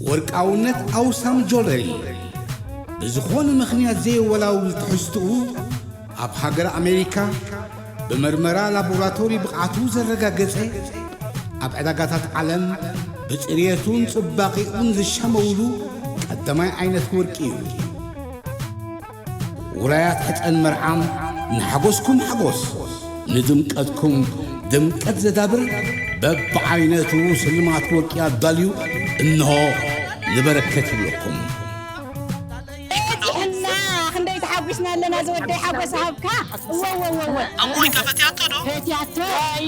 ወርቃውነት ኣውሳም ጆለሪ ብዝኾነ ምኽንያት ዘየወላውል ትሕዝትኡ ኣብ ሃገር ኣሜሪካ ብመርመራ ላቦራቶሪ ብቕዓቱ ዘረጋገጸ፣ ኣብ ዕዳጋታት ዓለም ብጽርየቱን ጽባቐኡን ዝሻመውሉ ቀዳማይ ዓይነት ወርቂ እዩ። ውራያት ሕጸን መርዓም ንሓጎስኩም ሓጎስ፣ ንድምቀትኩም ድምቀት ዘዳብር በብዓይነቱ ስልማት ወርቂ ኣዳልዩ እንሆ ንበረከት ይብለኩም። በዚሕና ክንደይ ተሓጒስና ኣለና ዝወደይ ሓጎስ ሃብካ። እወ እወ እወ እወ። ኣሞሪካ ፈትያቶ ዶ? ፈትያቶ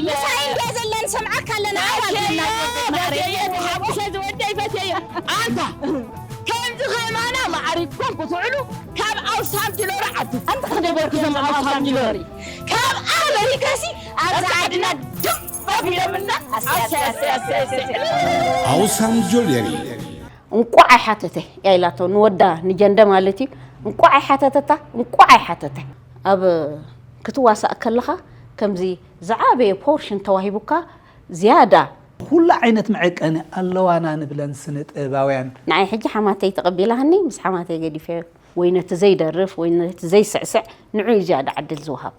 ምሳይ እንድያ ዘላ ንሰምዓካ ኣለና። ኣዋልድና ዝወደይ ማዕረይ። ተሓጒሰ ዝወደይ ፈትየዮ። ኣንታ ከምዚ ከማና ማዕሪግኩም ክትውዕሉ ካብ ኣውሳም ጅሎሪ ዓዲ ኣንታ ክንደይ በርኩ ዘም ኣውሳም ጅሎሪ ካብ ኣመሪካሲ ኣብዚ ዓድና ድም ኣቢሎምና። ኣሰይ ኣሰይ ኣሰይ ኣሰይ ኣሰይ። ኣውሳም ጆለሪ እንቋዕ ኣይሓተተ እያ ኢላቶ ንወዳ ንጀንደ ማለት እዩ። እንቋዕ ኣይሓተተታ እንቋዕ ኣይሓተተ። ኣብ ክትዋሳእ ከለኻ ከምዚ ዝዓበየ ፖርሽን ተዋሂቡካ ዝያዳ ኩሉ ዓይነት መዐቀኒ ኣለዋና ንብለን ስነ ጥበባውያን። ንዓይ ሕጂ ሓማተይ ተቐቢላህኒ ምስ ሓማተይ ገዲፈዮ ወይ ነቲ ዘይደርፍ ወይ ነቲ ዘይስዕስዕ ንዑ እዩ ዝያዳ ዕድል ዝወሃብ።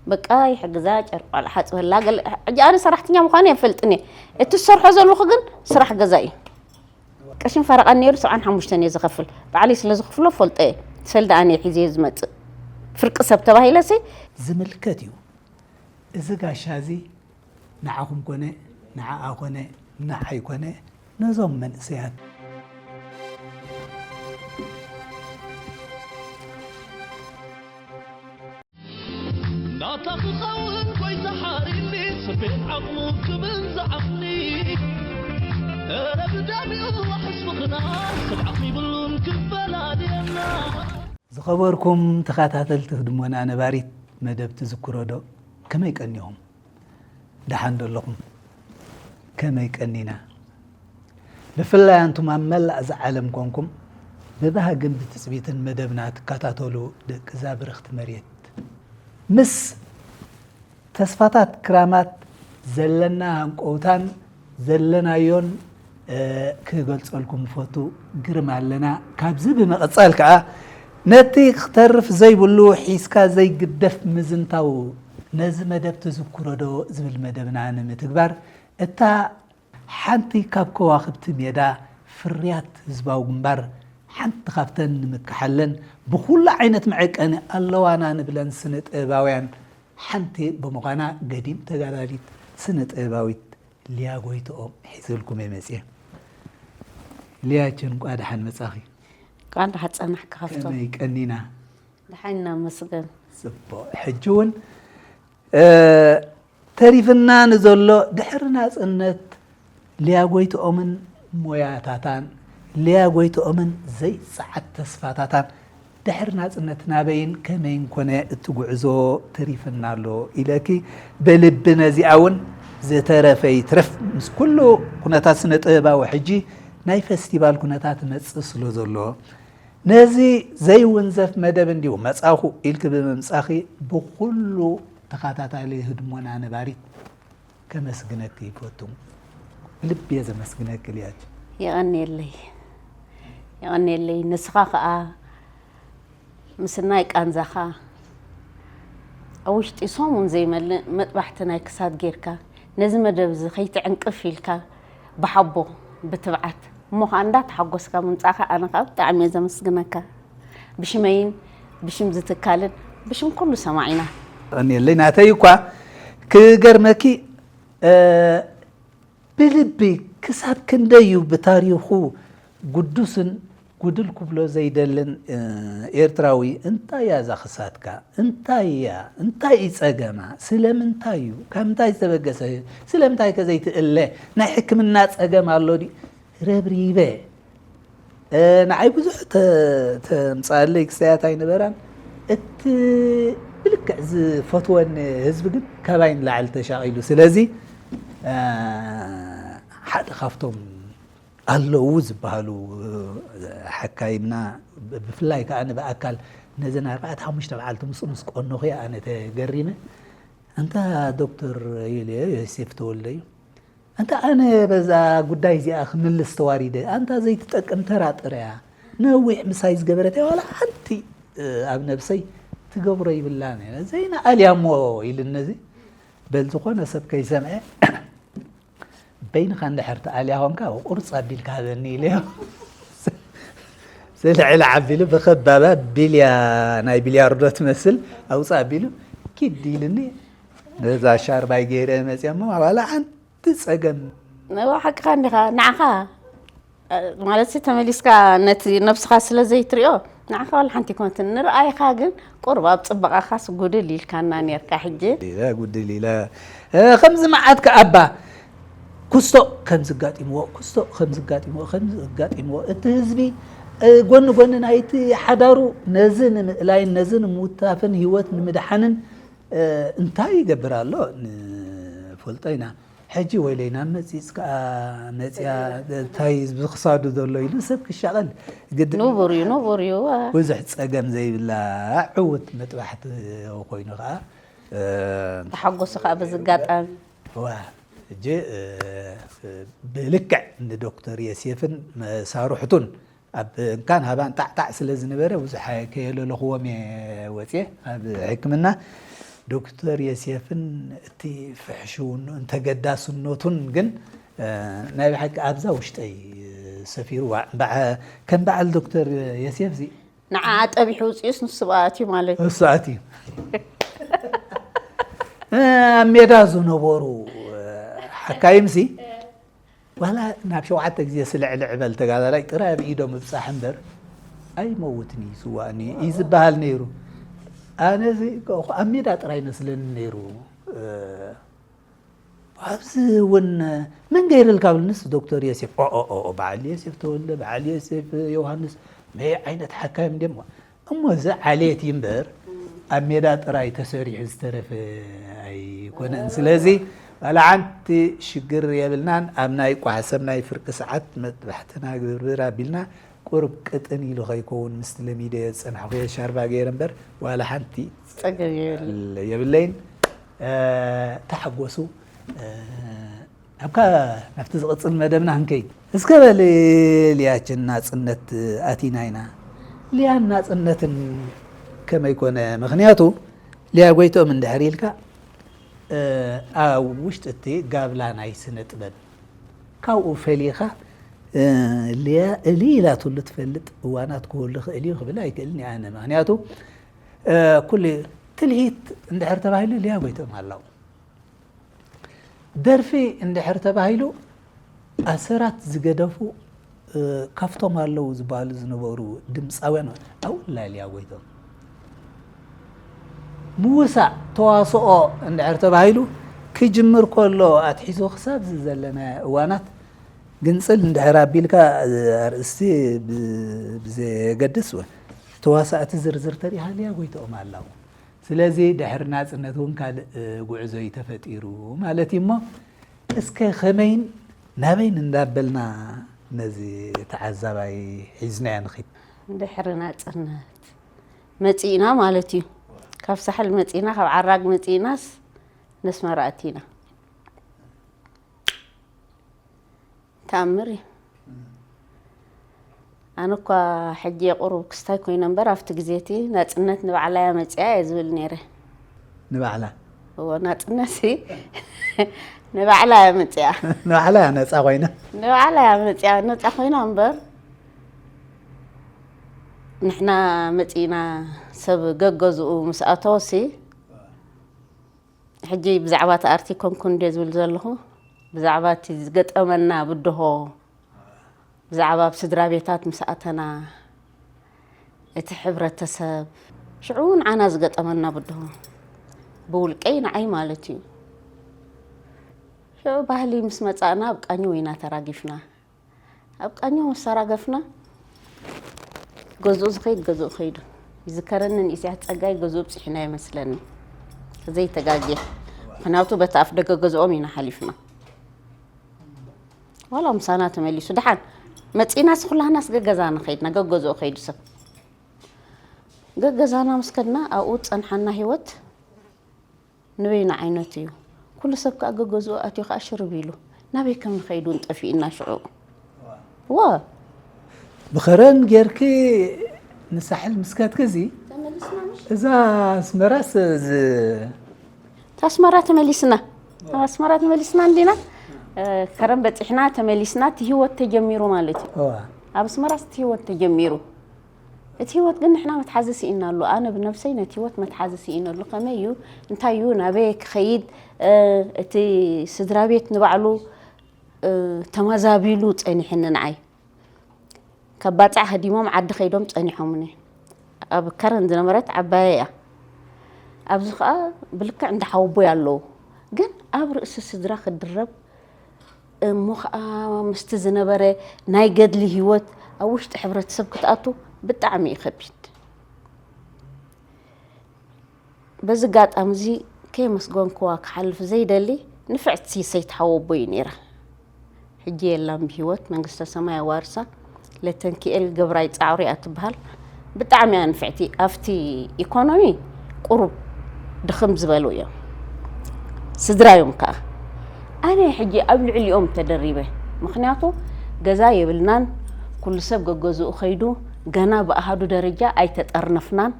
በቃ ይሕግዛ፣ ጨርቂ ቆልዓ ሓፅበላ፣ ገለ ሕጂ ኣነ ሰራሕተኛ ምዃነይ ኣይፈልጥን እየ። እቲ ዝሰርሖ ዘለኹ ግን ስራሕ ገዛ እዩ። ቅርሽን ፈረቓን ነይሩ ሰብዓን ሓሙሽተን እየ ዝኸፍል። ባዕለይ ስለ ዝኽፍሎ ፈልጦ እየ። ሰልዲ ኣነ እየ ሒዘዮ ዝመፅእ። ፍርቂ ሰብ ተባሂለሲ። ዝምልከት እዩ። እዚ ጋሻ እዚ ንዓኹም ኮነ ንዓኣ ኮነ ንዓይ ኮነ ነዞም መንእሰያት ናታ ክኸውን ጎይታ ሓሪኒ ስፌት ዓቕሙ ክብል ዝዓቕኒ እረ ብዳሚኡ ሕስቢ ክና ስብዓኽ ይብሉን ክፈላልየና ዝኸበርኩም ተኸታተልቲ ህድሞና ነባሪት መደብ ትዝክሮ ዶ ከመይ ቀኒኹም? ደሓን ዶ ኣለኹም? ከመይ ቀኒና? ብፍላይ ኣንቱም ኣብ መላእ እዛ ዓለም ኮንኩም ብባህግን ብትጽቢትን መደብና ትከታተሉ ደቂ እዛ ብርኽቲ መሬት ምስ ተስፋታት ክራማት ዘለና ሃንቀውታን ዘለናዮን ክገልጸልኩም ንፈቱ ግርም ኣለና። ካብዚ ብምቕጻል ከኣ ነቲ ክተርፍ ዘይብሉ ሒዝካ ዘይግደፍ ምዝንታው ነዚ መደብ ትዝክሮ ዶ ዝብል መደብና ንምትግባር እታ ሓንቲ ካብ ከዋኽብቲ ሜዳ ፍርያት ህዝባዊ ግንባር ሓንቲ ካብተን ንምክሓለን ብኹሉ ዓይነት መዐቀኒ ኣለዋና ንብለን ስነ ጥበባውያን ሓንቲ ብምዃና ገዲም ተጋዳሊት ስነ ጥበባዊት ሊያ ጎይትኦም ሒዘልኩም እየ መፅየ። ሊያችን እንቋ ደሓን መፃኺ። እንቋ ደሓን ፀናሕካ ሃፍቶም። ከመይ ቀኒና? ደሓን ኢና መስገን። ፅቡቕ። ሕጂ እውን ተሪፍና ንዘሎ ድሕሪ ናፅነት ሊያ ጎይትኦምን ሞያታታን ሊያ ጎይትኦምን ዘይፀዓት ተስፋታታን ድሕሪ ናፅነት ናበይን ከመይን ኮነ እቲ ጉዕዞ ተሪፍና ኣሎ ኢለኪ ብልቢ ነዚኣ እውን ዝተረፈ ይትረፍ ምስ ኩሉ ኩነታት ስነ ጥበባዊ ሕጂ ናይ ፈስቲቫል ኩነታት መፅእ ስለ ዘሎ ነዚ ዘይውንዘፍ መደብ እንዲሁ መፃኹ ኢልኪ ብምምፃኺ ብኩሉ ተኸታታሊ ህድሞና ነባሪት ከመስግነኪ ይፈቱ። ብልቢ እየ ዘመስግነኪ ልያች። የቐንየለይ የቐንየለይ። ንስኻ ኸኣ ምስናይ ቃንዛኻ ኣብ ውሽጢ ሰሙን ዘይመልእ መጥባሕቲ ናይ ክሳድ ጌርካ ነዚ መደብ እዚ ከይትዕንቅፍ ኢልካ ብሓቦ ብትብዓት እሞ ኸኣ እንዳተሓጎስካ ምምጻእካ ኣነ ኸኣ ብጣዕሚ እየ ዘመስግነካ። ብሽመይን ብሽም ዝትካልን ብሽም ኩሉ ሰማዒና። የቐንየለይ ናተይ እኳ ክገርመኪ ብልቢ ክሳብ ክንደይ እዩ ብታሪኹ ግዱስን ጉድል ክብሎ ዘይደልን ኤርትራዊ እንታይ እያ እዛ ክሳድካ እንታይ እያ እንታይ እዩ ጸገማ ስለምንታይ እዩ ካብ ምንታይ ዝተበገሰ ስለምንታይ ከ ዘይትእለ ናይ ሕክምና ጸገም ኣሎ ድዩ ረብሪበ ንዓይ ብዙሕ ተምፅኣለይ ክስተያት ኣይነበራን እቲ ብልክዕ ዝፈትወኒ ህዝቢ ግን ካባይ ንላዕሊ ተሻቒሉ ስለዚ ሓደ ካብቶም ኣለዉ ዝበሃሉ ሓካይምና ብፍላይ ከዓ ብኣካል ነዘን ኣርባዕተ ሓሙሽተ በዓልቲ ምስኡ ምስ ቀኖኹ ኣነ ተገሪመ ኣንታ ዶክተር ዮሴፍ ተወልደ እዩ ኣንታ ኣነ በዛ ጉዳይ እዚኣ ክምልስ ተዋሪደ፣ ኣንታ ዘይትጠቅም ተራ ጥረ እያ። ነዊሕ ምሳይ ዝገበረት እያ፣ ዋላ ሓንቲ፣ እ፣ ኣብ ነብሰይ ትገብሮ ይብላን እያ። ዘይንኣልያ እሞ ኢሉኒ እዚ። በል ዝኾነ ሰብ ከይሰምዐ፣ በይንኻ እንድሕር ትኣልያ ኾንካ፣ ቁርፅ ኣቢልካ ሃበኒ ኢለዮ። ስልዕል ዓቢሉ ብኸባባ ቢልያ፣ ናይ ቢልያርዶ ትመስል ኣውፅእ ኣቢሉ፣ ኪድ ኢሉኒ። ነዛ ሻርባይ ገይረ መፅያ እሞ፣ ዋላ ሓንቲ እቲ ጸገም። እዋ፣ ሓቅኻ እንዲኻ። ንዓኻ፣ እ፣ ማለት ሲ ተመሊስካ ነቲ ነብስኻ ስለ ዘይትሪኦ፣ ንዓኻ ዋላ ሓንቲ ኣይኮነትን። ንርኣይኻ ግን ቁሩብ ኣብ ጽባቐኻስ ጉድል ኢልካና ኔርካ። ሕጂ ኢለ ጉድል ኢለ፣ እ፣ ከምዚ መዓት ከኣባ፣ ኩስቶ ከምዚ ኣጋጢምዎ፣ ኩስቶ ከምዚ ኣጋጢምዎ፣ ከምዚ ኣጋጢምዎ፣ እቲ ህዝቢ፣ እ፣ ጎኒ ጎኒ ናይቲ ሓዳሩ ነዚ ንምእላይን ነዚ ንምውታፍን ህይወት ንምድሓንን፣ እ፣ እንታይ ይገብር ኣሎ ንፈልጦ ኢና። ሕጂ ወይለይ ናብ መጺጽ ከኣ መጺኣ፣ እንታይ ብክሳዱ ዘሎ ኢሉ ሰብ ክሻቐል ግድን። ንቡር እዩ፣ ንቡር እዩ። ብዙሕ ጸገም ዘይብላ ዕውት መጥባሕቲ ኮይኑ ከኣ፣ እ፣ ተሓጎሱ ከኣ በዚ ኣጋጣሚ። ዋ፣ ሕጂ፣ እ፣ ብልክዕ ንዶክተር የሴፍን መሳርሕቱን ኣብ እንካን ሃባን ጣዕጣዕ ስለ ዝነበረ ብዙሕ ከየለለኽዎም እየ ወፅየ ኣብ ሕክምና። ዶክተር የሴፍን እቲ ፍሕሽውንኡን ተገዳስነቱን ግን፣ እ፣ ናይ ብሓቂ ኣብዛ ውሽጠይ ሰፊርዋ። በዓ-፣ ከም በዓል ዶክተር የሴፍ እዚ ንዓ ኣጠቢሑ ውፅኡስ ንሱ ብኣ ኣትዩ ማለት እዩ። እሱ ኣትዩ። እ፣ ኣብ ሜዳ ዝነበሩ፣ እ፣ ሓካይምሲ ዋላ ናብ ሸውዓተ ግዜ ስልዕልዕ በል ተጋዳላይ ጥራይ ኣብ ኢዶም ምብጻሕ እምበር ኣይመውትን እዩ ዝዋእኒ እዩ ዝበሃል ነይሩ። ኣነ እዚ ከ-፣ ኣብ ሜዳ ጥራይ ይመስለኒ ነይሩ። እ፣ ኣብዚ እውን መን ገይርልካ ብልንስ ዶክተር ዮሴፍ፣ ኦ፣ ኦ፣ ኦ፣ ኦ፣ በዓል ዮሴፍ ተወልደ፣ በዓል ዮሴፍ ዮሃንስ፣ መይ ዓይነት ሓካይም ድዮም? እሞ እዚ ዓሌት እዩ እምበር ኣብ ሜዳ ጥራይ ተሰሪሑ ዝተረፈ ኣይኮነን። ስለዚ ዋላ ሓንቲ ሽግር የብልናን። ኣብ ናይ ቋሕሰብ ናይ ፍርቂ ሰዓት መጥባሕትና ግብርብር ኣቢልና ቁሩብ ቅጥን ኢሉ ከይከውን ምስቲ ለሚደ ዝጸናሕኩ ሻርባ ገይረ እምበር ዋላ ሓንቲ ጸገም የብለይን። እ፣ ተሓጎሱ። እ፣ ኣብካ ናብቲ ዝቕጽል መደብና ክንከይድ። እስከ በል ሊያችን ናጽነት ኣቲና ኢና። ሊያን ናጽነትን ከመይ ኮነ? ምኽንያቱ ሊያ ጎይትኦም እንድሕር ኢልካ፣ እ፣ ኣብ ውሽጢ እቲ ጋብላ ናይ ስነ ጥበብ ካብኡ ፈሊኻ፣ እ፣ ሊያ እሊ ኢላትሉ ትፈልጥ እዋናት ክህሉ ይኽእል እዩ ክብል ኣይክእልን እየ ኣነ። ምኽንያቱ፣ እ፣ ኩሉ ትልሂት እንድሕር ተባሂሉ ሊያ ጎይትኦም ኣላው። ደርፊ እንድሕር ተባሂሉ ኣሰራት ዝገደፉ፣ እ፣ ካብቶም ኣለዉ ዝበሃሉ ዝነበሩ ድምፃውያን ኣውላ ሊያ ጎይትኦም። ምውሳእ ተዋስኦ እንድሕር ተባሂሉ ክጅምር ከሎ ኣትሒዙ ክሳብ እዚ ዘለናዮ እዋናት ግንፅል እንድሕር ኣቢልካ፣ እ፣ ኣርእስቲ ብ-፣ ብዘየገድስ ወ-፣ ተዋሳእቲ ዝርዝር ተሪሃ ሊያ ጎይትኦም ኣላው። ስለዚ ድሕሪ ናጽነት እውን ካልእ፣ እ፣ ጉዕዞ እዩ ተፈጢሩ ማለት እዩ። እሞ እስከ ከመይን ናበይን እንዳበልና ነዚ ተዓዛባይ ሒዝናዮ ንኺድ። ድሕሪ ናጽነት መጺእና ማለት እዩ። ካብ ሳሕል መጺእና፣ ካብ ዓራግ መጺእናስ ነስመራ ኣቲና። ተኣምር እዩ። ኣነ እኳ ሕጂ የቑሩብ ክስታይ ኮይነ እምበር፣ ኣብቲ ግዜ እቲ ናጽነት ንባዕላ እያ መጺኣ እየ ዝብል ነይረ። ንባዕላ? እዎ፣ ናጽነት ሲ ንባዕላ እያ መጺኣ። ንባዕላ እያ ነጻ ኮይና? ንባዕላ እያ መጺኣ፣ ነጻ ኮይና እምበር፣ ንሕና መጺእና ሰብ ገገዝኡ ምስ ኣተወሲ፣ ሕጂ ብዛዕባ እቲ ኣርቲ ኮንኩ እንድየ ዝብል ዘለኹ፣ ብዛዕባ እቲ ዝገጠመና ብድሆ፣ ብዛዕባ ኣብ ስድራ ቤታት ምስ ኣተና፣ እቲ ሕብረተሰብ፣ ሽዑ ንዓና ዝገጠመና ብድሆ፣ ብውልቀይ ንዓይ ማለት እዩ። ሽዑ ባህሊ ምስ መጻእና ኣብ ቃኘው ኢና ተራጊፍና። ኣብ ቃኘው ምስ ተራገፍና፣ ገዝኡ ዝኸይድ ገዝኡ ከይዱ። ይዝከረኒ ንኢሳያስ ጸጋይ ገዝኡ ኣብጺሑና ይመስለኒ። ዘይተጋግየ። ምኽንያቱ በቲ ኣፍ ደገ ገዝኦም ኢና ሓሊፍና። ዋላ ምሳና ተመሊሱ። ደሓን መጺእናስ ኩላህናስ ገገዛና ከይድና፣ ገገዝኡ ከይዱ ሰብ። ገገዛና ምስ ከድና ኣብኡ ዝጸንሓና ህይወት ንበይኑ ዓይነት እዩ። ኩሉ ሰብ ከኣ ገገዝኡ ኣትዩ ከኣ ሽርብ ኢሉ። ናበይ ከም ንኸይድ እውን ጠፊእና ሽዑ። ዋ ብኸረን ጌርኪ ንሳሕል ምስከትኪ እዚ እዛ ኣስመራስ እዚ ኣስመራ ተመሊስና ኣብ ኣስመራ ተመሊስና እንዲና ከረን በፂሕና ተመሊስና እቲ ህይወት ተጀሚሩ ማለት እዩ። ኣብ ኣስመራስ እቲ ህይወት ተጀሚሩ። እቲ ህይወት ግን ንሕና መትሓዚ ስኢንናሉ። ኣነ ብነብሰይ ነቲ ህይወት መትሓዚ ስኢነሉ። ከመይ እዩ? እንታይ እዩ? ናበይ ክኸይድ? እቲ ስድራ ቤት ንባዕሉ ተማዛቢሉ ጸኒሕኒ ንዓይ። ካብ ባጽዕ ሃዲሞም ዓዲ ከይዶም ጸኒሖምኒ። ኣብ ከረን ዝነበረት ዓባየ እያ። ኣብዚ ኸኣ ብልክዕ እንዳ ሓወቦይ ኣለዉ። ግን ኣብ ርእሲ ስድራ ክድረብ እሞ ኸኣ ምስቲ ዝነበረ ናይ ገድሊ ህይወት ኣብ ውሽጢ ሕብረተሰብ ክትኣቱ ብጣዕሚ እዩ ከቢድ። በዚ ጋጣሚ እዚ ከየመስገንክዋ ክሓልፍ ዘይደሊ ንፍዕቲ ሰይቲ ሓወቦይ እዩ ነይራ። ሕጂ የላን ብህይወት መንግስተ ሰማይ ኣዋርሳ። ለተንኪኤል ገብራይ ጻዕሩ እያ ትበሃል። ብጣዕሚ እያ ንፍዕቲ ኣብቲ ኢኮኖሚ ቁሩብ ድኽም ዝበሉ እዮም ስድራ እዮም ከዓ ኣነ ሕጂ ኣብ ልዕሊኦም ተደሪበ ምክንያቱ ገዛ የብልናን ኩሉ ሰብ ገገዝኡ ከይዱ ገና ብኣሃዱ ደረጃ ኣይተጠርነፍናን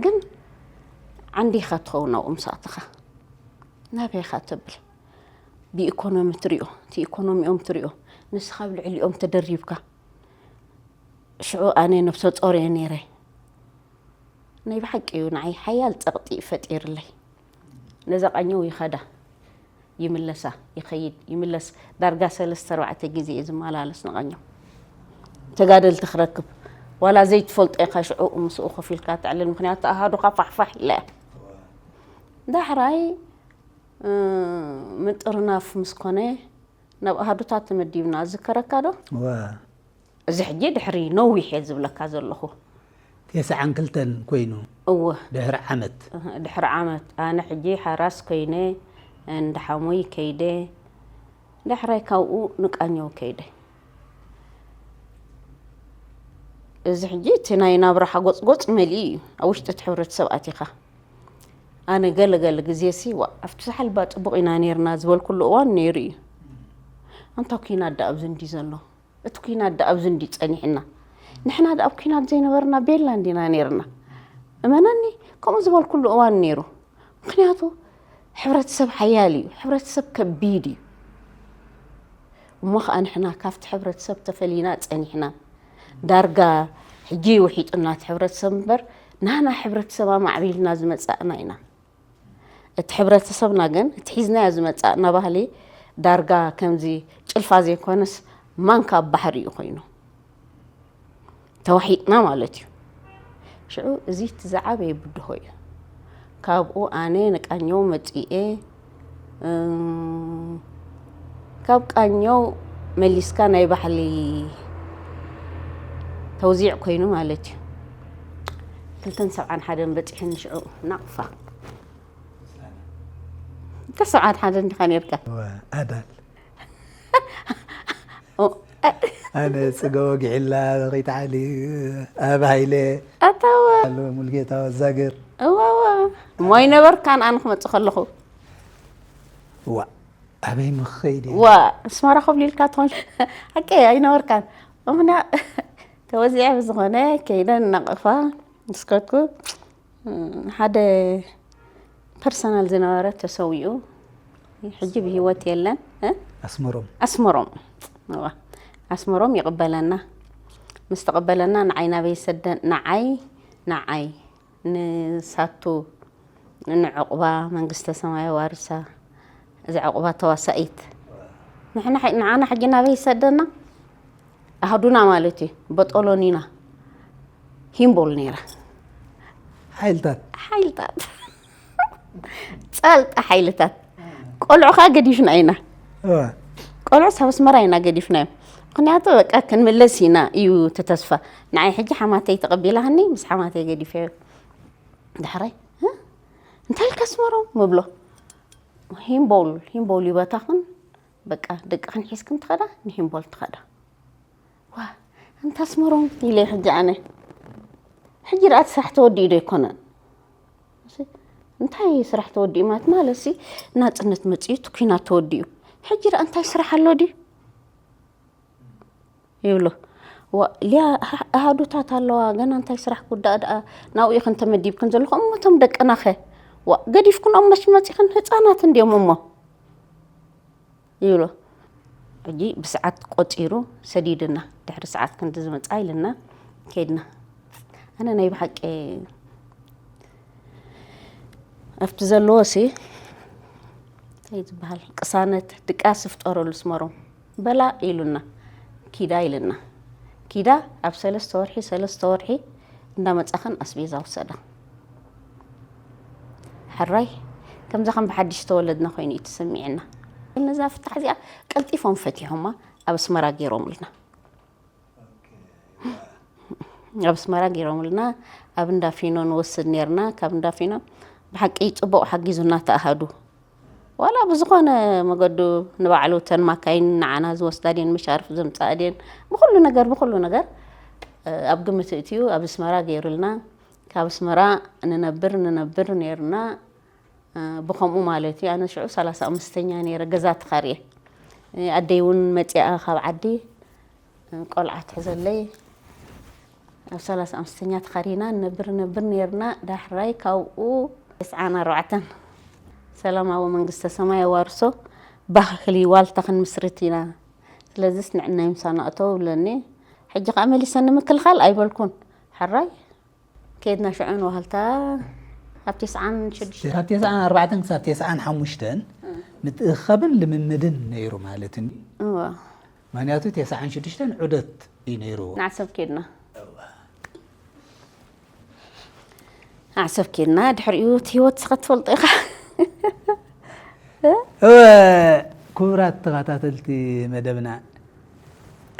ግን ዓንዲኻ ትኸውን ኣብኡ ምስ ኣተኻ ናበይ ኢኻ ተብል ብኢኮኖሚ ትሪኦ እቲ ኢኮኖሚኦም ትሪኦ ንስኻ ኣብ ልዕሊኦም ተደሪብካ ሽዑ ኣነ ነብሰ ጾር እየ ነይረ ናይ ብሓቂ እዩ ንዓይ ሓያል ጸቕጢ እዩ ፈጢርለይ ነዛ ቃኘው ይኸዳ ይምለሳ ይኸይድ ይምለስ ዳርጋ ሰለስተ ኣርባዕተ ግዜ እየ ዝመላለስ ንቃኘው ተጋደልቲ ክረክብ ዋላ ዘይትፈልጦ ኢኻ ሽዑ ምስኡ ኮፍ ኢልካ ተዕልል ምክንያቱ ኣሃዱኻ ፋሕፋሕ ኢላ እያ ዳሕራይ ምጥርናፍ ምስ ኮነ ናብ ኣሃዱታት ተመዲብና ዝከረካ ዶ እዋ እዚ ሕጂ ድሕሪ ነዊሕ እየ ዝብለካ ዘለኹ። ተስዓን ክልተን ኮይኑ እወ ድሕሪ ዓመት ድሕሪ ዓመት ኣነ ሕጂ ሓራስ ኮይነ እንዳሓሙይ ከይደ ዳሕራይ ካብኡ ንቃኘው ከይደ። እዚ ሕጂ እቲ ናይ ናብራ ሓጎፅጎፅ መሊኡ እዩ ኣብ ውሽጢ እቲ ሕብረተሰብ ኣቲኻ። ኣነ ገለ ገለ ግዜ ሲ ዋ ኣብቲ ሳሕል እባ ፅቡቕ ኢና ነይርና ዝበልኩሉ እዋን ነይሩ እዩ። ኣንታ ኲናት ደኣ ኣብዚ እንዲ ዘሎ እቲ ኲናት ደኣ ኣብዚ እንዲ ጸኒሕና ንሕና ደኣ ኣብ ኲናት ዘይነበርና ቤላ እንዲና ነይርና እመነኒ ከምኡ ዝበልኩሉ እዋን ነይሩ ምኽንያቱ ሕብረተሰብ ሓያል እዩ ሕብረተሰብ ከቢድ እዩ እሞ ኸኣ ንሕና ካብቲ ሕብረተሰብ ተፈሊና ጸኒሕና ዳርጋ ሕጂ ውሒጡና እቲ ሕብረተሰብ እምበር ናና ሕብረተሰብ ኣማዕቢልና ዝመጻእና ኢና እቲ ሕብረተሰብና ግን እቲ ሒዝናዮ ዝመጻእና ባህሊ ዳርጋ ከምዚ ጭልፋ ዘይኮነስ ማንካ ኣብ ባሕሪ እዩ ኮይኑ ተዋሒጥና ማለት እዩ ሽዑ እዚ እቲ ዝዓበየ ብድሆ እዩ ካብኡ ኣነ ንቃኘው መጺኤ ካብ ቃኘው መሊስካ ናይ ባሕሊ ተውዚዕ ኮይኑ ማለት እዩ ክልተን ሰብዓን ሓደን በጺሕኒ ሽዑ ናቕፋ እንተ ሰብዓት ሓደ እንዲኻ ነርካ ኣዳል ኣነ ፅገ ወጊዕላ ከይተዓሊ ኣብ ሃይለ ኣታወ ሙልጌታ ወዛግር እዋዋ እሞ ኣይነበርካን ኣነ ክመፅእ ከለኹ ዋ ኣበይ ምኸይድ ዋ ኣስመራ ኮብሊልካ ትኾን ሓቂ ኣይነበርካን እምና ተወዚዐ ብዝኾነ ከይደ እናቐፋ ስከትኩ ሓደ ፐርሰናል ዝነበረ ተሰዊኡ ሕጂ ብህይወት የለን ኣስመሮም ኣስመሮም ኣስመሮም ይቕበለና ምስ ተቐበለና ንዓይ ናበይ ሰደ ንዓይ ንዓይ ንሳቱ ንዕቑባ መንግስተ ሰማይ ዋርሳ እዚ ዕቑባ ተዋሳኢት ንዓና ሕጂ ናበይ ይሰደና ኣህዱና ማለት እዩ በጦሎኒና ሂምቦል ነይራ ሓይልታት ሓይልታት ጸልጣ ሓይልታት ቆልዑ ኸዓ ገዲፍና ኢና ቆልዑ ሳብ ኣስመራ ኢና ገዲፍናዮም ምክንያቱ በቃ ክንምለስ ኢና እዩ ተተስፋ ንዓይ ሕጂ ሓማተይ ተቐቢላሃኒ ምስ ሓማተይ ገዲፈዮ ዳሕራይ እንታይ ኢልካ ኣስመሮም ምብሎ ሂምቦል ሂምቦል ይበታኽን በቃ ደቅኽን ሒዝክን ትኸዳ ንሂምቦል ትኸዳ ዋ ኣንታ ኣስመሮም ኢለ ሕጂ ኣነ ሕጂ ደኣ እቲ ስራሕ ተወዲኡ ዶ ኣይኮነን እንታይ ስራሕ ተወዲኡ ማለት ማለት ሲ ናፅነት መፅኡ እቲ ኲናት ተወዲኡ ሕጂ ደኣ እንታይ ስራሕ ኣሎ ድዩ? ይብሎ። ዋ፣ ሊያ፣ ኣሃ-፣ ኣሃዱታት ኣለዋ፣ ገና እንታይ ስራሕ ክውዳእ ደኣ ናብኡ ኢኽን ተመዲብክን ዘለኹም፣ እሞ እቶም ደቅናኸ? ዋ፣ ገዲፍክንኦም መች መጺኽን? ህጻናት እንድዮም እሞ። ይብሎ። ሕጂ ብሰዓት ቆጺሩ ሰዲድና። ድሕሪ ሰዓት ክንዲ ዝመጽኣ ኢልና ከይድና። ኣነ ናይ ብሓቂ ኣብቲ ዘለዎሲ እንታይ ዝበሃል ቅሳነት ድቃስ ይፍጠረሉ ስመሮም። በላ ኢሉና። ኪዳ ኢልና። ኪዳ ኣብ ሰለስተ ወርሒ፣ ሰለስተ ወርሒ እንዳመጻኽን ኣስቤዛ ውሰዳ። ሕራይ ከምዛ ከም ብሓድሽ ተወለድና ኮይኑ እዩ ተሰሚዕና። ነዛ ፍታሕ እዚኣ ቀልጢፎም ፈቲሖማ ኣብ ኣስመራ ገይሮምልና። ኣብ ኣስመራ ገይሮምልና፣ ኣብ እንዳ ፊኖ ንወስድ ኔርና። ካብ እንዳ ፊኖ ብሓቂ ጽቡቕ ሓጊዙና ተኣሃዱ። ዋላ ብዝኾነ መገዱ ንባዕሉ እተን ማካይን ንዓና ዝወስዳ ድየን፣ መሻርፍ ዘምጽኣ ድየን፣ ብኹሉ ነገር፣ ብኹሉ ነገር፣ እ፣ ኣብ ግምት እትዩ ኣብ ኣስመራ ገይሩልና። ካብ ኣስመራ ንነብር፣ ንነብር ኔርና፣ እ፣ ብኸምኡ ማለት እዩ። ኣነ ሽዑ ሰላሳ ኣምስተኛ ነይረ፣ ገዛ ተኻርየ። እ፣ ኣደይ እውን መጺኣ ካብ ዓዲ፣ እ፣ ቆልዓ ትሕዘለይ። ኣብ ሰላሳ ኣምስተኛ ተኻሪና ንነብር፣ ነብር ኔርና። ዳሕራይ ካብኡ ተስዓን ኣርባዕተን ሰላማዊ መንግስተ ሰማይ ኣዋርሶ ባህሊ ዋልታ ክንምስርት ኢና። ስለዚስ ንዕናይ ምሳና እተው ብለኒ። ሕጂ ኸኣ መሊሰ ንምክልኻል ኣይበልኩን። ሕራይ ከይድና ሽዑ ንዋህልታ ኣብ ተስዓን ሽዱሽተን። ካብ ተስዓን ኣርባዕተን ክሳብ ተስዓን ሓሙሽተን ምትእኽኻብን ልምምድን ነይሩ ማለት እንዲ። እዋ። ምኽንያቱ ተስዓን ሽዱሽተን ዑደት እዩ ነይሩ። ንዓሰብ ከይድና። እዋ። ዓሰብ ኬድና፣ ድሕሪኡ እቲ ህይወት ስኻ ትፈልጦ ኢኻ። እወ፣ ክቡራት ተኸታተልቲ መደብና፣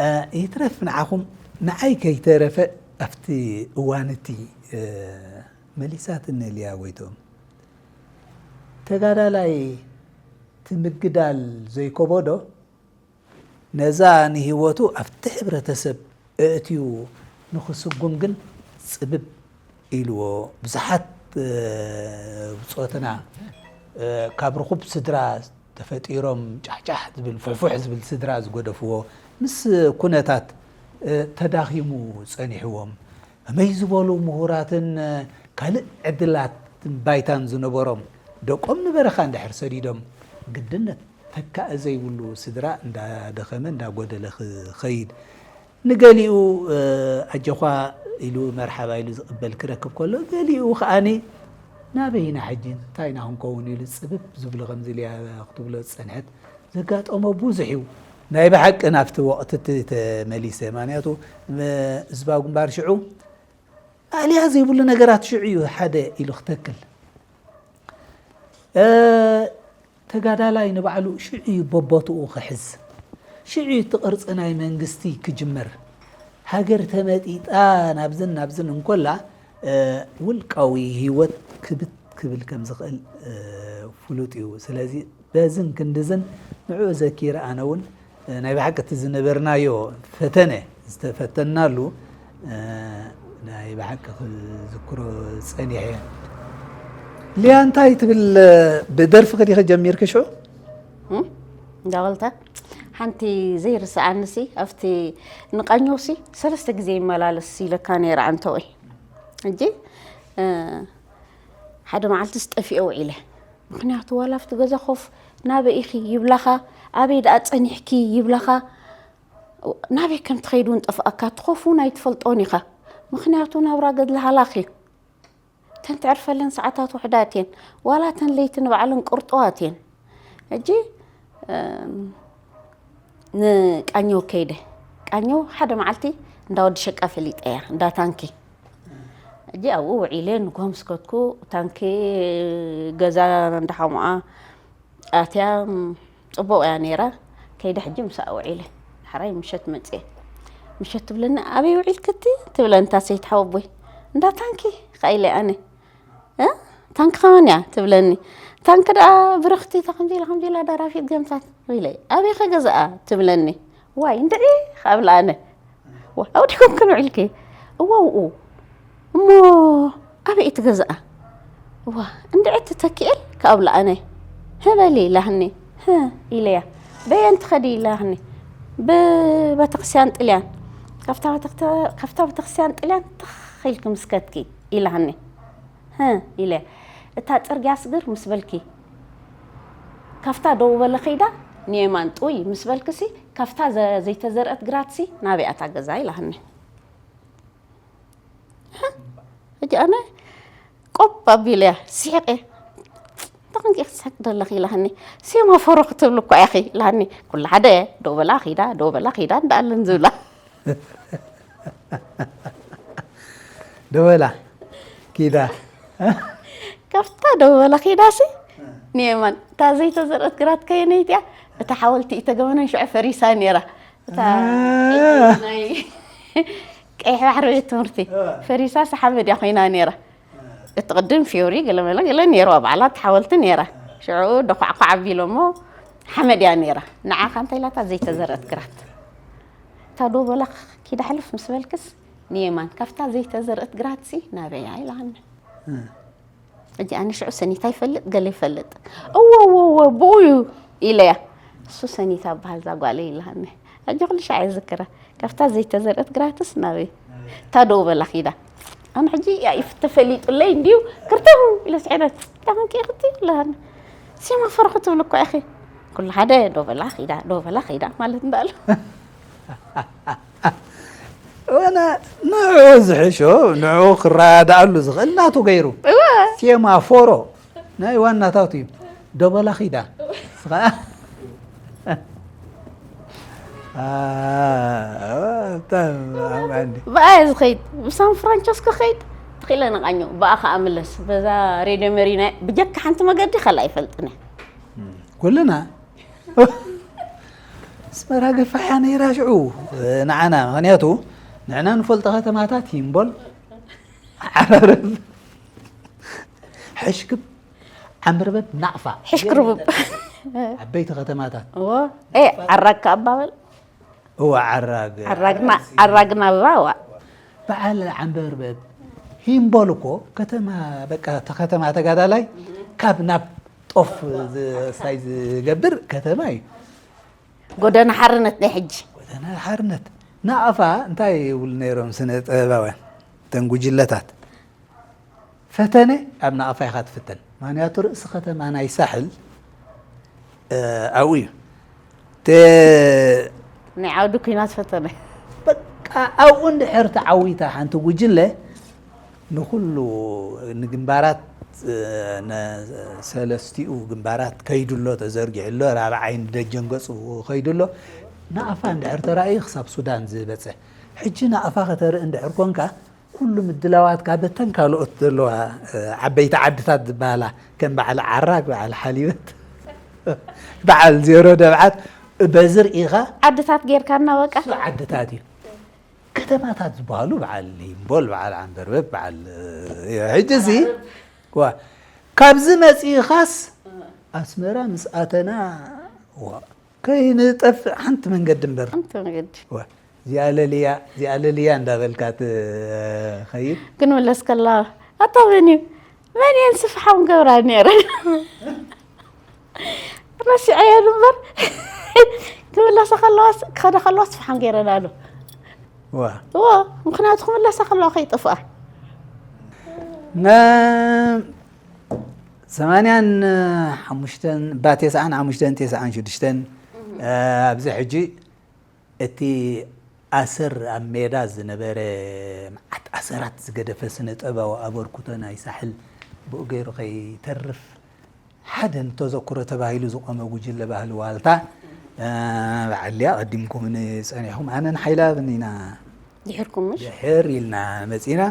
እ፣ ይትረፍ ንዓኹም፣ ንዓይ ከይተረፈ ኣብቲ እዋን እቲ፣ እ፣ መሊሳትኒ ሊያ ጎይትኦም። ተጋዳላይ እቲ ምግዳል ዘይከበዶ፣ ነዛ ንህይወቱ ኣብቲ ሕብረተሰብ ኣእትዩ ንኽስጉም ግን ጽብብ ኢልዎ። ብዙሓት፣ እ፣ ብጾትና፣ እ፣ ካብ ርኹብ ስድራ ተፈጢሮም ጫሕጫሕ ዝብል፣ ፉሕፉሕ ዝብል ስድራ ዝገደፍዎ፣ ምስ ኩነታት፣ እ፣ ተዳኺሙ ጸኒሕዎም። ከመይ ዝበሉ ምሁራትን ካልእ ዕድላት ባይታን ዝነበሮም ደቆም ንበረኻ እንድሕር ሰዲዶም፣ ግድነት ተካኢ ዘይብሉ ስድራ እንዳደኸመ እንዳጎደለ ክኸይድ፣ ንገሊኡ፣ እ፣ ኣጆዃ ኢሉ መርሓባ ኢሉ ዝቕበል ክረክብ ከሎ፣ ገሊኡ ከኣኒ ናበይ ኢና ሕጂ፣ እንታይ ኢና ክንከውን ኢሉ ጽብብ ዝብሉ፣ ከምዚ ኢልያ ክትብሎ ዝጸንሐት ዘጋጠሞ ብዙሕ እዩ። ናይ ብሓቂ ናብቲ ወቕቲ እቲ ተመሊሰ፣ ምኽንያቱ፣ ም-፣ ህዝባዊ ግንባር ሽዑ ኣልያ ዘይብሉ ነገራት ሽዑ እዩ ሓደ ኢሉ ክተክል። እ፣ ተጋዳላይ ንባዕሉ ሽዑ እዩ በቦትኡ ክሕዝ። ሽዑ እዩ እቲ ቅርጺ ናይ መንግስቲ ክጅመር። ሃገር ተመጢጣ ናብዝን ናብዝን እንኮላ፣ እ፣ ውልቃዊ ህይወት ክብት ክብል ከም ዝኽእል፣ እ፣ ፍሉጥ እዩ። ስለዚ በዝን ክንድዝን ንዕኡ ዘኪረ ኣነ እውን፣ እ፣ ናይ ብሓቂ እቲ ዝነበርናዮ ፈተነ፣ ዝተፈተንናሉ፣ እ፣ ናይ ብሓቂ ክዝክሮ ጸኒሐ። ሊያ፣ እንታይ ትብል፣ ብደርፊ ከዲኸ ጀሚርኪ ሽዑ? እም? እንዳበልታ ሓንቲ ዘይርስዓንሲ፣ ኣብቲ ንቃኘውሲ ሰለስተ ግዜ ይመላለስ ኢለካ ነይረ ዓንተወይ። ሕጂ፣ እ፣ ሓደ መዓልቲ ዝጠፊኦ ውዒለ። ምኽንያቱ ዋላ ኣብቲ ገዛ ኮፍ ናበይ ኢኺ ይብላኻ፣ ኣበይ ደኣ ጸኒሕኪ ይብላኻ፣ ናበይ ከም ትኸይድ እውን ጠፍኣካ፣ ትኾፍ እውን ኣይትፈልጦን ኢኻ። ምኽንያቱ ናብራ ገድሊ ሃላኽ እዩ። እተን ትዕርፈለን ሰዓታት ውሑዳት እየን። ዋላ እተን ለይቲ ንባዕለን ቅርጡዋት እየን። ሕጂ፣ እም፣ ንቃኘው ከይደ። ቃኘው ሓደ መዓልቲ እንዳ ወዲ ሸቃ ፈሊጠያ፣ እንዳ ታንኪ። ሕጂ ኣብኡ ውዒለ፣ ንግሆ ምስ ከድኩ፣ ታንኪ ገዛ እንዳሓሙኣ ኣትያ፣ እም፣ ጽቡቕ እያ ነይራ። ከይደ ሕጂ ምስኣ ውዒለ። ዳሕራይ ምሸት መጽየ። ምሸት ትብለኒ፣ "ኣበይ ውዒልክቲ?" ትብለኒ እታ ሰይቲ ሓወቦይ። "እንዳ ታንኪ" ኸኢለ ኣነ። "እ? ታንኪ ከመን እያ?" ትብለኒ። "ታንኪ ደኣ ብርኽቲ፣ እታ ከምዚ ኢላ፣ ከምዚ ኢላ ደራፊት ገምታት" ኢለ። "ኣበይ ከ ገዝኣ?" ትብለኒ። "ዋይ፣ እንድዒ" ኸብል ኣነ። "ዋ፣ ኣውዲኹም ክንውዕልኪ?" "እወ፣ ኣብኡ።" "እሞ ኣበይ ትገዝኣ?" "እዋ፣ እንድዒ ትተኪኤል" ከብል ኣነ። "ህበሊ" ኢላህኒ። "ህ" ኢለያ። በየን ትኸዲ ኢላኒ። ብቤተክርስትያን ጥልያን። ካብታ ቤተክተ-፣ ካብታ ቤተክርስትያን ጥልያን ትኽ ኢልኪ ምስ ከድኪ ኢላኒ። "ህእ" ኢለ። "እታ ጽርግያ ስግር ምስ በልኪ፣ ካብታ ደው በለ ኸይዳ ንየማን ጥውይ ምስ በልክሲ፣ ካብታ ዘ-፣ ዘይተዘርአት ግራትሲ ናበይ ኣታ ገዛ?" ኢላኒ። ሕጂ ኣነ ቆብ ኣቢለያ ስሒቐ። "እንታይ ኮንኪ ኢኺ ትስሕቂ ዘለኺ?" ኢላኒ። "ሴማፎሮ ክትብሊ እኳ ኢኺ" ኢላኒ። ኩሉ ሓደ፣ ደው በላ ኺዳ፣ ደው በላ ኺዳ እንዳኣለን ዝብላ። ደው በላ ኪዳ። ካብታ ደው በላ ኺዳሲ ንየማን፣ እታ ዘይተዘርአት ግራት ከየነይቲ እያ? እታ ሓወልቲ ኢተገመነን ሽዑ ፈሪሳ ነይራ። እታ ናይ ቀይሕ ባሕሪ ቤት ትምህርቲ ፈሪሳስ ሓመድ እያ ኮይና ነይራ። እቲ ቅድም ፊዮሪ ገለመለ ገለ ነይርዋ፣ ባዕላ እቲ ሓወልቲ ነይራ። ሽዑ ደኳዕኳዕ ኣቢሎሞ ሓመድ እያ ነይራ። ንዓኻ እንታይ ኢላታ ዘይተዘርአት ግራት። እታ ዶ በላ ኪዳ ሕልፍ ምስ በልክስ ንየማን፣ ካብታ ዘይተዘርአት ግራትሲ ናበያ ኢላኒ። ሕጂ ኣነ ሽዑ ሰኒታ ይፈልጥ፣ ገለ ይፈልጥ። "እወ፣ እወ፣ እወ፣ ብኡ እዩ" ኢለያ። "እሱ ሰኒታ በሃል እዛ ጓለይ" ኢላኒ። ሕጂ ኩሉ ሻዕ እየ ዝዝክራ። ካብታ ዘይተዘርአት ግራትስ ናበይ? እታ ደው በላ ኪዳ። ኣነ ሕጂ ያኢፍ ተፈሊጡለይ እንድዩ ክርተው ኢለ ስዒረ። "እንታይ ኮንኪ ኢኺ?" ኢላኒ። "ሴማፎሮ ክትብሊ እኳ ኢኺ። ኩሉ ሓደ ደው በላ ኪዳ፣ ደው በላ ኪዳ" ማለት እንዳሉ። ወነ ንዑ ዝሕሾ፣ ንዑ ክረዳኣሉ ዝኽእል ናቱ ገይሩ። እወ። ሴማፎሮ ናይ ዋናታቱ እዩ። ደበላ ኺዳ። ስኻ-፣ አ-፣ አ-፣ አ-፣ ዓንዲ። ብኣየ ዝኸይድ፣ ብሳን ፍራንቸስኮ ኸይድ፣ ትኽኢለ ንቓኘው፣ ብኣ ኸኣ ምለስ። በዛ ሬድዮ መሪና፣ ብጀካ ሓንቲ መገዲ ኸላ ኣይፈልጥን እየ። ኩልና ኣስመራ ገፋሕ እያ ነይራ ሽዑ ንዓና፣ ምኽንያቱ ንዕና ንፈልጦ ከተማታት ሂምቦል፣ ዓረርብ፣ ሕሽክብ፣ ዓምበርበብ፣ ናቕፋ። ሕሽክርብብ። ዓበይቲ ከተማታት። እዎ። ኤ፣ ዓራግ ከኣ ኣባበል። እዋ፣ ዓራግ። ዓራግና፣ ዓራግና ባዋ። በዓል ዓምበርበብ ሂምቦል እኮ ከተማ፣ በቃ፣ እታ ከተማ ተጋዳላይ ካብ ናብ ጦፍ ዝ-፣ ሳይ ዝገብር ከተማ እዩ። ጎደና ሓርነት ናይ ሕጂ። ጎደና ሓርነት። ናቕፋ እንታይ ይብሉ ነይሮም ስነ ጥበባውያን? እተን ጉጅለታት። ፈተነ ኣብ ናቕፋ ኢኻ ትፍተን። ምኽንያቱ ርእሲ ከተማ ናይ ሳሕል፣ እ፣ ኣብኡ እዩ። ተ-፣ ናይ ዓውዲ ኲናት ፈተነ። በቃ ኣብኡ እንድሕር ተዓዊታ ሓንቲ ጉጅለ ንኹሉ ንግንባራት፣ እ፣ ነ-፣ ሰለስቲኡ ግንባራት ከይዱ ኣሎ፣ ተዘርጊሑ ኣሎ፣ ራብዓይ ንደጀን ገጹ ከይዱ ኣሎ። ናቕፋ እንድሕር ተራእዩ ክሳብ ሱዳን ዝበጽሕ። ሕጂ ናቕፋ ከተርኢ እንድሕር ኮንካ፣ ኩሉ ምድላዋትካ በተን ካልኦት ዘለዋ፣ እ፣ ዓበይቲ ዓድታት ዝበሃላ፣ ከም በዓል ዓራግ፣ በዓል ሓሊበት፣ በዓል ዜሮ ደብዓት፣ በዚ ርኢኻ ዓድታት ጌርካና በቃ። እሱ ዓድታት እዩ። ከተማታት ዝበሃሉ በዓል ሂምቦል፣ በዓል ዓንበርበብ፣ በዓል፣ እ፣ ሕጂ እዚ፣ ዋ፣ ካብዚ መጺእኻስ ኣስመራ ምስ ኣተና፣ ዋ፣ ከይንጠፍእ ሓንቲ መንገዲ እምበር። ሓንቲ መንገዲ። ዋ፣ እዚኣ ለልያ፣ እዚኣ ለልያ እንዳበልካ ትኸይድ። ክንምለስ ከላ፣ ኣታ መን እዩ? መን እየን ስፍሓም ገብራ ነይረን? ረሲዐየን እምበር። ክምለሳ ከለዋስ፣ ክኸዳ ከለዋስ ስፍሓም ገይረን ኣሎ። ዋ። እዎ፣ ምኽንያቱ ክምለሳ ከለዋ ከይጠፍኣ። ነ-፣ ሰማንያን ሓሙሽተን፣ ባ ተስዓን ሓሙሽተን፣ ተስዓን ሽዱሽተን፣ እ፣ ኣብዚ ሕጂ እቲ ኣሰር ኣብ ሜዳ ዝነበረ መዓት ኣሰራት ዝገደፈ ስነ ጥበባዊ ኣበርክቶ ናይ ሳሕል ብኡ ገይሩ ከይተርፍ ሓደ ንተዘክሮ ተባሂሉ ዝቖመ ጉጅለ ባህሊ ዋልታ፣ እ፣ በዓል ሊያ ቀዲምኩምኒ ጸኒሕኩም፣ ኣነን ሓይላብን ኢና ድሕርኩም ምሽ? ድሕር ኢልና መጺና።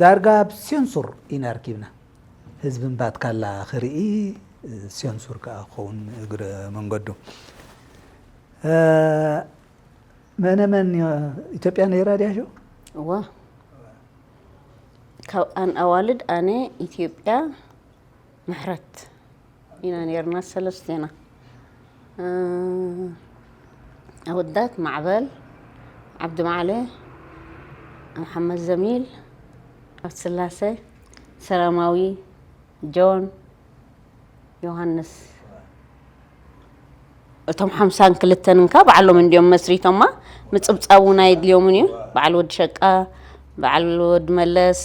ዳርጋ ኣብ ሴንሱር ኢና ኣርኪብና። ህዝቢ እምባትካላ ክርኢ፣ ሴንሱር ከኣ ክኸውን እግረ መንገዱ። እ፣ መነ መን ኢትዮጵያ ነይራ ድያ ሽዑ? እዋ። ካብ ኣን ኣዋልድ ኣነ ኢትዮጵያ ምሕረት ኢና ነይርና ሰለስቴና። እ፣ ኣወዳት ማዕበል፣ ዓብዲ ማዕለ፣ መሓመድ ዘሚል፣ ሃብተስላሴ፣ ሰላማዊ፣ ጆን፣ ዮሃንስ። እቶም ሓምሳን ክልተን እንካ ባዕሎም እንዲዮም መስሪቶማ። ምጽብጻብ እውን ኣየድልዮምን እዩ። በዓል ወዲ ሸቃ፣ በዓል ወዲ መለስ፣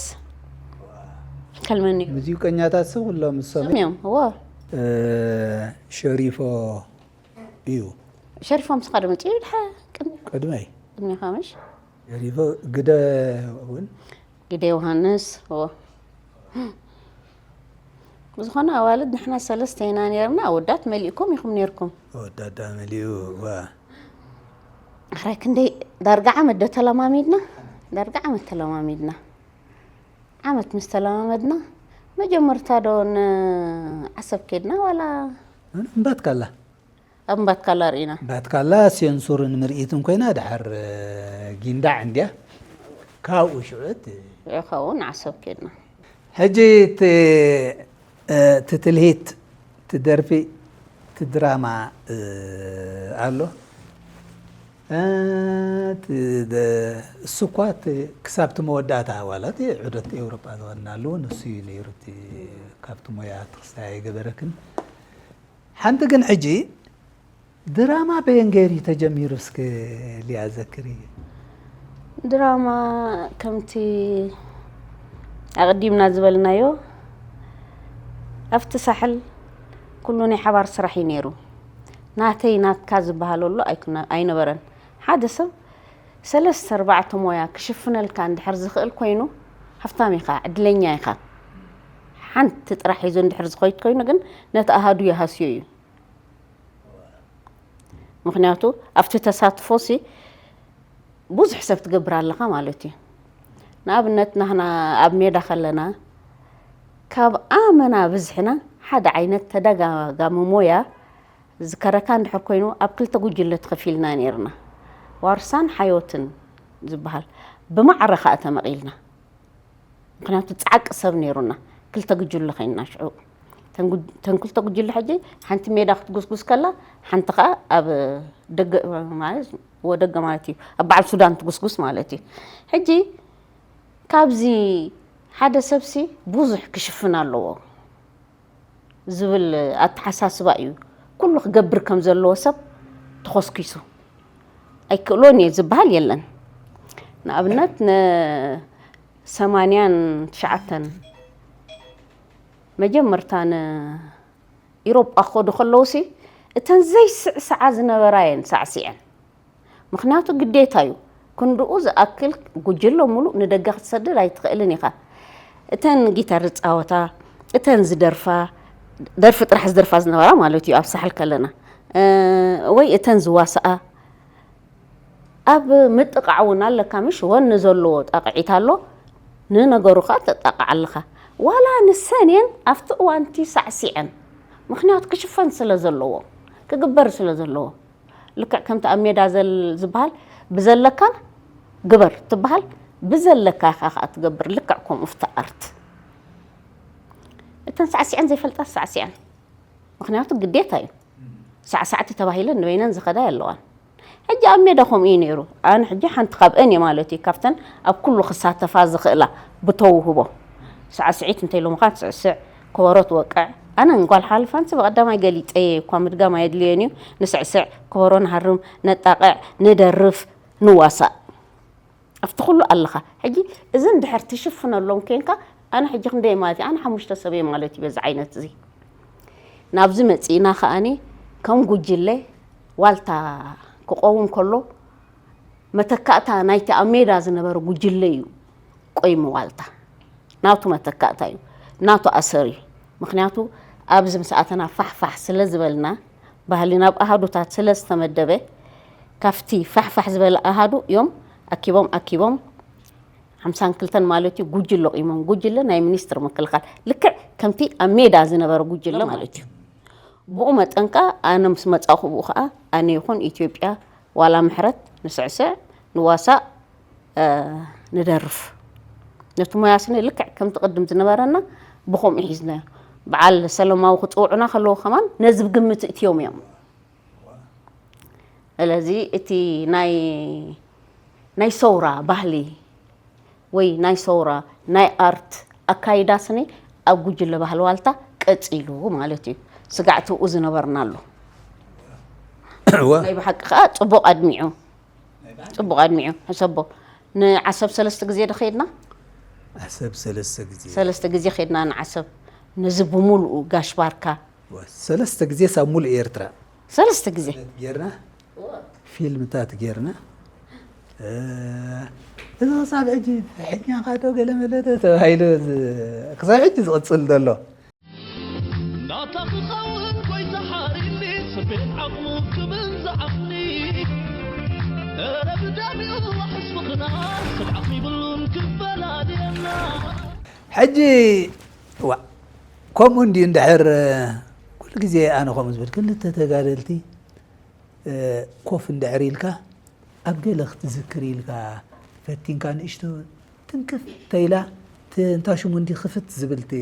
ከልመኒ እዩ። ሙዚቀኛታት ሰብ ኩሎም እሶም እዮም። እዎ። እ፣ ሸሪፎ እዩ። ሸሪፎ ምስኻ ዶ መጺኡ ድሓ ቅድሚ ቅድመይ ቅድሚኻ ምሽ? ሸሪፎ ግደ እውን ግደ ዮሃንስ። እዎ። ብዝኾነ ኣዋልድ ንሕና ሰለስተ ኢና ነርና። ኣወዳት መሊእኩም ኢኹም ነርኩም። ወዳዳ መሊኡ ዋ ኣረ ክንደይ ዳርጋ ዓመት ዶ ተለማሚድና? ዳርጋ ዓመት ተለማሚድና። ዓመት ምስ ተለማመድና መጀመርታ ዶ ንዓሰብ ኬድና ዋላ እምባትካላ ኣብ እምባትካላ ርኢና? እምባትካላ ሴንሱርን ምርኢትን ኮይና ድሓር ጊንዳዕ እንድያ። ካብኡ ሽዑት ይኸውን ዓሰብ ኬድና። ሕጂ እቲ እቲ ትልሂት፣ እቲ ደርፊ፣ እቲ ድራማ ኣሎ። እቲ ደ- እሱ እኳ እቲ ክሳብ እቲ መወዳእታ ዋላ እቲ ዑደት ኤውሮጳ ዝኸድናሉ እውን እሱ እዩ ነይሩ። እቲ ካብቲ ሞያ ትኽስታይ ኣይገበረክን። ሓንቲ ግን ሕጂ ድራማ በየን ገይሩ እዩ ተጀሚሩ? እስከ ሊያ ዘክሪ። ድራማ ከምቲ ኣቐዲምና ዝበልናዮ ኣብቲ ሳሕል ኩሉ ናይ ሓባር ስራሕ እዩ ነይሩ። ናተይ ናትካ ዝበሃል ኣሎ ኣይኩነ- ኣይነበረን። ሓደ ሰብ ሰለስተ ኣርባዕተ ሞያ ክሽፍነልካ እንድሕር ዝኽእል ኮይኑ ሃፍታም ኢኻ፣ ዕድለኛ ኢኻ። ሓንቲ ጥራሕ ሒዙ እንድሕር ዝኸይድ ኮይኑ ግን ነቲ ኣሃዱ ይሃስዮ እዩ። ምክንያቱ ኣብቲ ተሳትፎ ሲ ብዙሕ ሰብ ትገብር ኣለኻ ማለት እዩ። ንኣብነት ናህና ኣብ ሜዳ ከለና ካብ ኣመና ብዝሕና ሓደ ዓይነት ተደጋጋሚ ሞያ ዝከረካ እንድሕር ኮይኑ ኣብ ክልተ ጉጅለ ተኸፊልና ነይርና። ዋርሳን ሓዮትን ዝበሃል ብማዕረ ከዓ ተመቒልና። ምክንያቱ ፃዕቂ ሰብ ነይሩና ክልተ ጉጅለ ኮይንና ሽዑ። ተን ጉ- ተን ክልተ ጉጅለ ሕጂ ሓንቲ ሜዳ ክትጉስጉስ ከላ ሓንቲ ከዓ ኣብ ደገ ማለት ወደገ ማለት እዩ ኣብ በዓል ሱዳን ትጉስጉስ ማለት እዩ። ሕጂ ካብዚ ሓደ ሰብሲ ብዙሕ ክሽፍን ኣለዎ ዝብል ኣተሓሳስባ እዩ ኩሉ ክገብር ከም ዘለዎ ሰብ ተኾስኪሱ። ኣይክእሎን እየ ዝበሃል የለን። ንኣብነት ንሰማንያን ትሽዓተን መጀመርታ ንኢሮጳ ክኸዱ ከለውሲ እተን ዘይስዕስዓ ዝነበራ እየን ሳዕሲዐን። ምክንያቱ ግዴታ እዩ። ክንድኡ ዝኣክል ጉጅለ ሙሉእ ንደገ ክትሰድድ ኣይትኽእልን ኢኻ። እተን ጊታር ዝፃወታ፣ እተን ዝደርፋ፣ ደርፊ ጥራሕ ዝደርፋ ዝነበራ ማለት እዩ ኣብ ሳሕል ከለና ወይ እተን ዝዋስኣ ኣብ ምጥቃዕ እውን ኣለካ ምሽ ወኒ ዘለዎ ጣቕዒት ኣሎ። ንነገሩ ከዓ ተጣቕዓ ኣለኻ። ዋላ ንሰን እየን ኣብቲ እዋንቲ ሳዕሲዐን። ምክንያቱ ክሽፈን ስለ ዘለዎ ክግበር ስለ ዘለዎ ልክዕ ከምቲ ኣብ ሜዳ ዝበሃል ብዘለካ ግበር ትበሃል ብዘለካ ኢኻ ከዓ ትገብር ልክዕ ከምኡ ፍቲ ኣርት እተን ሳዕሲዐን ዘይፈልጣ ሳዕሲዐን ምክንያቱ ግዴታ እዩ። ሳዕሳዕቲ ተባሂለን ንበይነን ዝኸዳ የለዋን። ሕጂ ኣብ ሜዳ ከምኡ እዩ ነይሩ። ኣነ ሕጂ ሓንቲ ካብአን እየ ማለት እዩ ካብተን ኣብ ኩሉ ክሳተፋ ዝኽእላ ብተውህቦ ሳዕስዒት እንተ ኢሎምኻ ትስዕስዕ ከበሮ ትወቅዕ። ኣነ እንኳል ሓልፋንሲ ብቐዳማይ ገሊፀየ እኳ ምድጋም ኣየድልየን እዩ። ንስዕስዕ ከበሮ ንሃርም ነጣቕዕ ንደርፍ ንዋሳእ ኣብቲ ኩሉ ኣለኻ። ሕጂ እዚ እንድሕር ትሽፍነሎም ኮንካ ኣነ ሕጂ ክንደይ ማለት እዩ ኣነ ሓሙሽተ ሰብ እየ ማለት እዩ በዚ ዓይነት እዚ ናብዚ መፂእና ከኣኒ ከም ጉጅለ ዋልታ ክቆውም ከሎ መተካእታ ናይቲ ኣብ ሜዳ ዝነበረ ጉጅለ እዩ ቆይሙ ዋልታ ናቱ መተካእታ እዩ ናቱ ኣሰር እዩ ምክንያቱ ኣብዚ ምስ ኣተና ፋሕፋሕ ስለ ዝበልና ባህሊ ናብ ኣሃዱታት ስለ ዝተመደበ ካብቲ ፋሕፋሕ ዝበለ ኣሃዱ እዮም ኣኪቦም ኣኪቦም ሓምሳን ክልተን ማለት እዩ ጉጅለ ቂሞም ጉጅለ ናይ ሚኒስትር ምክልኻል ልክዕ ከምቲ ኣብ ሜዳ ዝነበረ ጉጅለ ማለት እዩ ብኡ መጠን ከዓ ኣነ ምስ መፃእኹ ብኡ ከዓ ኣነ ይኹን ኢትዮጵያ ዋላ ምሕረት ንስዕስዕ ንዋሳእ ንደርፍ ነቲ ሞያ ስነ ልክዕ ከምቲ ቅድም ዝነበረና ብኸምኡ ሒዝናዮ በዓል ሰለማዊ ክፅውዑና ከለዉ ከማን ነዚ ብግምት እትዮም እዮም ስለዚ እቲ ናይ ናይ ሰውራ ባህሊ ወይ ናይ ሰውራ ናይ ኣርት ኣካይዳ ስኒ ኣብ ጉጅለ ባህሊ ዋልታ ቀፂሉ ማለት እዩ። ስጋዕቲ ኡ ዝነበርና ኣሎ። እወ። ናይ ብሓቂ ከዓ ፅቡቕ ኣድሚዑ፣ ፅቡቕ ኣድሚዑ። ሕሰቦ፣ ንዓሰብ ሰለስተ ግዜ ዶ ከይድና? ዓሰብ ሰለስተ ግዜ። ሰለስተ ግዜ ከይድና ንዓሰብ፣ ነዚ ብምሉኡ ጋሽ ባርካ። እወ፣ ሰለስተ ግዜ ሳብ ሙሉእ ኤርትራ ሰለስተ ግዜ። ጌርና፣ ፊልምታት ጌርና። እ፣ እዚ ክሳብ ሕጂ ፍሕኛኻ ዶ ገለ መለ ዶ ተባሂሉ ዝ-፣ ክሳብ ሕጂ ዝቕጽል ዘሎ። ናታ ክኸውን ጎይታ ሓሪኒ ስቤን ዓቕሙ ክብል ዝዓቕኒ። እረ ብዳሚኡ ዋሕስ ፍቕርና ሰብ ዓቕሚ ይብሉን ክፈላልየና። ሕጂ፣ ዋ፣ ከምኡ እንድዩ እንድሕር፣ ኩሉ ግዜ ኣነ ከምኡ ዝብል፣ ክልተ ተጋደልቲ፣ እ፣ ኮፍ እንድሕር ኢልካ፣ ኣብ ገለ ክትዝክር ኢልካ ፈቲንካ፣ ንእሽቶ ትንክፍ ተይላ፣ ት-፣ እንታ ሽሙ እንዲ ክፍት ዝብል፣ ቲ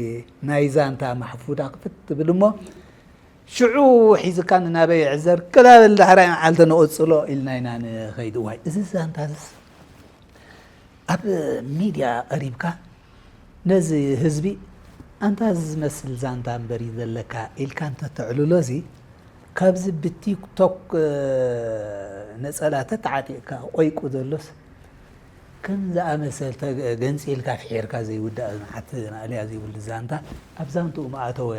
ናይ ዛንታ ማሕፉዳ ክፍት ትብል እሞ፣ ሽዑ ሒዝካ ንናበይ ይዕዘር፣ ክላበል ዳሕራይ መዓልቲ ንቕጽሎ ኢልና ኢና ንኸይድ። ዋይ፣ እዚ ዛንታ እዚስ ኣብ ሚድያ ቀሪብካ ነዚ ህዝቢ፣ ኣንታ እዚ ዝመስል ዛንታ እምበር እዩ ዘለካ ኢልካ እንተተዕልሎ፣ እዚ ካብዚ ብቲክቶክ፣ እ፣ ነጸላ ተተዓጢቕካ ቆይቁ ዘሎስ፣ ከም ዝኣመሰል ተገ-፣ ገንጺልካ ፍሒርካ ዘይውዳእ መዓት ማእለያ ዘይብሉ ዛንታ ኣብ ዛንትኡ ምኣተወ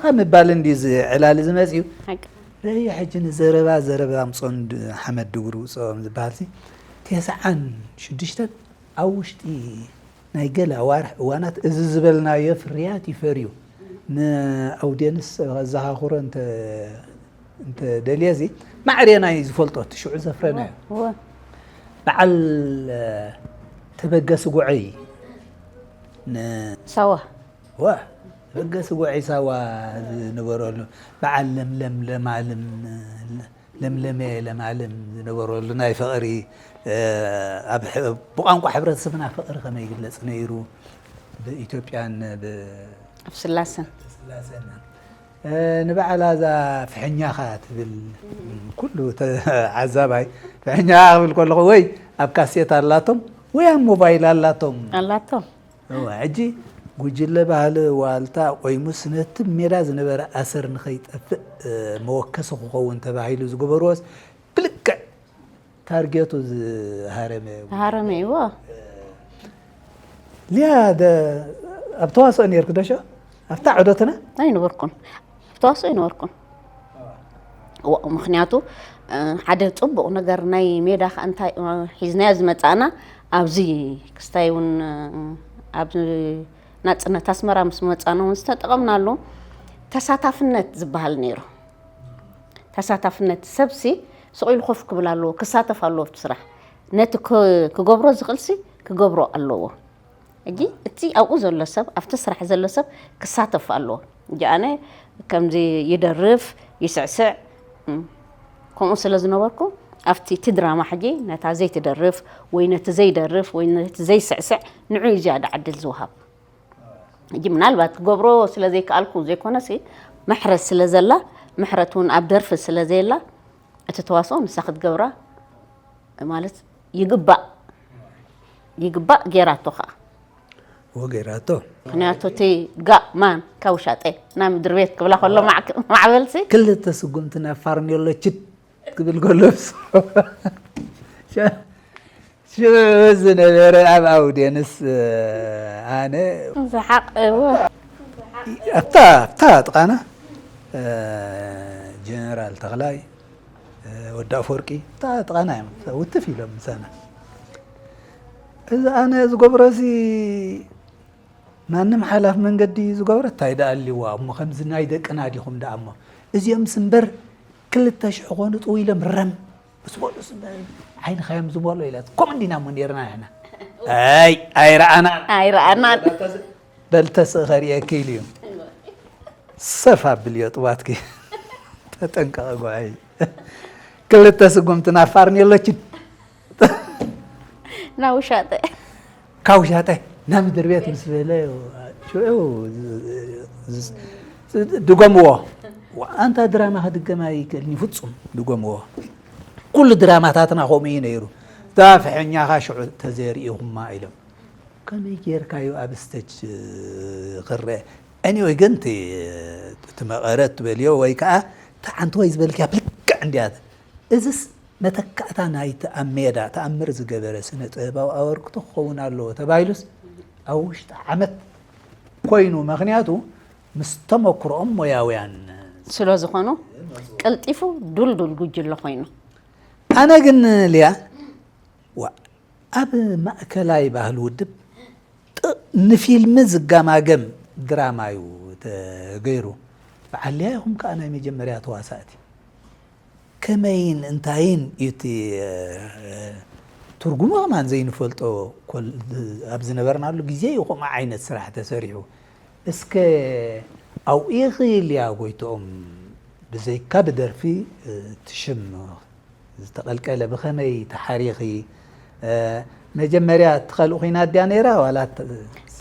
ካብ ምባል እንድዩ እዚ ዕላል እዚ መጺኡ። ሓቂ። ረይ ሕጂ ንዘረባ ዘረባ ኣምጾን ድ-፣ ሓመድ ድጉሪ ውጽኦም ዝበሃል ሲ፣ ተስዓን ሽዱሽተን ኣብ ውሽጢ ናይ ገለ ኣዋርሕ እዋናት እዚ ዝበልናዮ ፍርያት እዩ ፈርዩ። ንኣውድየንስ ከዘኻኽሮ እንተ፣ እንተ ደልየ፣ እዚ ማዕሬና እዩ ዝፈልጦ፣ እቲ ሽዑ ዘፍረናዮ። እወ። በዓል፣ እ፣ ተበገስ ጉዐይ ን-፣ ሳዋ። ዋ፣ ተበገስ ጉዐይ ሳዋ ዝነበረሉ፣ በዓል ለምለም ለማልም፣ ለምለመ ለማልም ዝነበረሉ ናይ ፍቕሪ፣ እ፣ ኣብ ሕ-፣ ብቋንቋ ሕብረተሰብና ፍቕሪ ከመይ ይግለጽ ነይሩ፣ ብኢትዮጵያን ብ-፣ ኣብ ስላሰን። ስላሴና። እ፣ ንበዓላ እዛ ፍሕኛኻ ትብል፣ ኩሉ ተ-፣ ዓዛባይ ፍሕኛኻ ክብል ከለኹ ወይ ኣብ ካሴት ኣላቶም ወይ ኣብ ሞባይል ኣላቶም። ኣላቶም። እወ፣ ሕጂ ጉጅለ ባህሊ ዋልታ ቆይሙስ ነቲ ሜዳ ዝነበረ ኣሰር ንኸይጠፍእ፣ እ፣ መወከሲ ክኸውን ተባሂሉ ዝገበርዎስ ብልክዕ ታርጌቱ ዝሃረመ። ተሃረመ እዎ። ሊያ፣ ደ-፣ ኣብ ተዋስኦ ነይርክ ዶ ሸ? ኣብታ ዑደትና? ኣይነበርኩን። ኣብ ተዋስኦ ኣይነበርኩን። እዎ፣ ምኽንያቱ፣ እ፣ ሓደ ጽቡቕ ነገር ናይ ሜዳ ከኣ እንታይ፣ እ፣ ሒዝናዮ ዝመጻእና፣ ኣብዚ ክስታይ እውን፣ እ፣ ኣብ ናጽነት ኣስመራ ምስ መጻና እውን ዝተጠቐምናሉ ተሳታፍነት ዝበሃል ነይሩ። ተሳታፍነት፣ ሰብሲ ስቕ ኢሉ ኮፍ ክብል ኣለዎ፣ ክሳተፍ ኣለዎ ኣብቲ ስራሕ። ነቲ ክ-፣ ክገብሮ ዝኽእልሲ ክገብሮ ኣለዎ። ሕጂ እቲ ኣብኡ ዘሎ ሰብ፣ ኣብቲ ስራሕ ዘሎ ሰብ ክሳተፍ ኣለዎ። ሕጂ ኣነ ከምዚ ይደርፍ፣ ይስዕስዕ፣ እም፣ ከምኡ ስለ ዝነበርኩ፣ ኣብቲ እቲ ድራማ ሕጂ ነታ ዘይትደርፍ ወይ ነቲ ዘይደርፍ ወይ ነቲ ዘይስዕስዕ ንዑ እዩ ዝያዳ ዕድል ዝወሃብ። ሕጂ ምናልባት ክገብሮ ስለ ዘይከኣልኩ ዘይኮነሲ፣ ምሕረት ስለ ዘላ፣ ምሕረት እውን ኣብ ደርፊ ስለ ዘየላ፣ እቲ ተዋስኦ ንሳ ክትገብራ ማለት ይግባእ፣ ይግባእ፣ ጌራቶ ኸዓ። እወ፣ ጌራቶ። ምኽንያቱ እቲ ጋእ ማን ካብ ውሻጠ ናብ ምድሪ ቤት ክብላ ከሎ ማዕ-፣ ማዕበልሲ። ክልተ ስጉምቲ ናብ ፋርኔሎ ችድ ክብል ከሎ፣ ሽዑ ዝነበረ ኣብ ኣውድየንስ፣ ኣነ ዝሓቕ፣ እወ። ኣብታ፣ ኣብታ ጥቓና፣ እ፣ ጀነራል ተኽላይ፣ እ፣ ወዲ ኣፈወርቂ፣ ኣብታ ጥቓና እዮም ውትፍ ኢሎም ምሳና። እዚ ኣነ ዝገብሮሲ ማንም ሓላፍ መንገዲ ዝገብሮ እንታይ ደኣ ኣልዋ እሞ፣ ከምዚ ናይ ደቅና ዲኹም ደኣ እሞ፣ እዚኦምስ እምበር ክልተ ሽሕ ኾኑ ጥው ኢሎም ረም ምስ በሉ፣ ዓይንኻ እዮም ዝመልኡ ኢላ። ከምኡ እንዲና እሞ ነይርና ንሕና። ኣይ፣ ኣይረኣናን። ኣይረኣናን። በል ተስእ ከርእየኪ ኢሉ እዩ። ሰፍ ኣብልዮ ጥዋትኪ። ተጠንቀቐ ጓይ። ክልተ ስጉምቲ ናብ ፋርኔሎ ችድ። ናብ ውሻጠ። ካብ ውሻጠ ናብ ምድሪ ቤት ምስ በለ፣ ሽዑ ዝ-፣ ዝ-፣ ድገምዎ። ኣንታ ድራማ ክድገም ኣይክእልን እዩ ፍጹም። ድገምዎ። ኩሉ ድራማታትና ከምኡ እዩ ነይሩ። እዛ ፍሕኛኻ ሽዑ ተዘይርእኹማ ኢሎም። ከመይ ጌርካዮ ኣብ ስቴጅ ክረአ? Anyway ግን እቲ፣ እቲ መቐረት ትበልዮ ወይ ከዓ እቲ ዓንተወይ ዝበልክያ ብልክዕ እንድያ። እዝስ መተካእታ ናይቲ ኣብ ሜዳ ተኣምር ዝገበረ ስነ ጥበባዊ ኣበርክቶ ክኸውን ኣለዎ ተባሂሉስ ኣብ ውሽጢ ዓመት ኮይኑ። ምኽንያቱ ምስ ተመክሮኦም ሞያውያን ስለ ዝኾኑ ቀልጢፉ ዱልዱል ጉጅለ ኮይኑ። ኣነ ግን ሊያ ዋ ኣብ ማእከላይ ባህሊ ውድብ ጥ- ንፊልም ዝጋማገም ድራማ እዩ ተገይሩ። በዓል ሊያ ኢኹም ከዓ ናይ መጀመርያ ተዋሳእቲ። ከመይን እንታይን እዩ እቲ ትርጉሙ ከማን ዘይንፈልጦ ኣብ ዝነበርናሉ ግዜ እዩ ከምኡ ዓይነት ስራሕ ተሰሪሑ። እስከ ኣብኡ ኢኺ ሊያ ጎይትኦም ብዘይካ ብደርፊ እቲ ሽም ዝተቐልቀለ ብኸመይ ተሓሪኺ? መጀመርያ እቲ ካልእ ኩናት ድያ ነይራ ዋላ? እቲ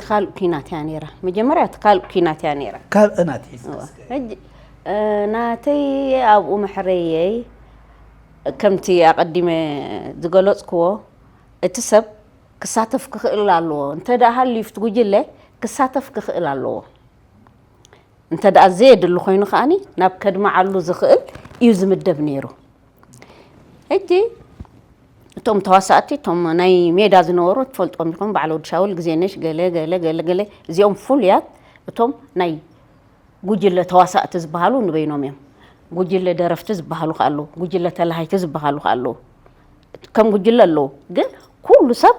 ካልእ ኩናት እያ ነይራ። መጀመርያ እቲ ካልእ ኩናት እያ ነይራ። ካብ ናት ሒዝ ሕጂ ናተይ ኣብኡ መሕረየይ ከምቲ ኣቐዲመ ዝገለፅክዎ እቲ ሰብ ክሳተፍ ክኽእል ኣለዎ። እንተ ደኣ ሃልዩ ፍቲ ጉጅለ ክሳተፍ ክኽእል ኣለዎ። እንተ ደኣ ዘየድሊ ኮይኑ ከኣኒ ናብ ከድምዓሉ ዝኽእል እዩ ዝምደብ ነይሩ። ሕጂ እቶም ተዋሳእቲ እቶም ናይ ሜዳ ዝነበሩ ትፈልጦም ኢኹም፣ በዓል ወዲ ሻውል፣ ግዜነሽ፣ ገለ ገለ ገለ ገለ እዚኦም ፍሉያት እቶም ናይ ጉጅለ ተዋሳእቲ ዝበሃሉ ንበይኖም እዮም። ጉጅለ ደረፍቲ ዝበሃሉ ከ ኣለዉ፣ ጉጅለ ተላሃይቲ ዝበሃሉ ከ ኣለዉ። ከም ጉጅለ ኣለዉ፣ ግን ኩሉ ሰብ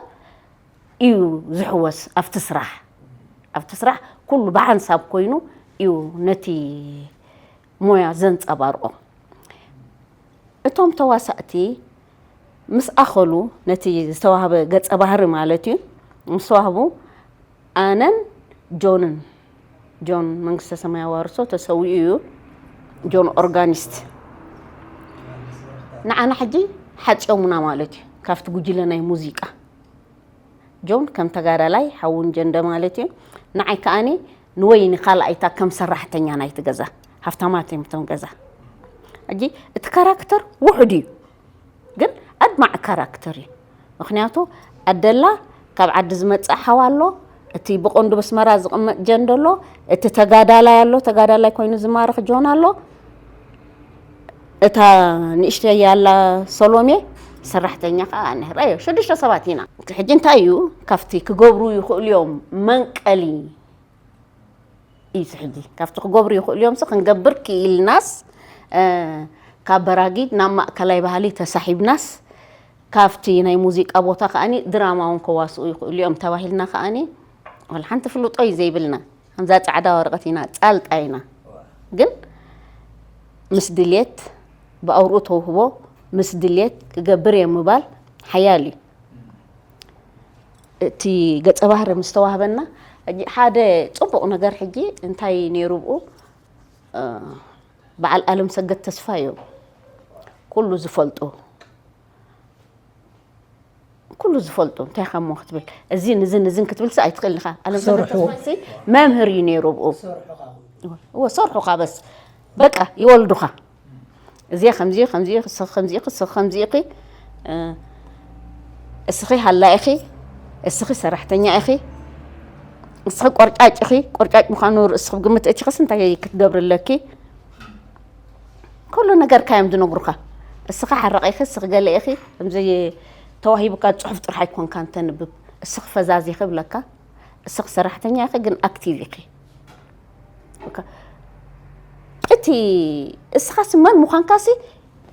እዩ ዝሕወስ ኣብቲ ስራሕ። ኣብቲ ስራሕ ኩሉ ብሓንሳብ ኮይኑ እዩ ነቲ ሞያ ዘንጸባርቆ። እቶም ተዋሳእቲ ምስ ኣኸሉ ነቲ ዝተዋህበ ገጸ ባህሪ ማለት እዩ ምስ ተዋህቡ ኣነን ጆንን ጆን መንግስተ ሰማይ ኣዋርሶ ተሰዊኡ እዩ። ጆን ኦርጋኒስት ንዓና ሕጂ ሓፂዮሙና ማለት እዩ ካብቲ ጉጅለ ናይ ሙዚቃ። ጆን ከም ተጋዳላይ ሓውን ጀንደ ማለት እዩ። ንዓይ ከኣኒ ንወይኒ ካልኣይታ ከም ሰራሕተኛ ናይቲ ገዛ ሃፍታማት እዮም እቶም ገዛ። ሕጂ እቲ ካራክተር ውሑድ እዩ ግን ኣድማዕ ካራክተር እዩ። ምክንያቱ ኣደላ ካብ ዓዲ ዝመፅእ ሓው ኣሎ፣ እቲ ብቐንዱ በስመራ ዝቕመጥ ጀንደ ኣሎ፣ እቲ ተጋዳላይ ኣሎ፣ ተጋዳላይ ኮይኑ ዝማርኽ ጆን ኣሎ፣ እታ ንእሽተይ ያላ ሰሎሜ ሰራሕተኛ ከዓ ነህራ እዮ። ሽዱሽተ ሰባት ኢና። ሕጂ እንታይ እዩ ካብቲ ክገብሩ ይኽእሉ እዮም መንቀሊ እዩ ሕጂ ካብቲ ክገብሩ ይኽእሉ እዮም ክንገብር ክኢልናስ ካብ በራጊድ ናብ ማእከላይ ባህሊ ተሳሒብናስ ካብቲ ናይ ሙዚቃ ቦታ ከዓኒ ድራማ እውን ከዋስኡ ይኽእሉ እዮም ተባሂልና ከዓኒ ወላ ሓንቲ ፍልጦ እዩ ዘይብልና። ከምዛ ጻዕዳ ወረቐት ኢና ጻልጣ ኢና ግን ምስ ድልየት ብኣውርኡ ተውህቦ ምስ ድልየት ክገብር እየ ምባል ሓያል እዩ። እቲ ገጸ ባህሪ ምስ ተዋህበና ሕጂ ሓደ ጽቡቕ ነገር ሕጂ እንታይ ነይሩ ብኡ በዓል ኣለም ሰገድ ተስፋ እዮም ኩሉ ዝፈልጡ ኩሉ ዝፈልጡ እንታይ ከሞ ክትብል እዚን እዝን እዝን ክትብል ሲ ኣይትኽእል ኢኻ። ኣለም ሰገድ ተስፋ ሲ መምህር እዩ ነይሩ ብኡ። እዎ ሰርሑ ካበስ በቃ ይወልዱኻ። እዚ ከምዚ ከምዚ እስኺ ከምዚ እስኺ ከምዚ ኢኺ እስኺ ሃላ ኢኺ እስኺ ሰራሕተኛ ኢኺ እስኺ ቆርጫጭ ኢኺ። ቆርጫጭ ምዃኑ ርእስኺ ግምት እቲኽስ እንታይ ክትገብሪ ኣለኪ? ኩሉ ነገርካ እዮም ዝነግሩኻ። እስኺ ሓረቕ ኢኺ እስኺ ገለ ኢኺ ከምዚ ተዋሂቡካ ጽሑፍ ጥራሕ ኣይኮንካን ተንብብ። እስኺ ፈዛዚ ኢኺ ብለካ። እስኺ ሰራሕተኛ ኢኺ ግን ኣክቲቭ ኢኺ። እቲ እስኻሲ መን ምዃንካሲ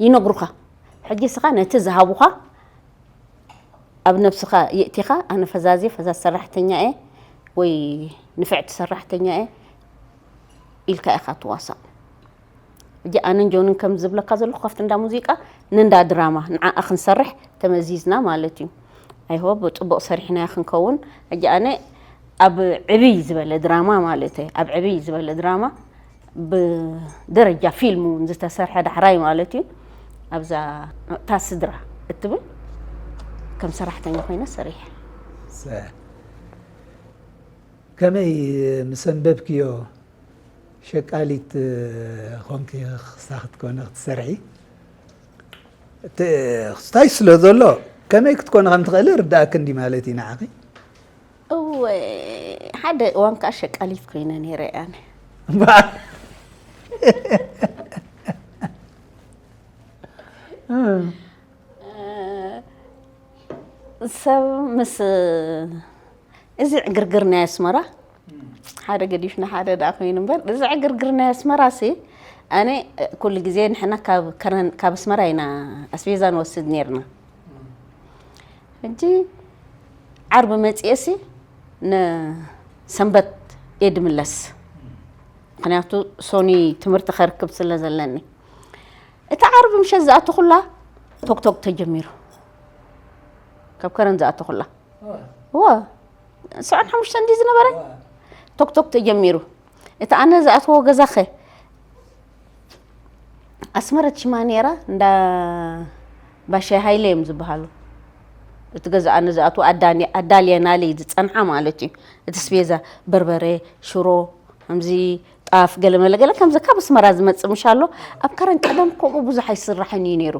ይነግሩኻ። ሕጂ እስኻ ነቲ ዝሃቡኻ ኣብ ነብስኻ የእቲኻ ኣነ ፈዛዚ ፈዛዝ ሰራሕተኛ እየ ወይ ንፍዕቲ ሰራሕተኛ እየ ኢልካ ኢኻ ትዋሳእ። ሕጂ ኣነን ጆንን ከም ዝብለካ ዘለኹ ካብቲ እንዳ ሙዚቃ ንእንዳ ድራማ ንዓኣ ክንሰርሕ ተመዚዝና ማለት እዩ። ኣይሆብ ጽቡቕ ሰሪሕናዮ ክንከውን። ሕጂ ኣነ ኣብ ዕብይ ዝበለ ድራማ ማለት እየ ኣብ ዕብይ ዝበለ ድራማ ብደረጃ ፊልም እውን ዝተሰርሐ ዳሕራይ ማለት እዩ ኣብዛ እታ ስድራ እትብል ከም ሰራሕተኛ ኮይነ ሰሪሐ። ከመይ ምስ ኣንበብክዮ ሸቃሊት ኮንኪ ክሳኽ ትኮነ ክትሰርሒ ክስታይ ስለ ዘሎ ከመይ ክትኮነ ከም ትኽእሊ ርዳእክ እንዲ ማለት እዩ ንዓኺ። እወ ሓደ እዋን ከዓ ሸቃሊት ኮይነ ነይረ ኣነ። እምበኣር ምስ እዚ ዕግርግር ናይ ኣስመራ ሓደ ገዲፍና ሓደ ደኣ ኮይኑ እምበር፣ እዚ ዕግርግር ናይ ኣስመራ ሲ ኣነ ኩሉ ግዜ ንሕና ካብ ከረን ካብ ኣስመራ ኢና ኣስቤዛ ንወስድ ነርና። ሕጂ ዓርቢ መፅኤ ሲ ንሰንበት እየ ድምለስ፣ ምክንያቱ ሶኒ ትምህርቲ ከርክብ ስለ ዘለኒ። እቲ ዓርቢ ምሸት ዝኣተኹላ ቶክቶክ ተጀሚሩ፣ ካብ ከረን ዝኣተኹላ እወ ሰብዓን ሓሙሽተን እንዲ ዝነበረ ቶክቶክ ተጀሚሩ። እቲ ኣነ ዝኣትዎ ገዛኸ ኣስመረት ሽማ ነይራ፣ እንዳ ባሻይ ሃይለ እዮም ዝበሃሉ። እቲ ገዛ ኣነ ዝኣትዎ ኣዳኒ- ኣዳልየናለይ ዝፀንሓ ማለት እዩ። እቲ ስቤዛ በርበረ፣ ሽሮ፣ ከምዚ ጣፍ፣ ገለ መለ ገለ ከምዚ ካብ ኣስመራ ዝመፅእ ምሽ ኣሎ። ኣብ ከረን ቀደም ከምኡ ብዙሕ ኣይስራሕን እዩ ነይሩ።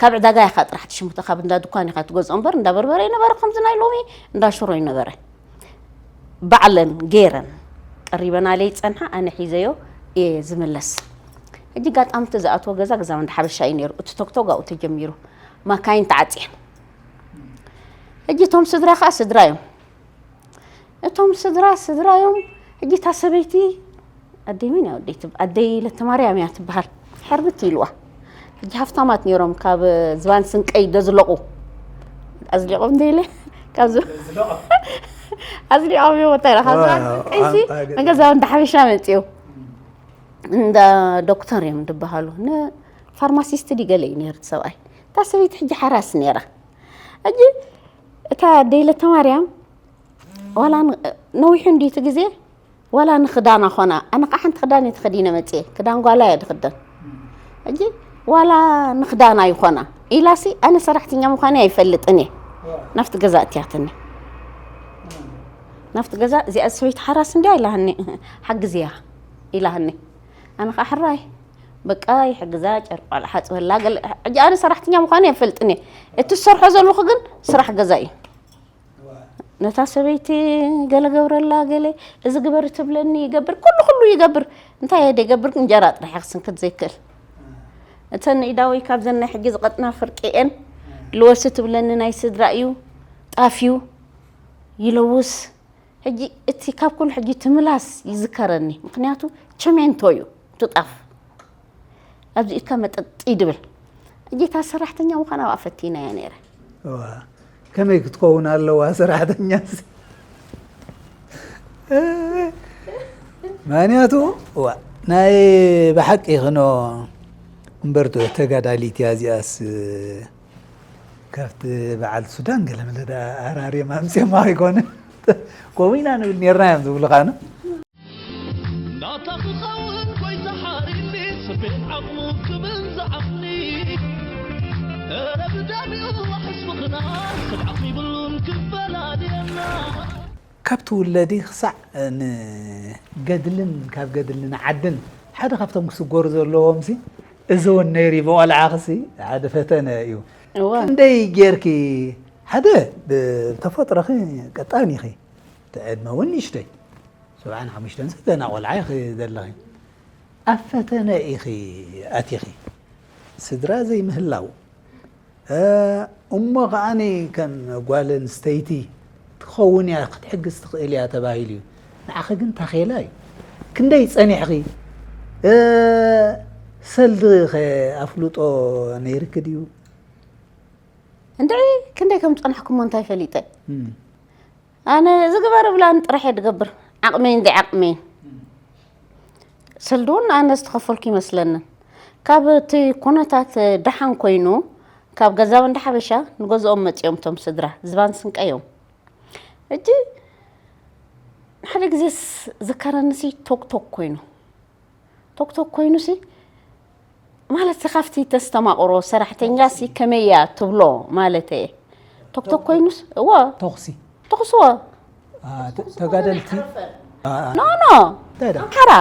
ካብ ዕዳጋ ኢኻ ጥራሕ ትሽምቶ፣ ካብ እንዳ ድኳን ኢኻ ትገዝኦ እምበር፣ እንዳ በርበረ ይነበረ፣ ከምዚ ናይ ሎሚ እንዳ ሽሮ ይነበረ። ባዕለን ገይረን ቀሪበናለይ ይጸንሓ፣ ኣነ ሒዘዮ እየ ዝምለስ። ሕጂ ጋጣምቲ ዝኣትዎ ገዛ፣ ገዛ ወንድ ሓበሻ እዩ ነይሩ። እቲ ቶክቶክ ኣብኡ ተጀሚሩ፣ ማካይን ተዓጽየን። ሕጂ እቶም ስድራ ከኣ ስድራ እዮም። እቶም ስድራ ስድራ እዮም። ሕጂ እታ ሰበይቲ ኣደይ መን እያ ወደይ ትብ-፣ ኣደይ ለተማርያም እያ ትበሃል። ሕርብት ኢልዋ። ሕጂ ሃፍታማት ነይሮም፣ ካብ ዝባን ስንቀይ ደዝለቑ። ኣዝሊቖም ደይለ፣ ካብ ዝ-፣ ኣዝሊቖም እዮም ወታ ኢላ፣ ካብ ዝባን ስንቀይ ሲ፣ ንገዛ ወንድ ሓበሻ መጽኡ። እንዳ ዶክተር እዮም ዝበሃሉ። ንፋርማሲስት ድዩ ገለ እዩ ነይሩ እቲ ሰብኣይ። እታ ሰበይቲ ሕጂ ሓራስ ነይራ። ሕጂ እታ ኣደይ ለተማርያም ዋላ ን-፣ ነዊሑ እንድዩ እቲ ግዜ፣ ዋላ ንኽዳና ኾና፣ ኣነ ኸዓ ሓንቲ ክዳን እየ ተኸዲነ መጽየ፣ ክዳን ጓላ እየ ዝኽደን። ሕጂ ዋላ ንኽዳና ይኾና ኢላሲ፣ ኣነ ሰራሕተኛ ምዃነይ ኣይፈልጥን እየ። ናብቲ ገዛ እትያትኒ። ናብቲ ገዛ፣ "እዚኣ ሰበይቲ ሓራስ እንድያ?" ኢላሃኒ፣ "ሓግዝያ" ኢላሃኒ። ኣነ ኸዓ፣ "ሕራይ፣ በቃ ይሕግዛ፣ ጨርቂ ቆልዓ ሓጽበላ፣ ገለ"፣ ሕጂ ኣነ ሰራሕተኛ ምዃነይ ኣይፈልጥን እየ። እቲ ዝሰርሖ ዘለኹ ግን ስራሕ ገዛ እዩ። ነታ ሰበይቲ ገለ ገብረላ፣ ገለ እዚ ግበሪ ትብለኒ ይገብር፣ ኩሉ ኩሉ ይገብር። እንታይ እየ ደይገብር? እንጀራ ጥራሕ እየ ክስንክት ዘይክእል። እተን ኢዳወይ ካብዘን ናይ ሕጂ ዝቐጥና ፍርቂ እየን። ልወሲ ትብለኒ ናይ ስድራ እዩ፣ ጣፍ እዩ፣ ይለውስ። ሕጂ እቲ ካብ ኩሉ ሕጂ እቲ ምላስ ይዝከረኒ፣ ምኽንያቱ ቸሜንቶ እዩ እቲ ጣፍ። ኣብዚ ኢድካ መጠጥ ይድብል። ሕጂ እታ ሰራሕተኛ ምዃና ኣብኣ ፈቲናያ ነይረ። እዋ፣ ከመይ ክትከውን ኣለዋ ሰራሕተኛስ? ምኽንያቱ፣ እዋ፣ ናይ ብሓቂ ክኖ እምበር ተጋዳሊት እያ እዚኣስ። ካብቲ በዓል ሱዳን ገለ መለ ደኣ ኣራርዮም ኣምፅዮማ ኣይኮነን? ከምኡ ኢና ንብል ነርና እዮም ዝብሉኻ፣ ኖ? ናታ ክኸውን ጎይታ ሓሪኒ፣ ስቤን ዓቕሙ ክብል ዝዓቕኒ። እረ ብደሚኡ ዋሕስ ምኽና፣ ስብዓት ይብሉን ክፈላልየና። ካብ ትውለዲ ክሳዕ ንገድልን ካብ ገድሊ ንዓድን ሓደ ካብቶም ክስገሩ ዘለዎም ሲ እዚ እውን ነይሩ እዩ። ብቆልዓኽሲ ሓደ ፈተነ እዩ። እወ። ክንደይ ጌርኪ፣ ሓደ ብተፈጥሮኺ ቀጣን ኢኺ፣ እቲ ዕድመ እውን ንእሽተይ፣ ሰብዓን ሓሙሽተን ገና ቆልዓ ኢኺ ዘለኺ። ኣብ ፈተነ ኢኺ ኣቲኺ፣ ስድራ ዘይምህላው፣ እ፣ እሞ ከዓኒ ከም ጓል ኣንስተይቲ ትኸውን እያ፣ ክትሕግዝ ትኽእል እያ ተባሂሉ እዩ። ንዓኺ ግን ታኼላ እዩ። ክንደይ ጸኒሕኺ? እ፣ ሰልዲ ኸ ኣፍልጦ ነይርኪ ድዩ? እንድዒ፣ ክንደይ ከም ጸናሕኩሞ እንታይ ፈሊጠ? እም። ኣነ ዝግበር እብላን ጥራሕ እየ ዝገብር፣ ዓቕመይን ዘይዓቕመይን። ሰልዲ እውን ኣነ ዝተኸፈልኩ ይመስለንን። ካብ እቲ ኩነታት ደሓን ኮይኑ፣ ካብ ገዛ ወንዳ ሓበሻ ንገዝኦም መጺኦም እቶም ስድራ፣ ዝባን ስንቀዮም። ሕጂ ሓደ ግዜስ ዝከረንሲ ቶክቶክ ኮይኑ። ቶክቶክ ኮይኑሲ፣ ማለት ካብቲ ተስተማቕሮ ሰራሕተኛሲ ከመይ እያ ትብሎ ማለት እየ። ቶክቶክ ኮይኑስ፣ እወ። ተኹሲ? ተኹሲ፣ እወ። አ፣ ተ-፣ ተጋደልቲ? አ፣ አ። ኖ፣ ኖ። እንታይ ደኣ? ኣምሓራ።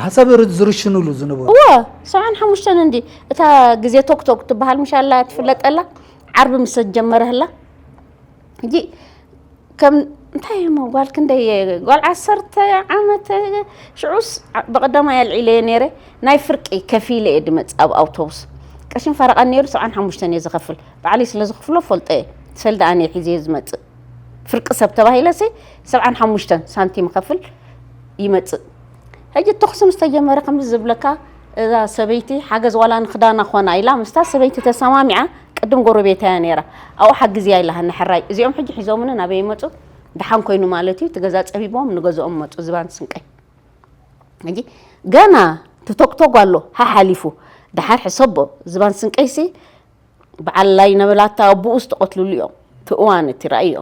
ሓሳብ ር-፣ ዝርሽኑሉ ዝነበሩ? እወ፣ ሰብዓን ሓሙሽተን እንዲ። እታ ግዜ ቶክቶክ ትበሃል ምሽ ኣላ ትፍለጠላ? ዓርቢ ምስ ጀመረ ህላ። ሕጂ ከም እንታይ እሞ ጓል ክንደይ፣ ጓል ዓሰርተ ዓመት ሽዑስ ብቐዳማይ ኣልዒለዮ ነይረ። ናይ ፍርቂ ከፊለ እየ ድመጽእ ኣብ ኣውቶቡስ። ቅርሽን ፈረቓን ነይሩ፣ ሰብዓን ሓሙሽተን እየ ዝኸፍል። ባዕለይ ስለ ዝኽፍሎ ፈልጦ እየ። እቲ ሰልዲ ኣነ ሒዘ ዝመጽእ ፍርቂ ሰብ ተባሂለሲ ሰብዓን ሓሙሽተን ሳንቲም ከፍል ይመጽእ። ሕጂ ተኹሲ ምስ ተጀመረ ከምዚ ዝብለካ እዛ ሰበይቲ ሓገዝ ዋላ ንክዳና ኾና ኢላ ምስታ ሰበይቲ ተሰማሚዓ ቅድም ጎረቤታ እያ ነይራ። ኣብኡ ሓግዝያ ኢላሃኒ ሕራይ እዚኦም ሕጂ ሒዞምኒ ናበይ ይመጹ? ደሓን ኮይኑ ማለት እዩ። እቲ ገዛ ጸቢቦም ንገዝኦም መጹ ዝባን ስንቀይ። ሕጂ ገና ትቶክቶክ ኣሎ ሓሓሊፉ ደሓር ሕሰቦ ዝባን ስንቀይሲ በዓል ላይ ነበላታ ኣቦኡ ዝተቐትልሉ እዮም። እቲ እዋን እቲ ራእዮ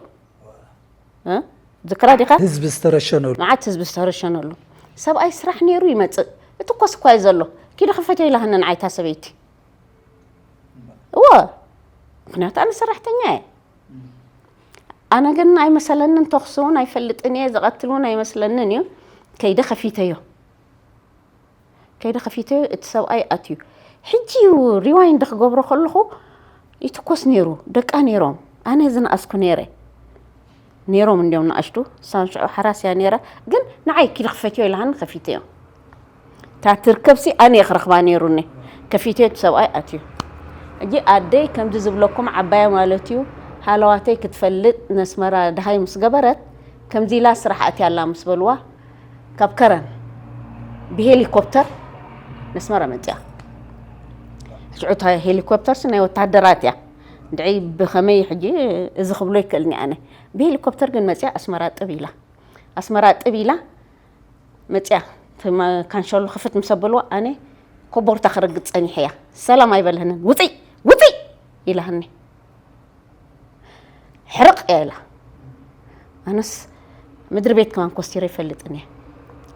ዝክራ ዲኻ? ህዝቢ ዝተረሸነሉ። መዓት ህዝቢ ዝተረሸነሉ። ሰብኣይ ስራሕ ነይሩ ይመፅእ። እቲ ኮስ እኳ እዩ ዘሎ። ኪዲ ክፈትዮ ኢላህንን ዓይታ ሰበይቲ። እወ፣ ምክንያቱ ኣነ ሰራሕተኛ እየ። ኣነ ግን ኣይመሰለንን፣ ተኽሲ እውን ኣይፈልጥን እየ፣ ዝቐትል እውን ኣይመስለንን እዩ። ከይደ ከፊተዮ። ከይደ ከፊተዮ፣ እቲ ሰብኣይ ኣትዩ። ሕጂ እዩ ሪዋይንድ ክገብሮ ከለኹ ይትኮስ ነይሩ። ደቃ ነይሮም። ኣነ ዝነኣስኩ ነይረ። ነይሮም እንዲዮም ንኣሽቱ። ሳን ሽዑ ሓራስ እያ ነይራ። ግን ንዓይ ኪዲ ክፈትዮ ኢላሃኒ ከፊተዮ። እታ ትርከብሲ ኣነ እየ ክረኽባ ነይሩኒ። ከፊተዮ እቲ ሰብኣይ ኣትዩ። ሕጂ ኣደይ ከምዚ ዝብለኩም ዓባያ ማለት እዩ። ሃለዋተይ ክትፈልጥ ነስመራ ደሃይ ምስ ገበረት ከምዚ ኢላ ስራሕ ኣትያ ኣላ ምስ በልዋ ካብ ከረን ብሄሊኮፕተር ነስመራ መፅያ። ሽዑ እታ ሄሊኮፕተርሲ ናይ ወታደራት እያ። እንድዒ ብኸመይ ሕጂ እዚ ክብሎ ይክእልኒ ኣነ። ብሄሊኮፕተር ግን መፅያ ኣስመራ ጥብ ኢላ። ኣስመራ ጥብ ኢላ መፅያ። እቲ ማ-፣ ካንሸሎ ክፍት ምስ ኣበልዋ ኣነ ኮቦርታ ክረግፅ ፀኒሐ እያ። ሰላም ኣይበልህንን። ውፅይ! ውፅይ! ኢላህኒ። ሕርቕ እያ ኢላ። ኣነስ ምድሪ ቤት ከማን ኮስቲረ ይፈልጥን እየ።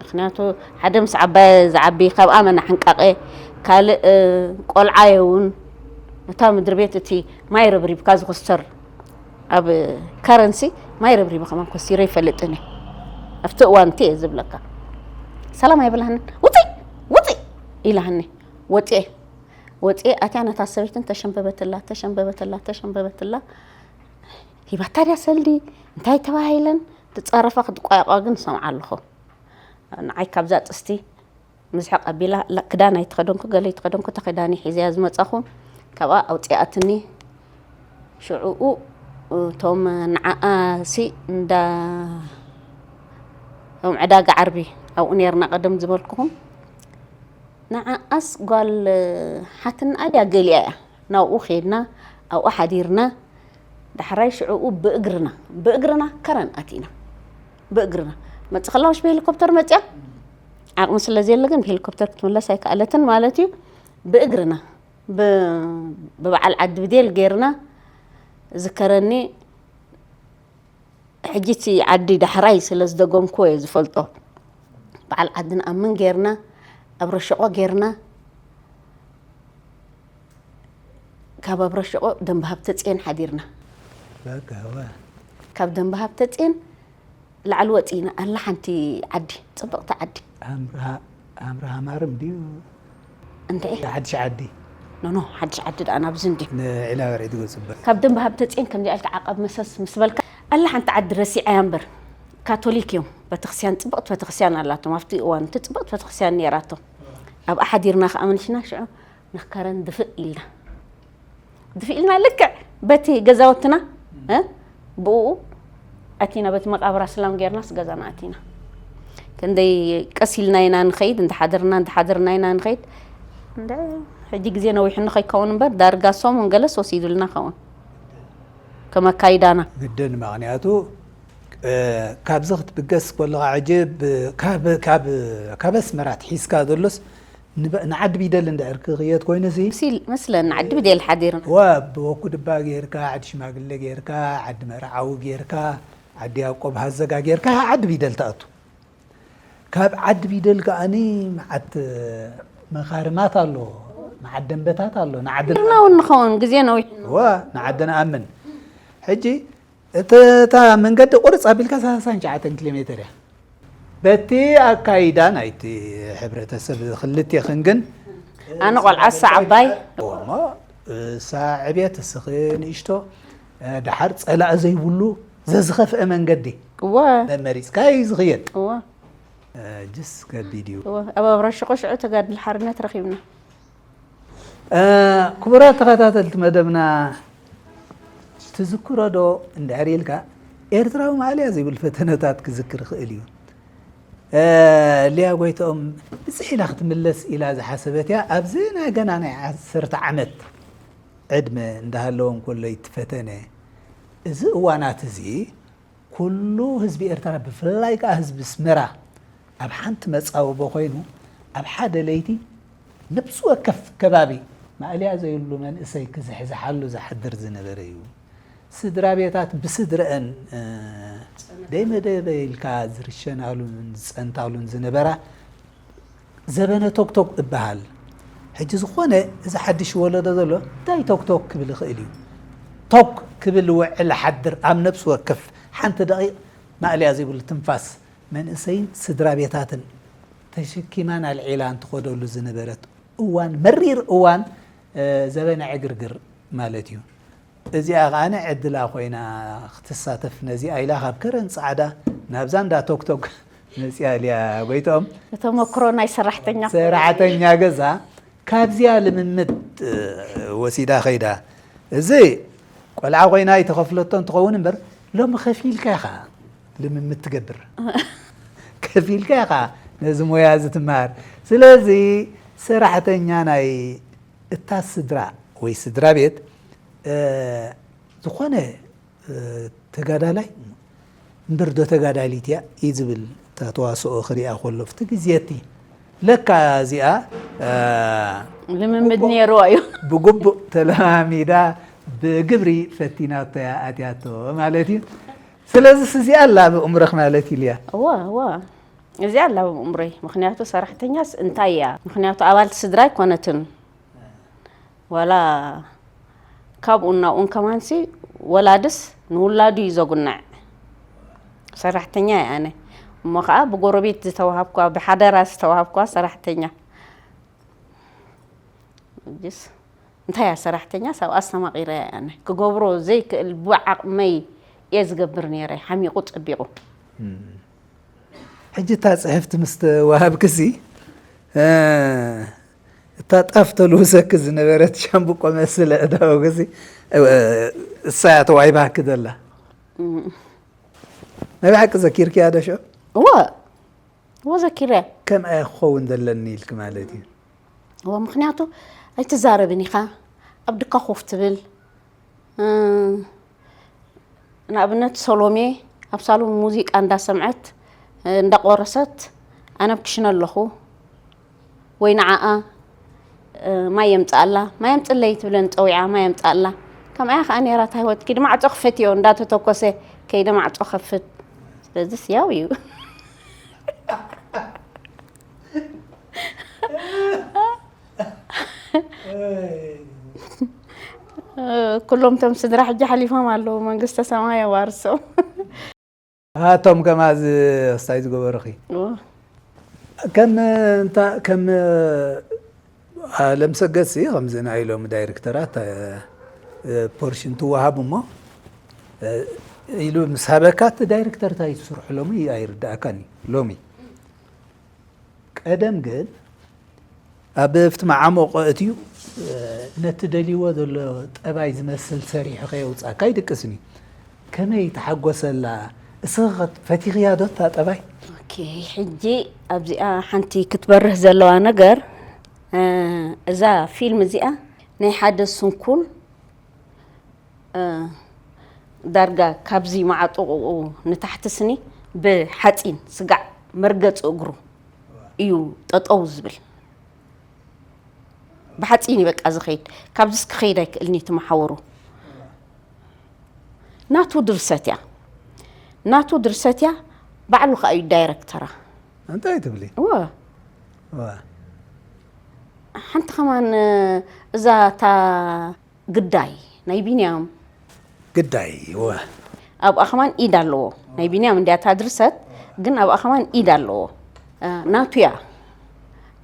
ምክንያቱ ሓደ ምስ ዓባየ ዝዓቢ ካብ ኣመና ሕንቃቐ ካልእ፣ እ፣ ቆልዓ የውን እታ ምድሪ ቤት እቲ ማይ ረብሪብካ ዝኮስተር ኣብ ከረንሲ ማይ ረብሪበ ከማን ኮስቲረ ይፈልጥን እየ። ኣብቲ እዋን እቲ እየ ዝብለካ። ሰላም ኣይብላህንን። ውፅይ! ውፅይ! ኢላህኒ። ወፅየ። ወፅየ ኣትያ ነታ ሰበይትን ተሸንበበትላ፣ ተሸንበበትላ፣ ተሸንበበትላ። ሂባታ ድያ ሰልዲ? እንታይ ተባሂለን? ትፃረፋ ክትቋየቋ ግን ሰምዓ ኣለኹ። ንዓይ ካብዛ ጥስቲ ምዝሕቕ ኣቢላ፣ ላ-፣ ክዳን ኣይተኸደንኩ፣ ገለ ኣይተኸደንኩ፣ እታ ክዳኒ ሒዘያ ዝመጻኹ፣ ካብኣ ኣውጺኣትኒ። ሽዑኡ እቶም ንዓኣ ሲ እንዳ፣ እቶም ዕዳጋ ዓርቢ ኣብኡ ኔርና ቀደም ዝበልኩኹም። ንዓኣስ ጓል ሓትንኣ ድያ ገሊኣ እያ። ናብኡ ኸይድና፣ ኣብኡ ሓዲርና፣ ዳሕራይ ሽዕኡ ብእግርና፣ ብእግርና ከረን ኣቲና። ብእግርና። መጽእ ከላ ምሽ ብሄሊኮፕተር መጽያ? ዓቕሚ ስለ ዘየለ ግን ብሄሊኮፕተር ክትምለስ ኣይከኣለትን ማለት እዩ። ብእግርና፣ ብ-፣ ብበዓል ዓዲ ብዴል ጌርና፣ ዝከረኒ፣ ሕጂ እቲ ዓዲ ዳሕራይ ስለ ዝደገምኩዎ እየ ዝፈልጦ። በዓል ዓዲ ንኣምን ጌርና፣ ኣብ ረሸቆ ጌርና፣ ካብ ኣብ ረሸቆ ደንበ ሃብተጽዮን ሓዲርና። በቃ፣ እወ። ካብ ደንበ ሃብተጽዮን ላዕሊ ወጺእና፣ ኣላ ሓንቲ ዓዲ፣ ጽብቕቲ ዓዲ። ኣምርሃ-፣ ኣምርሃ ማርም ድዩ? እንታይ? ሓድሽ ዓዲ። ኖ፣ ኖ፣ ሓድሽ ዓዲ ደኣ ናብዚ እንዲ። ንዒላ በርዒ ትገጽበት። ካብ ደንበ ሃብተጽዮን ከምዚኣ ኢልካ ዓቐብ መሰስ ምስ በልካ፣ ኣላ ሓንቲ ዓዲ ረሲዐያ እምበር፣ ካቶሊክ እዮም። ቤተክርስትያን፣ ጽብቕቲ ቤተክርስትያን ኣላቶም። ኣብቲ እዋን እቲ ጽብቕቲ ቤተክርስትያን ነይራቶም። ኣብኣ ሓዲርና ከኣ መሊስና ሽዑ ንከረን ድፍእ ኢልና። ድፍእ ኢልና ልክዕ በቲ ገዛውትና፣ እ፣ ብኡ ኣቲና፣ በቲ መቃብር ኣስላም ጌርናስ ገዛና ኣቲና። ክንደይ ቀስ ኢልና ኢና ንኸይድ፣ እንዳሓደርና፣ እንዳሓደርና ኢና ንኸይድ። እንደ ሕጂ ግዜ ነዊሕኒ ከይከውን እምበር፣ ዳርጋ ሰሙን ገለስ ወሲዱልና ኸውን። ከም ኣካይዳና። ግድን፣ ምኽንያቱ፣ እ፣ ካብዚ ክትብገስ ከለኻ፣ ሕጂ ብ-፣ ካብ፣ ካብ፣ ካብ ኣስመራ ትሒዝካ ዘሎስ፣ ንበ-፣ ንዓዲ ቢደል እንድሕር ክኽየድ ኮይኑሲ፣ ምሲል-፣ መስለኒ፣ ዓዲ ቢደል ሓዲርና። ዋ፣ ብወኩ ድባ ጌርካ፣ ዓዲ ሽማግለ ጌርካ፣ ዓዲ መርዓዊ ጌርካ፣ ዓዲ ያዕቆብ ሃዘጋ ጌርካ፣ ዓዲ ቢደል ትኣቱ። ካብ ዓዲ ቢደል ከኣኒ መዓት መኻርማት ኣሎ፣ መዓት ደንበታት ኣሎ፣ ንዓዲ ሓዲርና እውን ንኸውን፣ ግዜ ነዊሕ። ዋ፣ ንዓዲ ንኣምን። ሕጂ፣ እቲ፣ እታ መንገዲ ቁርጽ ኣቢልካ ሰላሳን ትሽዓተን ኪሎ ሜተር እያ። በቲ ኣካይዳ ናይቲ ሕብረተሰብ ክልቴኽን ግን ኣነ ቆልዓ እሳ ዓባይ። እሞ እሳ ዕብየት እስኺ ንእሽቶ፣ ደሓር ጸላኢ ዘይብሉ ዘዝኸፍአ መንገዲ እወ። መመሪጽካ እዩ ዝኽየድ። እወ። ጅስ ከቢድ እዩ። እወ። ኣብ ኣብራ ሽቆ ሽዑ ተጋድል ሓርነት ረኺብና። ክቡራት ተኸታተልቲ መደብና፣ ትዝክሮ ዶ እንድሕር ኢልካ፣ ኤርትራዊ ማእለያ ዘይብሉ ፈተነታት ክዝክር ይኽእል እዩ። እ፣ ሊያ ጎይትኦም ብፅሕ ኢላ ክትምለስ ኢላ ዝሓሰበት እያ። ኣብዚ ናይ ገና ናይ ዓሰርተ ዓመት ዕድመ እንዳሃለወ እንከሎ ይትፈተነ። እዚ እዋናት እዚ ኩሉ ህዝቢ ኤርትራ፣ ብፍላይ ከኣ ህዝቢ ኣስመራ፣ ኣብ ሓንቲ መጻብቦ ኮይኑ፣ ኣብ ሓደ ለይቲ ነብሲ ወከፍ ከባቢ ማእለያ ዘይብሉ መንእሰይ ክዝሕዝሓሉ ዝሓድር ዝነበረ እዩ። ስድራ ቤታት ብስድረአን፣ እ፣ ደይመደበ ኢልካ ዝርሸናሉን ዝጸንታሉን ዝነበራ ዘበነ ቶክቶክ እበሃል። ሕጂ ዝኾነ እዚ ሓድሽ ወለዶ ዘሎ እንታይ ቶክቶክ ክብል ይኽእል እዩ? ቶክ ክብል ውዕል ሓድር ኣብ ነብሲ ወከፍ ሓንቲ ደቂቕ ማእለያ ዘይብሉ ትንፋስ መንእሰይን ስድራ ቤታትን ተሸኪማን ኣልዒላን ትኸደሉ ዝነበረት እዋን፣ መሪር እዋን፣ እ፣ ዘበነ ዕግርግር ማለት እዩ። እዚኣ ከኣ ዕድላ ኮይና ክትሳተፍ ነዚኣ ኢላ ካብ ከረን ጻዕዳ ናብዛ እንዳ ቶክቶክ መጽያ ሊያ ጎይትኦም። ተመክሮ ናይ ሰራሕተኛ ሰራሕተኛ ገዛ ካብዚኣ ልምምድ፣ እ፣ ወሲዳ ኸይዳ። እዚ ቆልዓ ኮይና ኣይተኸፍለቶ እንትኸውን እምበር፣ ሎሚ ከፊልካ ኢኻ ልምምድ ትገብር። ከፊልካ ኢኻ ነዚ ሞያ እዚ ትመሃር። ስለዚ ሰራሕተኛ ናይ እታ ስድራ ወይ ስድራ ቤት፣ እ፣ ዝኾነ፣ እ፣ ተጋዳላይ እምበር ዶ ተጋዳሊት እያ እዩ ዝብል እታ ተዋስኦ ክሪኣ ከሎ፣ ኣብቲ ግዜ እቲ ለካ እዚኣ፣ እ፣ ልምምድ ብግቡእ ነይርዋ እዩ። ብግቡእ ተለማሚዳ ብግብሪ ፈቲናቶ እያ ኣትያቶ ማለት እዩ። ስለዚስ እዚኣ ኣላ ኣብ እምሮኽ ማለት እዩ ሊያ? እዋ፣ እዋ። እዚኣ ኣላ ኣብ እምሮይ። ምኽንያቱ ሰራሕተኛስ እንታይ እያ? ምኽንያቱ ኣባልቲ ስድራ ኣይኮነትን። ዋላ ካብኡን ናብኡን ከማንሲ ወላድስ ንውላዱ እዩ ዘጉንዕ። ሰራሕተኛ እየ ኣነ። እሞ ኸዓ ብጎረቤት ዝተዋሃብኳ፣ ብሓደራ ዝተዋሃብኳ ሰራሕተኛ። ሕጅስ እንታይ እያ ሰራሕተኛ? ሳብ ኣስተማቒረ እየ ኣነ። ክገብሮ ዘይክእል ብዓቕመይ እየ ዝገብር ነይረ፣ ሓሚቑ ጸቢቑ። እም። ሕጂ እታ ጽሕፍቲ ምስ ተዋሃብክሲ፣ እ፣ እታ ጣፍ ተልውሰኪ ዝነበረት ሻምብቆ መስል ኣእዳውክሲ፣ እ፣ እሳ እያ ተዋሂባኪ ዘላ። እም። ናይ ብሓቂ ዘኪርክያ ዶ ሽዑ? እወ፣ እወ ዘኪረ። ከምኣ እያ ክኸውን ዘለኒ ኢልኪ ማለት እዩ? እወ፣ ምኽንያቱ ኣይትዛረብን ኢኻ፣ ኣብ ድካ ኮፍ ትብል። እ፣ ንኣብነት ሰሎሜ ኣብ ሳሎን ሙዚቃ እንዳሰምዐት፣ እ፣ እንዳቆረሰት ኣነ ኣብ ክሽነ ኣለኹ። ወይ ንዓኣ፣ እ፣ ማይ የምጽኣላ፣ ማይ ኣምጽለይ ትብለኒ ጸዊዓ፣ ማይ የምጽኣላ። ከምኣ እያ ከኣ ነይራ እታ ህይወት። ኪዲ ማዕጾ ክፈትዮ እንዳተተኮሰ፣ ከይደ ማዕጾ ከፍት። ስለዚስ ያው እዩ። ኩሎም እቶም ስድራ ሕጂ ሓሊፎም ኣለዉ፣ መንግስተ ሰማይ የዋርሶም። ኣቶም ከማዚ ስታይ ዝገበሩኺ? እዎ። ከም እንታ-፣ ከም ኣለምሰገድሲ ከምዚ ናይ ሎሚ ዳይሬክተራት፣ እ፣ ፖርሽን ትወሃብ እሞ፣ እ፣ ኢሉ ምስ ሃበካ እቲ ዳይሬክተር እንታይ ትስርሑ ሎሚ ኣይርድኣካን እዩ። ሎሚ ቀደም ግን ኣብ ኣብቲ መዓሞቆ እትዩ፣ እ፣ ነቲ ደልይዎ ዘሎ ጠባይ ዝመስል ሰሪሑ ከየውጻእካ ኣይድቅስን እዩ። ከመይ ተሓጎሰላ? እስኺ ኸ ፈቲኽያ ዶ እታ ጠባይ? ኦኬ፣ ሕጂ ኣብዚኣ ሓንቲ ክትበርህ ዘለዋ ነገር፣ እ፣ እዛ ፊልም እዚኣ ናይ ሓደ ስንኩል እ፣ ዳርጋ ካብዚ መዓጥቕኡ ንታሕቲ ስኒ ብሓፂን ስጋዕ መርገፂ እግሩ እዩ ጠጠው ዝብል። ብሓፂን እዩ በቃ ዝኸይድ። ካብዚስ ክኸይድ ኣይክእልን እዩ እቲ መሓውሩ። ናቱ ድርሰት እያ። ናቱ ድርሰት እያ። ባዕሉ ከዓ እዩ ዳይረክተራ። እንታይ ትብሊ? እወ። እወ። ሓንቲ ከማን፣ እዛ እታ ግዳይ ናይ ቢንያም። ግዳይ፣ እወ። ኣብኣ ከማን ኢድ ኣለዎ። ናይ ቢንያም እንድያ እታ ድርሰት፣ ግን ኣብኣ ከማን ኢድ ኣለዎ። እ፣ ናቱ እያ።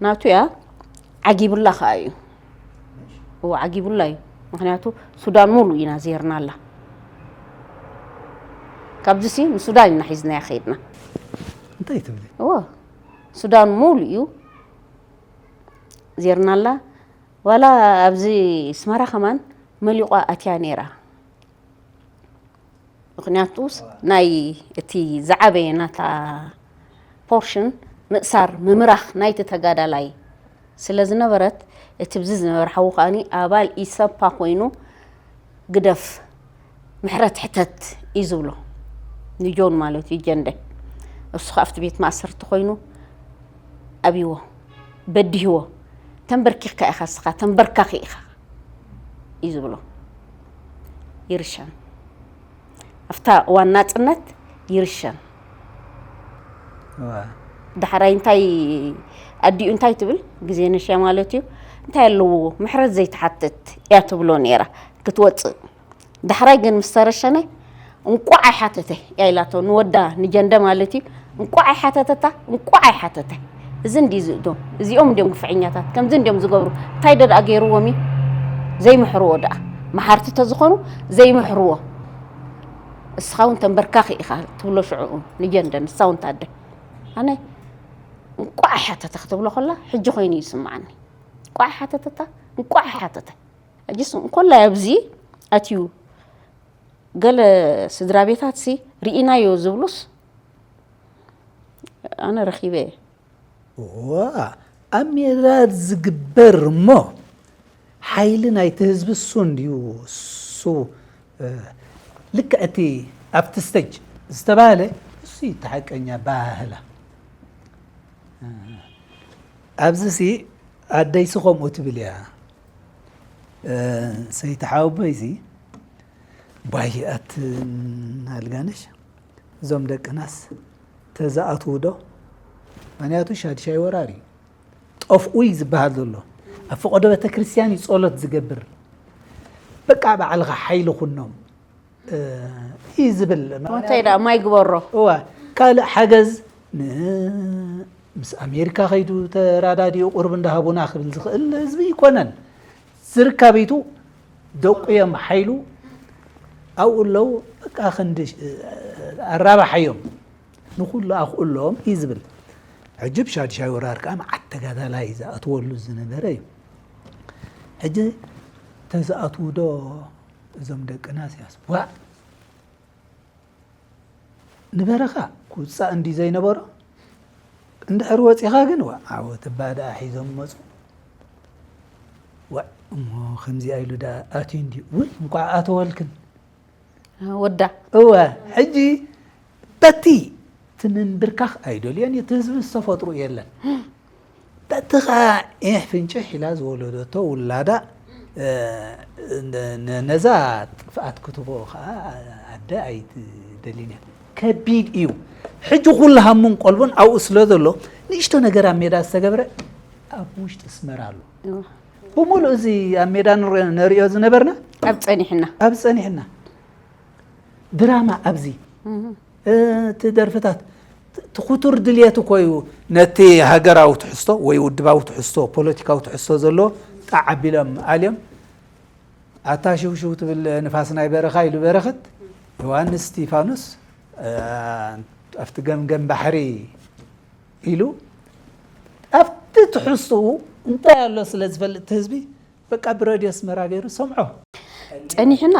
ናቱ እያ። ዓጊቡላ ከኣ እዩ። እወ፣ ዓጊቡላ እዩ። ምኽንያቱ ሱዳን ሙሉ ኢና ዜርናላ። ካብዚሲ ንሱዳን ኢና ሒዝናያ ከይድና። እንታይ ትብሊ? እወ፣ ሱዳን ሙሉ እዩ ዜርናላ። ዋላ ኣብዚ ኣስመራ ከማን መሊቋ ኣትያ ነይራ። ምኽንያቱስ ናይ እቲ ዝዓበየ ናታ ፖርሽን ምእሳር ምምራኽ ናይቲ ተጋዳላይ ስለ ዝነበረት፣ እቲ ብዚ ዝነበረ ሓዉ ከኣኒ ኣባል ኢሰፓ ኮይኑ ግደፍ ምሕረት ሕተት እዩ ዝብሎ ንጆን ማለት እዩ ጀንደ። እሱ ከኣ ኣብቲ ቤት ማእሰርቲ ኮይኑ ኣብይዎ በዲህዎ። ተንበርኪኽካ ኢኻ እስኻ ተንበርካኺ ኢኻ እዩ ዝብሎ። ይርሻን ኣብታ እዋን ናጽነት ይርሸን። ዳሕራይ እንታይ ኣዲኡ እንታይ ትብል ግዜ ነሻ ማለት እዩ። እንታይ ኣለዎ ምሕረት ዘይትሓትት እያ ትብሎ ነይራ ክትወጽእ። ዳሕራይ ግን ምስ ተረሸነ እንቋዕ ኣይሓተተ እያ ኢላቶ ንወዳ ንጀንደ ማለት እዩ። እንቋዕ ኣይሓተተታ እንቋዕ ኣይሓተተ። እዚ እንዲ ዝእዶ እዚኦም እንዲኦም ግፍዐኛታት ከምዚ እንዲኦም ዝገብሩ እንታይ ደኣ ገይርዎም እዩ? ዘይምሕርዎ ደኣ መሓርቲ ተዝኾኑ ዘይምሕርዎ። እስኻ እውን ተንበርካኺ ኢኻ ትብሎ ሽዕኡ ንጀንደ ንሳ እውን ታደ ኣነ እንቋዕ ሓተተ ክትብሎ ከላ ሕጂ ኮይኑ ይስምዓኒ። እንቋዕ ሓተተታ እንቋዕ ሓተተ። ሕጂስ እንኮላይ ኣብዚ ኣትዩ ገለ ስድራ ቤታት ሲ ርኢናዮ ዝብሉስ ኣነ ረኺበ። ዋ ኣብ ሜዳ ዝግበር እሞ ሓይሊ ናይቲ ህዝቢ እሱ እንድዩ እሱ ልክዕ እቲ ኣብቲ ስተጅ ዝተባህለ እሱ እቲ ሓቀኛ ባህላ ኣብዚ ሲ ኣደይሲ ከምኡ ትብል እያ ሰይቲ ሓወቦይ ሲ ባይኣት ኣልጋነሽ እዞም ደቅናስ ተዝኣትዉ ዶ ምክንያቱ ሻድሻይ ወራር እዩ ጠፍኡ እዩ ዝበሃል ዘሎ ኣብ ፈቐዶ ቤተክርስትያን እዩ ጸሎት ዝገብር በቃ ባዕልኻ ሓይሊ ኩኖም እዩ ዝብል እንታይ ደኣ ማይ ግበሮ እዋ ካልእ ሓገዝ ምስ ኣሜሪካ ከይዱ ተራዳዲኡ ቁርብ እንዳሃቡና ክብል ዝኽእል ህዝቢ ይኮነን ዝርካቢቱ ደቁ እዮም ሓይሉ ኣብኡ ኣለዉ በቃ ክንዲ ኣራባሓዮም ንኩሉ ኣኽእሎም እዩ ዝብል ሕጂ ብሻድሻይ ወራር ከዓ መዓት ተጋዳላይ ዝኣትወሉ ዝነበረ እዩ ሕጂ ተዝኣትዉ ዶ እዞም ደቅና ስያስ ዋእ ንበረኻ ክውፃእ እንዲ ዘይነበሮ እንድሕር ወፂኻ ግን ዋ ዓወት እባ ደኣ ሒዞም መፁ ዋ እሞ ከምዚኣ ኢሉ ደኣ ኣትዩ እንዲ ውይ እንኳዕ ኣተወልክን ወዳ እወ ሕጂ በቲ ትምንብርካኽ ኣይደልዮን እዩ እቲ ህዝቢ ዝተፈጥሩ የለን በቲ ኸዓ ዒሕ ፍንጭሕ ኢላ ዝወለደቶ ውላዳ ነዛ ጥፍኣት ክትቦ ኸዓ ኣደ ኣይትደልን እያ ከቢድ እዩ ሕጂ ኩሉ ሃሙን ቆልቡን ኣብኡ ስለ ዘሎ ንእሽቶ ነገር ኣብ ሜዳ ዝተገብረ ኣብ ውሽጢ ስመራ ኣሎ ብምሉእ እዚ ኣብ ሜዳ ነሪኦ ዝነበርና ኣብ ፀኒሕና ኣብ ፀኒሕና ድራማ ኣብዚ እቲ ደርፍታት ትኩቱር ድልየት እኮ እዩ ነቲ ሃገራዊ ትሕዝቶ ወይ ውድባዊ ትሕዝቶ ፖለቲካዊ ትሕዝቶ ዘለዎ ጣዕ ኣቢሎም ኣልዮም ኣታ ሽውሽው ትብል ንፋስ ናይ በረኻ ኢሉ በረኸት ዮሃንስ ስቲፋኖስ ኣብቲ ገምገም ባሕሪ ኢሉ ኣብቲ ትሕዝትኡ እንታይ ኣሎ ስለ ዝፈልጥ ህዝቢ በቃ ብረድዮ ኣስመራ ገይሩ ሰምዖ። ጸኒሕና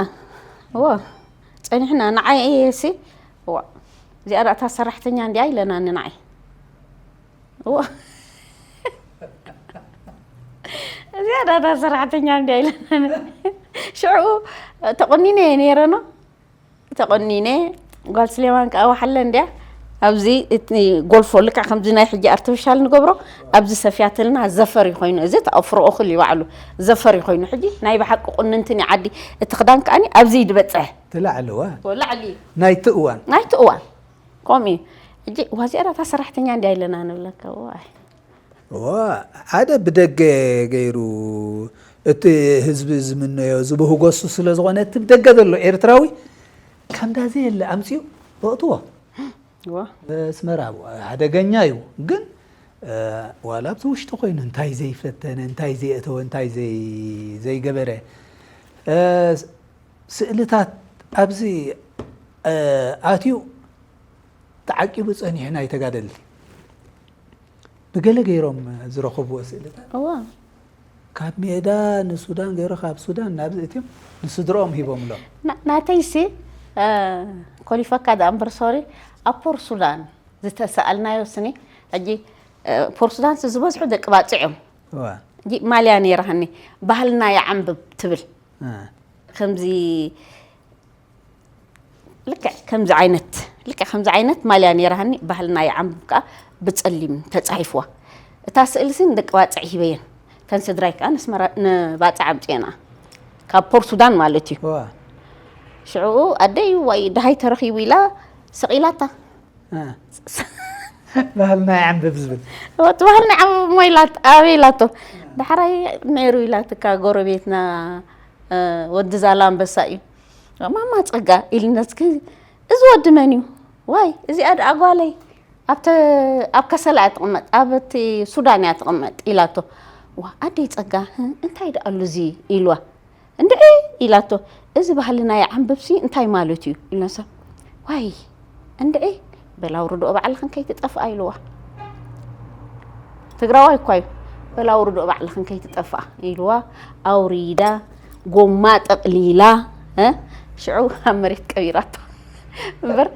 እወ ጸኒሕና ንዓይ እየ ሲ እዋ እዚኣ ዳእታ ሰራሕተኛ እንዲያ ኢለናኒ ንዓይ እዋ እዚኣ ዳእታ ሰራሕተኛ እንዲያ ኢለናኒ ሽዑ ተቆኒነ እየ ነይረ ኖ ተቆኒነ ጓል ስሌማን ከዓ ወሓለ እንድያ ኣብዚ እቲ ጎልፎ ልክዕ ከምዚ ናይ ሕጂ ኣርቲፊሻል ንገብሮ ኣብዚ ሰፍያትልና ዘፈር ኮይኑ እዚ ተኣፍሮ እኽል ይባዕሉ ዘፈር ኮይኑ ሕጂ ናይ ብሓቂ ቁንንትን ዓዲ እቲ ክዳን ከዓኒ ኣብዚ ድበፅሕ ትላዕልዋ ላዕሊ ናይቲ እዋን ናይቲ እዋን ከምኡ እዩ ሕጂ ዋዚኣዳ እታ ሰራሕተኛ እንድያ ኢለና ንብለካ ዋይ ዋ ሓደ ብደገ ገይሩ እቲ ህዝቢ ዝምነዮ ዝብህጎ እሱ ስለ ዝኾነ እቲ ብደገ ዘሎ ኤርትራዊ ከምዳዚ የለ ኣምፅኡ በእትዎ ኣስመራ ሓደገኛ እዩ ግን ዋላ ኣብዚ ውሽጢ ኮይኑ እንታይ ዘይፈተነ እንታይ ዘየእተወ እንታይ ዘይገበረ ስእልታት ኣብዚ ኣትዩ ተዓቂቡ ጸኒሑ ናይ ተጋደልቲ ብገለ ገይሮም ዝረኸብዎ ስእልታት እዋ ካብ ሜዳ ንሱዳን ገይሩ ካብ ሱዳን ናብዚ እትዮም ንስድረኦም ሂቦምሎም ና- ናተይሲ ኮሊፈካ ዳ እምበር ሶሪ። ኣብ ፖር ሱዳን ዝተሰኣልናዮ ስኒ። ሕጂ ፖር ሱዳን ዝበዝሑ ደቂ ባፅዕ እዮም። ሕጂ ማልያ ነይራሃኒ፣ ባህልና ይዓንብብ ትብል። ከምዚ ልክዕ ከምዚ ዓይነት ልክዕ ከምዚ ዓይነት ማልያ ነይራሃኒ፣ ባህልና ይዓንብብ ከዓ ብፀሊም ተፃሒፍዋ። እታ ስእልሲ ንደቂ ባፅዕ ሂበየን። ተን ስድራይ ከዓ ንባፅዕ ኣምፅኤና ካብ ፖር ሱዳን ማለት እዩ። ሽዑ ኣደይ ዋይ ድሃይ ተረኺቡ ኢላ ሰቒላታ። ባህልና ይዓንብብ ዝብል ወት ባህልና ይዓንብብ እሞ ኢላት ኣበይ ኢላቶ። ዳሕራይ ነይሩ ኢላትካ ጎረቤትና ወዲ ዛላ ኣንበሳ እዩ። ማማ ፀጋ ኢልነስኪ እዚ ወዲ መን እዩ? ዋይ እዚኣ ደኣ ጓለይ ኣብ ከሰላ እያ ትቕመጥ፣ ኣብ እቲ ሱዳን እያ ትቕመጥ ኢላቶ። ዋ ኣደይ ፀጋ እንታይ ደኣ ኣሉ እዚ ኢልዋ። እንድዒ ኢላቶ። እዚ ባህልና ይዓንብብሲ እንታይ ማለት እዩ ኢልነሳ። ዋይ እንድዒ በል ኣውርድኦ ባዕልኽን ከይትጠፍኣ ኢልዋ። ትግራዋይ እኳ እዩ። በል ኣውርድኦ ባዕልኽን ከይትጠፍኣ ኢልዋ። ኣውሪዳ ጎማ ጠቕሊላ ሽዑ ኣብ መሬት ቀቢራቶ። እምበር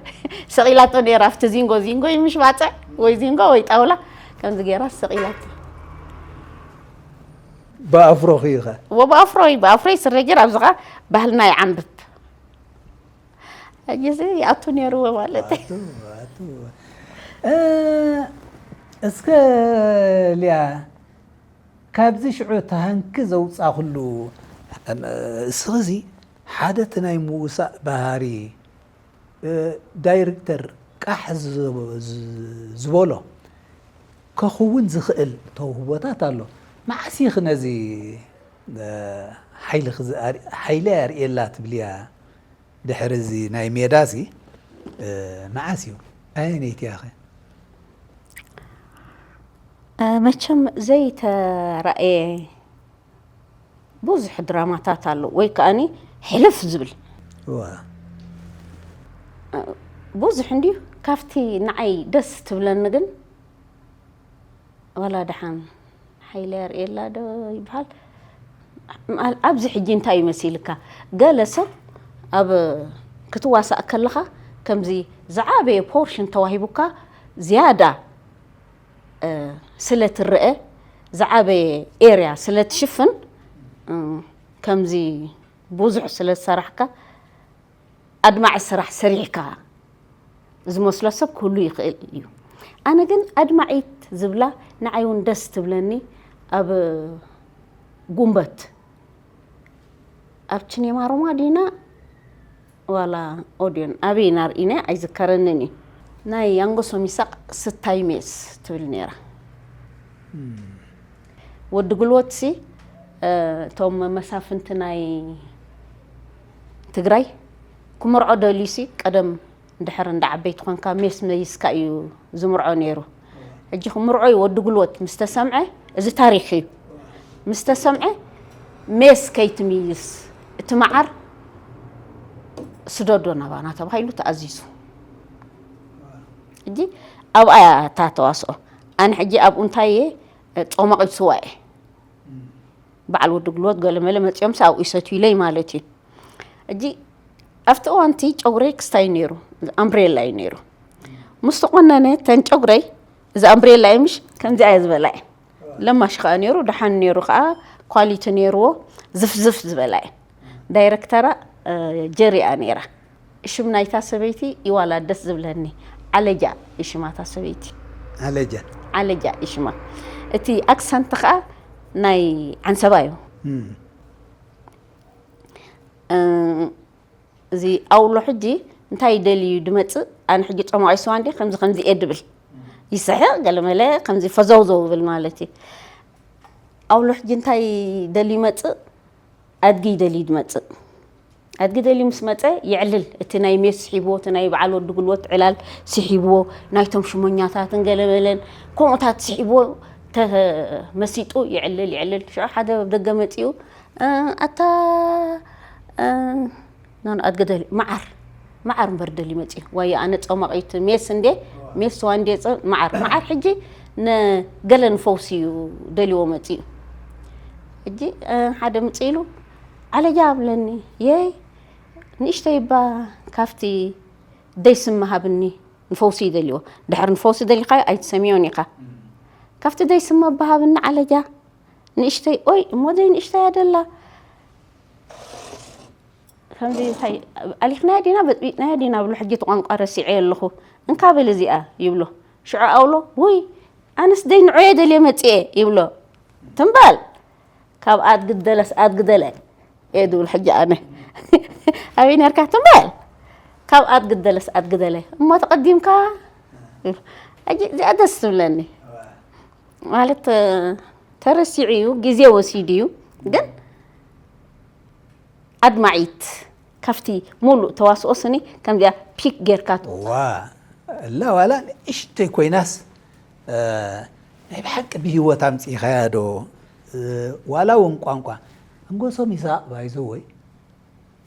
ሰቒላቶ ነይራ ኣብቲ ዚንጎ፣ ዚንጎ እዩ ምሽ ባፅዕ ወይ ዚንጎ ወይ ጣውላ ከምዚ ገይራ ሰቒላቶ። ብኣፍሮ ኺኸ ወ ብኣፍሮይ ብኣፍሮይ ስረ ገይር ኣብዚ ኸዓ ባህልና ይዓንብብ። ሕጂ እዚ ይኣቱ ነይርዎ ማለት እዩ። እስከ ሊያ ካብዚ ሽዑ ተሃንኪ ዘውፃእኽሉ እስኺ እዚ ሓደ እቲ ናይ ምውሳእ ባህሪ ዳይሬክተር ቃሕ ዝበሎ ከኽውን ዝኽእል ተውህቦታት ኣሎ። መዓስ ኢኺ ነዚ ሓይሊ ኣርእየላ ትብልያ? ድሕሪ እዚ ናይ ሜዳ ሲ መዓስ እዩ? ኣየነይቲ ያኸ? መቸም ዘይተራእየ ብዙሕ ድራማታት ኣሎ ወይ ከኣኒ ሕልፍ ዝብል ብዙሕ እንዲዩ ካብቲ ንዓይ ደስ ትብለኒ ግን ዋላ ደሓን ሓይለ ኣርእየላ ዶ ይበሃል። ኣብዚ ሕጂ እንታይ እዩ መሲልካ? ገለ ሰብ ኣብ ክትዋሳእ ከለኻ ከምዚ ዝዓበየ ፖርሽን ተዋሂቡካ ዝያዳ ስለ ትረአ ዝዓበየ ኤርያ ስለ ትሽፍን ከምዚ ብዙሕ ስለ ዝሰራሕካ ኣድማዒ ስራሕ ሰሪሕካ ዝመስሎ ሰብ ክህሉ ይኽእል እዩ። ኣነ ግን ኣድማዒት ዝብላ ንዓይ እውን ደስ ትብለኒ። ኣብ ጉንበት ኣብ ቺኔማ ሮማ ዲና ዋላ ኦድዮን ኣበይ ናርኢነ ኣይዝከረንን እዩ። ናይ ያንጎሶ ሚሳቅ ስታይ ሜስ ትብል ነይራ። ወዲ ጉልወትሲ እቶም መሳፍንቲ ናይ ትግራይ ክምርዖ ደልዩሲ ቀደም ድሕር እንዳ ዓበይቲ ኮንካ ሜስ መይስካ እዩ ዝምርዖ ነይሩ። ሕጂ ክምርዖ እዩ ወዲ ጉልወት ምስ ተሰምዐ እዚ ታሪክ እዩ። ምስ ተሰምዐ ሜስ ከይትምይስ እቲ መዓር ስደዶ ናባና ተባሂሉ ተኣዚዙ። ሕጂ ኣብኣ እያ እታ ተዋስኦ። ኣነ ሕጂ ኣብኡ እንታይ እየ ጾማቒት ስዋ እየ። በዓል ወዲ ጉልወት ገለመለ መፂኦም ኣብኡ ይሰትዩለይ ማለት እዩ። ሕጂ ኣብቲ እዋንቲ ጨጉረይ ክስታይ ነይሩ፣ ኣምብሬላ እዩ ነይሩ። ምስ ተቆነነ ተን ጨጉረይ እዚ ኣምብሬላ እዩ ምሽ ከምዚኣ እየ ዝበላ እየ። ለማሽ ከዓ ነይሩ፣ ደሓን ነይሩ ከዓ ኳሊቲ ነይርዎ፣ ዝፍዝፍ ዝበላ እየ። ዳይረክተራ ጀሪኣ ነይራ። ሽም ናይታ ሰበይቲ ይዋላ ደስ ዝብለኒ ዓለጃ ይሽማ እታ ሰበይቲ። ዓለጃ ዓለጃ ይሽማ። እቲ ኣክሰንት ከዓ ናይ ዓንሰባ እዩ። እዚ ኣውሎ ሕጂ እንታይ ደልዩ ድመፅእ ኣነ ሕጂ ፆማቒ ስዋ እንዲ ከምዚ ከምዚ እየ ድብል ይስሕቕ ገለመለ ከምዚ ፈዘውዘው ብል ማለት እዩ። ኣውሎ ሕጂ እንታይ ደልዩ ይመፅእ ኣድጊ ይደልዩ ድመፅእ። ኣድጊ ደልዩ ምስ መፀ ይዕልል እቲ ናይ ሜስ ስሒብዎ እቲ ናይ በዓል ወዲ ጉልወት ዕላል ስሒብዎ ናይቶም ሽሞኛታትን ገለመለን ከምኡታት ስሒብዎ ተመሲጡ ይዕልል ይዕልል ሽዑ ሓደ ኣብ ደገ መፂኡ ኣታ ናንኣት ገደል መዓር መዓር እምበር ደል ይመፅእ ዋየ ኣነ ፀማቒት ሜስ እንዴ ሜስ ስዋ እንዴ መዓር መዓር ሕጂ ንገለ ንፈውሲ እዩ ደልዎ መፅኡ ሕጂ ሓደ ምፅእ ኢሉ ዓለጃ ኣብለኒ የይ ንእሽተይ እባ ካብቲ ደይ ስማ ሃብኒ፣ ንፈውሲ ይደልዎ። ድሕር ንፈውሲ ደሊኻዮ ኣይትሰምዮን ኢኻ። ካብቲ ደይ ስማ እባ ሃብኒ ዓለጃ፣ ንእሽተይ። ኦይ እሞ ደይ ንእሽተይ ኣደላ። ከምዚ እንታይ ኣሊኽናያ ዲና በጥቢጥናያ ዲና ብሎ፣ ሕጂ እቲ ቋንቋ ረሲዐ ኣለኹ። እንካ በል እዚኣ ይብሎ። ሽዑ ኣውሎ፣ ውይ ኣነስ ደይ ንዑየ ደልየ መጽየ ይብሎ። ትምባል ካብ ኣድግደለስ ኣድግደለ እየ ድብል። ሕጂ ኣነ ኣበይ ነርካ? ትምባል ካብ ኣድግደለስ ኣድግደለ እሞ ተቐዲምካ ይብሎ። ሕጂ እዚኣ ደስ ትብለኒ። ማለት ተረሲዑ እዩ፣ ግዜ ወሲዱ እዩ። ግን ኣድማዒት ካብቲ ሙሉእ ተዋስኦ ስኒ ከምዚኣ ፒክ ጌርካ ዋ እላ ዋላ ንእሽተይ ኮይናስ፣ እ፣ ናይ ብሓቂ ብህይወት ኣምጺእኻያ ዶ? እ፣ ዋላ እውን ቋንቋ ኣንጎሶም ይስሐቅ ባይዘወይ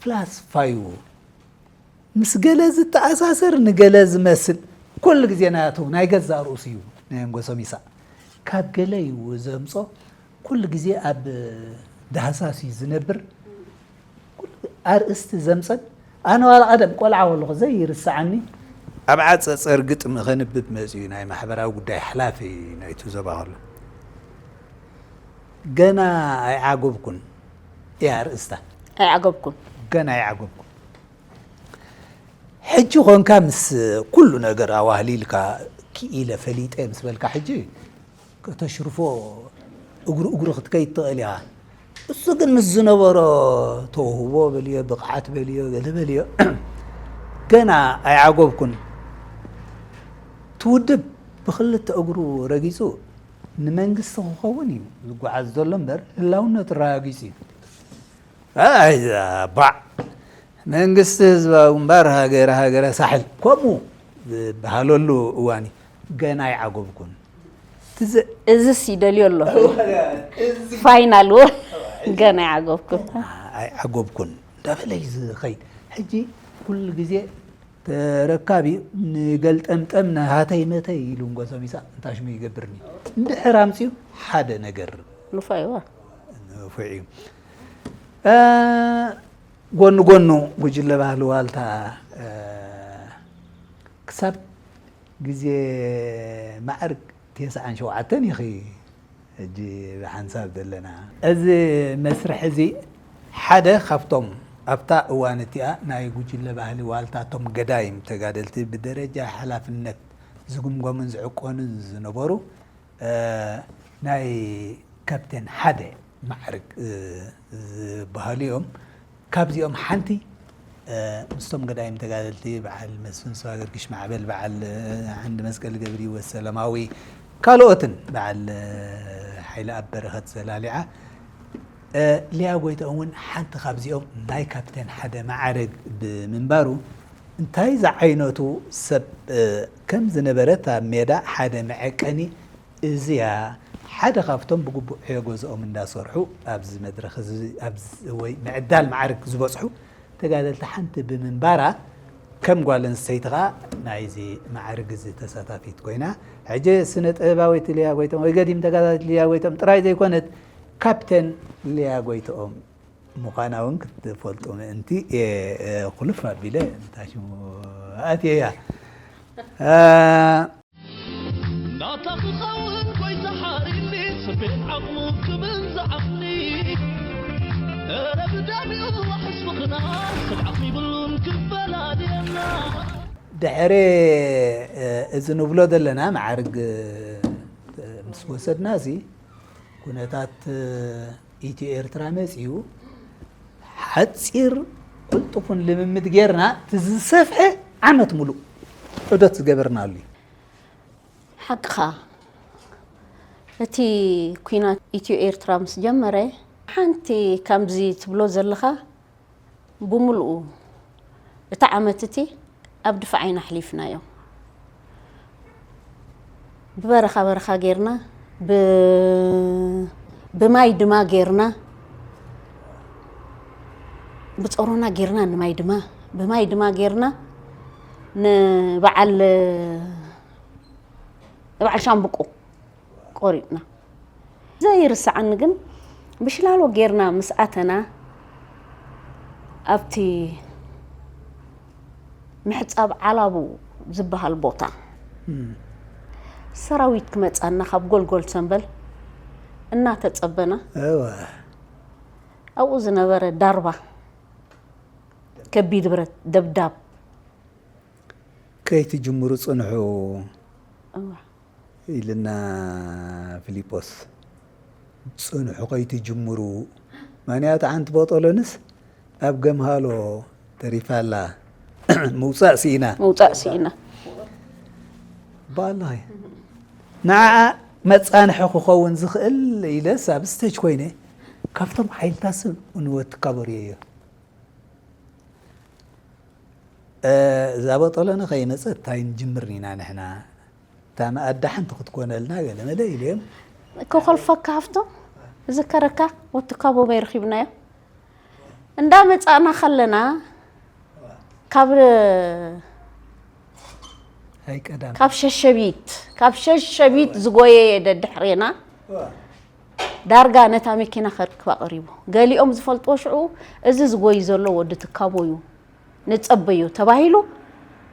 ፍላስፋ እዩ። ምስ ገለ ዝተኣሳሰር ንገለ ዝመስል ኩሉ ግዜ ናቱ ናይ ገዛእ ርእሱ እዩ። ናይ ኣንጎሶም ይስሐቅ ካብ ገለ እዩ ዘምጾ። ኩሉ ግዜ ኣብ ዳህሳስ እዩ ዝነብር። ኩሉ ኣርእስቲ ዘምጸን ኣነ ዋላ ቀደም ቆልዓ ከለኹ ዘይርስዓኒ ኣብ ዓጸጸር ግጥሚ ከንብብ መጺኡ ናይ ማሕበራዊ ጉዳይ ሓላፊ ናይቱ ዞባ ከሎ ገና ኣይዓገብኩን እያ ኣርእስታ። ኣይዓገብኩን። ገና ኣይዓገብኩን። ሕጂ ኾንካ ምስ ኩሉ ነገር ኣዋህሊልካ ክኢለ ፈሊጠ ምስ በልካ ሕጂ ከተሽርፎ እግሩ እግሩ ክትከይድ ትኽእል ኢኻ። እሱ ግን ምስ ዝነበሮ ተውህቦ በልዮ፣ ብቕዓት በልዮ፣ ገለ በልዮ፣ ገና ኣይዓገብኩን። እቲ ውድብ ብኽልተ እግሩ ረጊጹ ንመንግስቲ ክኸውን እዩ ዝጓዓዝ ዘሎ እምበር ህላውነቱ ኣረጋጊጹ እዩ። ኣይ፣ ባዕ። መንግስቲ ህዝባዊ ግንባር ሃገረ ሃገረ ሳሕል ከምኡ ዝበሃለሉ እዋን እዩ። ገና ኣይዓገብኩን። ትዝ- እዝስ ይደልዮ ኣሎ። እዚ ፋይናል ወ-፣ ገና ኣይዓገብኩን። ኣይዓገብኩን እንዳበለ እዩ ዝኸይድ። ሕጂ ኩሉ ግዜ ተረካቢ ንገልጠምጠም ናሃተይ መተይ ኢሉ እንጎ ሰሚሳ እንታይ ሽሙ ይገብርኒ። እንድሕር ኣምፅዩ ሓደ ነገር ንፉዕ እዩ። ንፉዕ እዩ። እ፣ ጎኑ ጎኑ ጉጅለ ባህሊ ዋልታ፣ እ፣ ክሳብ ግዜ ማዕርግ ተስዓን ሸውዓተን ኢኺ ሕጂ ብሓንሳብ ዘለና። እዚ መስርሕ እዚ ሓደ ካብቶም ኣብታ እዋን እቲኣ ናይ ጉጅለ ባህሊ ዋልታ እቶም ገዳይም ተጋደልቲ ብደረጃ ሓላፍነት ዝግምገሙን ዝዕቆኑን ዝነበሩ፣ እ፣ ናይ ካፕቴን ሓደ ማዕርግ፣ እ፣ ዝበሃሉ እዮም። ካብዚኦም ሓንቲ፣ እ፣ ምስቶም ገዳይም ተጋደልቲ በዓል መስፍን ሰዋገርግሽ ማዕበል፣ በዓል፣ እ፣ ዓንዲ መስቀል ገብሪ ወሰለማዊ፣ ካልኦትን በዓል፣ እ፣ ሓይለ ኣብ በረኸት ዘላሊዓ፣ እ፣ ሊያ ጎይትኦም እውን ሓንቲ ካብዚኦም ናይ ካፕቴን ሓደ ማዕረግ ብምንባሩ እንታይ ዝዓይነቱ ሰብ፣ እ፣ ከም ዝነበረት ኣብ ሜዳ ሓደ መዐቀኒ እዚያ ሓደ ካብቶም ብግቡእ ዕዮ ገዝኦም እንዳሰርሑ ኣብዚ መድረኽ እዚ፣ ኣብዚ ወይ ምዕዳል ማዕርግ ዝበጽሑ ተጋደልቲ ሓንቲ ብምንባራ ከም ጓል ኣንስተይቲ ኸኣ ናይዚ ማዕርግ እዚ ተሳታፊት ኮይና፣ ሕጂ ስነ ጥበባዊት ሊያ ጎይቶም ወይ ገዲም ተጋዳሊት ሊያ ጎይቶም ጥራይ ዘይኮነት ካፕቴን ሊያ ጎይትኦም ምዃና እውን ክትፈልጡ ምእንቲ እየ፣ እ፣ ኩልፍ ኣቢለ እንታይ ሽሙ ኣትየያ። እ፣ ናታ ክኸውን ጎይታ ሓሪኒ፣ ስፌት ዓቕሙ ክብል ዝዓቕሊ። እረ ብደሚኡ ዋሕስ ምኽና፣ ሰብ ዓቕሚ ይብሉን ክፈላልየና። ድሕሪ፣ እ፣ እዚ ንብሎ ዘለና ማዕርግ፣ እ፣ ምስ ወሰድና፣ እዚ ኩነታት፣ እ፣ ኢትዮ ኤርትራ መጺኡ፣ ሓጺር ቅልጡፉን ልምምድ ጌርና፣ እቲ ዝሰፍሐ ዓመት ሙሉእ ዑደት ዝገበርናሉ እዩ። ሓቅኻ፣ እቲ ኲናት ኢትዮ ኤርትራ ምስ ጀመረ፣ ሓንቲ ከምዚ ትብሎ ዘለኻ ብምሉኡ እቲ ዓመት እቲ ኣብ ድፋዕ ኢና ኣሕሊፍናዮ። ብበረኻ በረኻ ጌርና፣ ብ-፣ ብማይ ድማ ጌርና፣ ብጾሮና ጌርና፣ ንማይ ድማ፣ ብማይ ድማ ጌርና፣ ንበዓል፣ ንበዓል ሻምብቆ ቆሪጥና። ዘይርስዓኒ ግን ብሽላሎ ጌርና ምስ ኣተና ኣብቲ ምሕጻብ ዓላቡ ዝበሃል ቦታ፣ እም። ሰራዊት ክመጻና ካብ ጎልጎል ሰንበል እናተጸበና፣ እወ። ኣብኡ ዝነበረ ዳርባ፣ ከቢድ ብረት፣ ደብዳብ። ከይትጅምሩ ጽንሑ እወ። ኢልና ፊሊጶስ። ጽንሑ ከይትጅምሩ። ማንያታ ሓንቲ ቦጦሎንስ ኣብ ገምሃሎ ተሪፋ ኣላ። ምውጻእ ስኢና። ምውጻእ ስኢና። ባላሂ። ንዓኣ መጻንሒ ክኸውን ዝኽእል ኢለስ ኣብ ስቴጅ ኮይነ ካብቶም ሓይልታት ስብ ንወትካበሩ እየ። እ፣ እዛ ቦጦሎኒ ከይመጸት እንታይ ንጅምር ኢና ንሕና? እታ መኣዲ ሓንቲ ክትኮነልና ገለ መለ ኢሉ እዮም። ክኾልፈካ ሃፍቶም፣ ዝከረካ ወትካቦ በይ ረኺብናዮ። እንዳመጻእና ከለና ካብ፣ ኣይ ቀዳም። ካብ ሸሸቢት፣ ካብ ሸሸቢት ዝጎየየ ደድሕሬና ዳርጋ ነታ መኪና ከርክባ ቀሪቡ። ገሊኦም ዝፈልጥዎ ሽዑ፣ "እዚ ዝጎይ ዘሎ ወዲ ትካቦ እዩ፣ ንጸበዮ" ተባሂሉ፣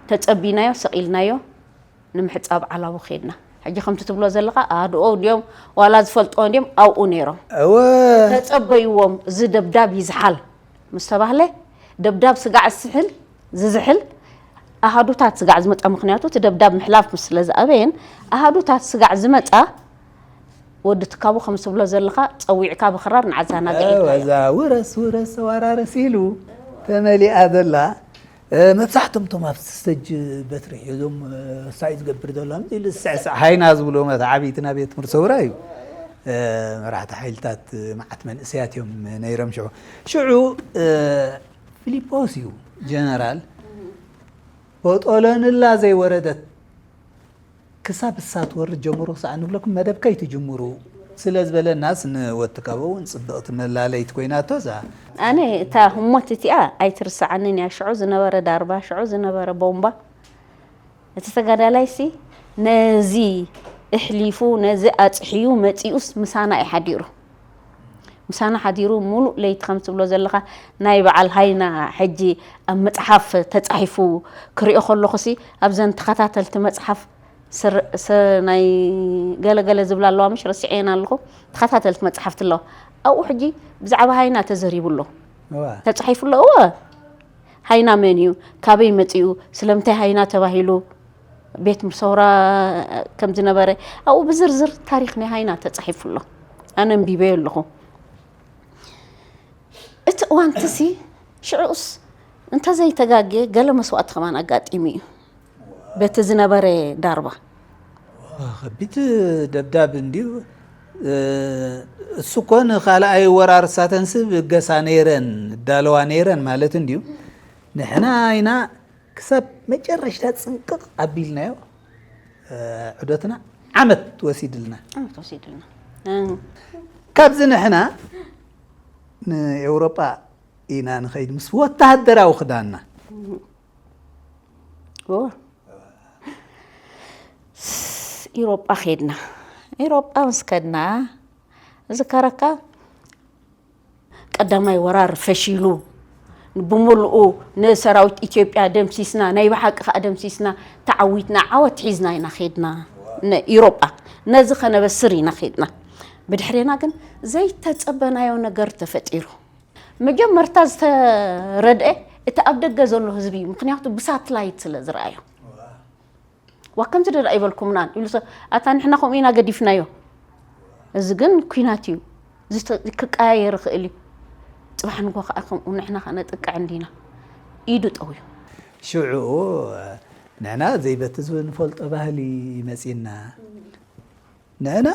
ተጸቢናዮ፣ ሰቒልናዮ፣ ንምሕጻብ ዓላቡ ኸድና። ሕጂ ከምቲ ትብሎ ዘለኻ፣ ኣድኦ ድዮም ዋላ ዝፈልጥዎ ድዮም ኣብኡ ነይሮም። እወ። ተጸበይዎም፣ እዚ ደብዳብ ይዝሓል ምስ ተባህለ፣ ደብዳብ ስጋዕ ዝስሕል፣ ዝዝሕል፣ ኣሃዱታት ስጋዕ ዝመጻ፣ ምኽንያቱ እቲ ደብዳብ ምሕላፍ ስለ ዝኣበየን፣ ኣሃዱታት ስጋዕ ዝመጻ፣ ወዲ ትካቦ ከም ትብሎ ዘለኻ ጸዊዕካ ብኽራር ንዓዛናግዕ እወ፣ ይባሃል። እዛ ውረስ፣ ውረስ፣ ተወራረስ ኢሉ ተመሊኣ ዘላ፣ እ፣ መብዛሕቶም እቶም ኣብ ስቴጅ በትሪ ሒዞም፣ እ፣ ሳይ ዝገብር ዘሎ፣ ከምዚ ኢሉ ዝስዕስዕ ሃይና ዝብሎ መት ዓብይቲ ናብ ቤት ትምህርቲ ሰውራ እዩ። እ፣ መራሕቲ ሓይልታት፣ እ፣ መዓት መንእሰያት እዮም ነይሮም ሽዑ። ሽዑ፣ እ፣ ፊሊጶስ እዩ ጀነራል። ቦጦሎንላ ዘይወረደት ክሳብ እሳ ትወርድ ጀምሩ ክሳዕ ንብለኩም መደብ ከይትጅምሩ ስለ ዝበለናስ ንወትካቦ እውን ጽብቕቲ መላለይት ኮይናቶ እዛ። ኣነ እታ ህሞት እቲኣ ኣይትርሰዓንን እያ። ሽዑ ዝነበረ ዳርባ፣ ሽዑ ዝነበረ ቦምባ፣ እቲ ተጋዳላይሲ ነዚ እሕሊፉ፣ ነዚ ኣጽሕዩ መጺኡስ ምሳና እዩ ሓዲሩ። ምሳና ሓዲሩ ሙሉእ ለይቲ ከም ትብሎ ዘለኻ ናይ በዓል ሃይና ሕጂ ኣብ መጽሓፍ ተጻሒፉ ክሪኦ ከለኹሲ ኣብዘን ተኸታተልቲ መጽሓፍ ስር-፣ ስ-፣ ናይ ገለገለ ዝብላ ኣለዋ ምሽ ረሲዐየን ኣለኹ። ተኸታተልቲ መጽሓፍቲ ኣለዋ። ኣብኡ ሕጂ ብዛዕባ ሃይና ተዘሪቡ ኣሎ። እዋ። ተጻሒፉ ኣሎ። እወ። ሃይና መን እዩ? ካበይ መጺኡ? ስለምንታይ ሃይና ተባሂሉ? ቤት ምርሰውራ ከም ዝነበረ ኣብኡ ብዝርዝር ታሪኽ ናይ ሃይና ተጻሒፉ ኣሎ። ኣነ ኣንቢበዮ ኣለኹ። እቲ እዋንትሲ ሽዑስ እንተዘይተጋግየ ገለ መስዋእቲ ከማን ኣጋጢሙ እዩ። በቲ ዝነበረ ዳርባ። ዋ፣ ከቢድ ደብዳብ እንድዩ። እ፣ እሱ እኮ ንኻልኣይ ወራር ሳተንስብ እገሳ ነይረን፣ እዳለዋ ነይረን ማለት እንድዩ። ንሕና ኢና ክሳብ መጨረሽታ ጽንቅቕ ኣቢልናዮ። እ፣ ዑደትና ዓመት ወሲድልና። ዓመት ወሲድልና። እ። ካብዚ ንሕና ንኤውሮጳ ኢና ንኸይድ ምስ ወተሃደራዊ ክዳንና። እወ። ኢሮጳ ኸድና። ኢሮጳ ምስ ከድና፣ ዝከረካ ቀዳማይ ወራር ፈሺሉ፣ ብምሉኡ ንሰራዊት ኢትዮጵያ ደምሲስና፣ ናይ ብሓቂ ከኣ ደምሲስና፣ ተዓዊትና፣ ዓወት ሒዝና ኢና ኸድና ንኢሮጳ። ነዚ ኸነበስር ኢና ኸድና። ብድሕሬና ግን ዘይተጸበናዮ ነገር ተፈጢሩ። መጀመርታ ዝተረድኤ እቲ ኣብ ደገ ዘሎ ህዝቢ እዩ። ምኽንያቱ ብሳትላይት ስለ ዝረኣዮ። "ዋ፣ ከምዚ ዶ ኣይበልኩምናን?" ኢሉ ሰ-፣ "ኣታ ንሕና ከምኡ ኢና ገዲፍናዮ። እዚ ግን ኲናት እዩ። እዚ ተ-፣ ክቀያየር ይኽእል እዩ። ጽባሕ ንጎ ከኣ ከምኡ ንሕና ከነጥቅዕ እንዲና." ኢዱ ጠውዩ። ሽዑ ንሕና ዘይበቲ ዝብል ንፈልጦ ባህሊ መጺና። ንሕና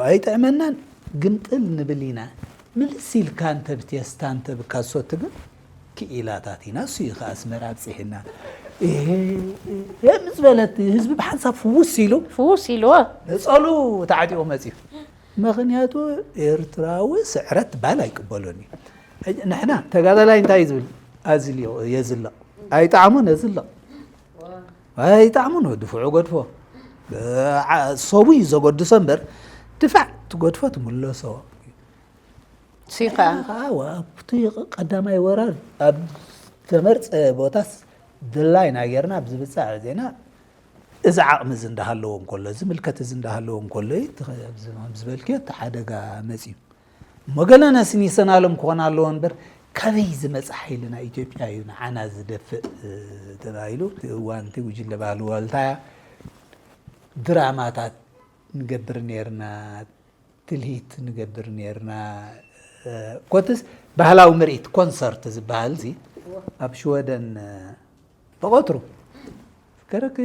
ኣይጥዕመናን፣ ግምጥል ንብል ኢና። ምልስ ኢልካ እንተ ብቴስታ እንተ ብካሶት ግን ክኢላታት ኢና። እሱ እዩ ከኣ ኣስመራ ኣብጺሕና። እሄ፣ እሄ ምስ በለት ህዝቢ ብሓንሳብ ፍውስ ኢሉ፣ ፍውስ ኢልዎ። ነጸሉ ተዓጢቑ መጺኡ። ምኽንያቱ ኤርትራዊ ስዕረት ባል ኣይቅበሎን እዩ። ንሕና ተጋዳላይ እንታይ እዩ ዝብል? ኣዝልዮ የዝልቕ። ኣይጠዓሞን የዝልቕ። ኣይጠዓሞን ድፍዑ ገድፎ። ዓ-፣ ሰቡ እዩ ዘገድሶ እምበር፣ ድፋዕ ትገድፎ ትምለሶ። ሲ ኸዓ? ኸዓ ኣብቲ ቀዳማይ ወራር ኣብ ተመርጸ ቦታስ ድላይና ጌርና ኣብ ዝብጻሕ ዜና እዚ ዓቕሚ እዚ እንዳሃለዎ እንከሎ፣ እዚ ምልከት እዚ እንዳሃለዎ እንከሎ እዩ እቲ ኸ-፣ ኣብዚ ከም ዝበልክዮ እቲ ሓደጋ መጺኡ። እሞ ገለ ነስኒሰናሎም ክኾን ኣለዎ እምበር፣ ካበይ ዝመጽእ ሓይሊ ናይ ኢትዮጵያ እዩ ንዓና ዝደፍእ፣ እ፣ ተባሂሉ። እቲ እዋን እቲ ጉጅለ ባህሊ ዋልታ ድራማታት ንገብር ኔርና፣ ትልሂት ንገብር ኔርና። እ፣ ኮትስ ባህላዊ ምርኢት፣ ኮንሰርት ዝበሃል እዚ ኣብ ሽወደን፣ እ፣ ብቐትሩ ዝከረክ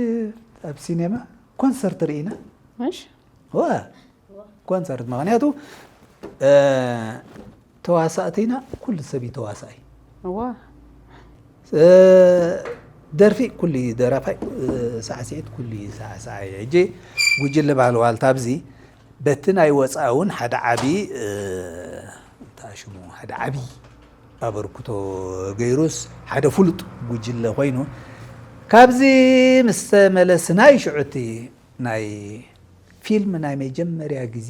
ኣብ ሲኔማ ኮንሰርት ርኢና። እሺ። ዋ፣ ኮንሰርት ምኽንያቱ፣ እ፣ ተዋሳእቲና ኩሉ ሰብ እዩ ተዋሳኢ። ዋ። እ፣ ደርፊ ኩሉ እዩ ደራፋይ፣ እ፣ ሳዕስዒት ኩሉ እዩ ሳዕሳዓይ። ሕጂ ጉጅለ ባህሊ ዋልታ ኣብዚ በቲ ናይ ወፃኢ እውን ሓደ ዓቢ፣ እ፣ እንታይ ሽሙ፣ ሓደ ዓቢ ኣበርክቶ ገይሩስ ሓደ ፍሉጥ ጉጅለ ኮይኑ፣ ካብዚ ምስ ተመለስና እዩ ሽዑ እቲ ናይ ፊልም ናይ መጀመርያ ግዜ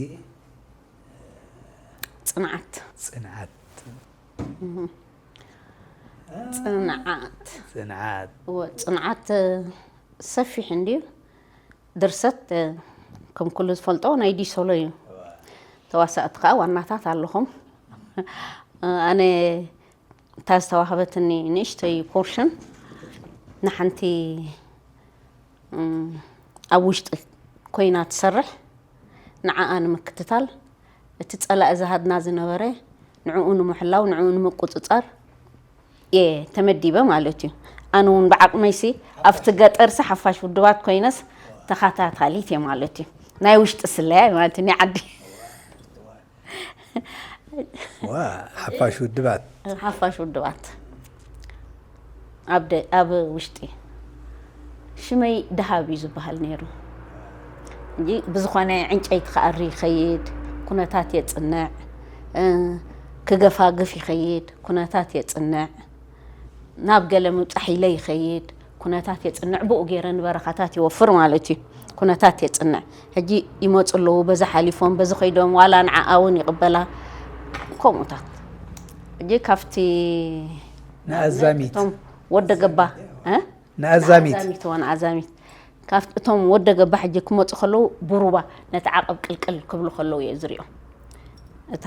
ጽንዓት። ጽንዓት። ጽንዓት። ጽንዓት። እወ፣ ጽንዓት ሰፊሕ እንድዩ። ድርሰት ከም ኩሉ ዝፈልጦ ናይ ዲሶሎ እዩ። ተዋሳእቲ ከኣ ዋናታት ኣለኹም። ኣነ እታ ዝተዋህበትኒ ንእሽተይ ፖርሽን ንሓንቲ፣ እም፣ ኣብ ውሽጢ ኮይና ትሰርሕ፣ ንዓኣ ንምክትታል፣ እቲ ጸላኢ ዝሃድና ዝነበረ ንዕኡ ንምሕላው፣ ንዕኡ ንምቁጽጻር እየ ተመዲበ ማለት እዩ። ኣነ እውን ብዓቕመይሲ ኣብቲ ገጠርሲ ሓፋሽ ውድባት ኮይነስ ተኸታታሊት እየ ማለት እዩ። ናይ ውሽጢ ስለያ ማለት እዩ፣ ናይ ዓዲ። ዋ፣ ሓፋሽ ውድባት። ሓፋሽ ውድባት። ኣብ ደ-፣ ኣብ ውሽጢ ሽመይ ደሃብ እዩ ዝበሃል ነይሩ። እንጂ ብዝኾነ ዕንጨይቲ ክኣሪ ይኸይድ፣ ኩነታት የጽንዕ፣ እ፣ ክገፋግፍ ይኸይድ፣ ኩነታት የጽንዕ፣ ናብ ገለ ምብጻሕ ኢለ ይኸይድ፣ ኩነታት የጽንዕ፣ ብኡ ገይረ ንበረኻታት ይወፍር ማለት እዩ። ኩነታት የጽንዕ። ሕጂ ይመጹ ኣለዉ፣ በዚ ሓሊፎም፣ በዚ ኸይዶም፣ ዋላ ንዓኣ እውን ይቕበላ፣ ከምኡታት። ሕጂ ካብቲ ንኣዛሚት። እቶም ወደ ገባ፣ እ? ንኣዛሚት። ንኣዛሚት፣ እወ፣ ንኣዛሚት። ካብቲ እቶም ወደ ገባ ሕጂ ክመጹ ከለዉ ብሩባ ነቲ ዓቐብ ቅልቅል ክብሉ ከለዉ እየ ዝሪኦም። እታ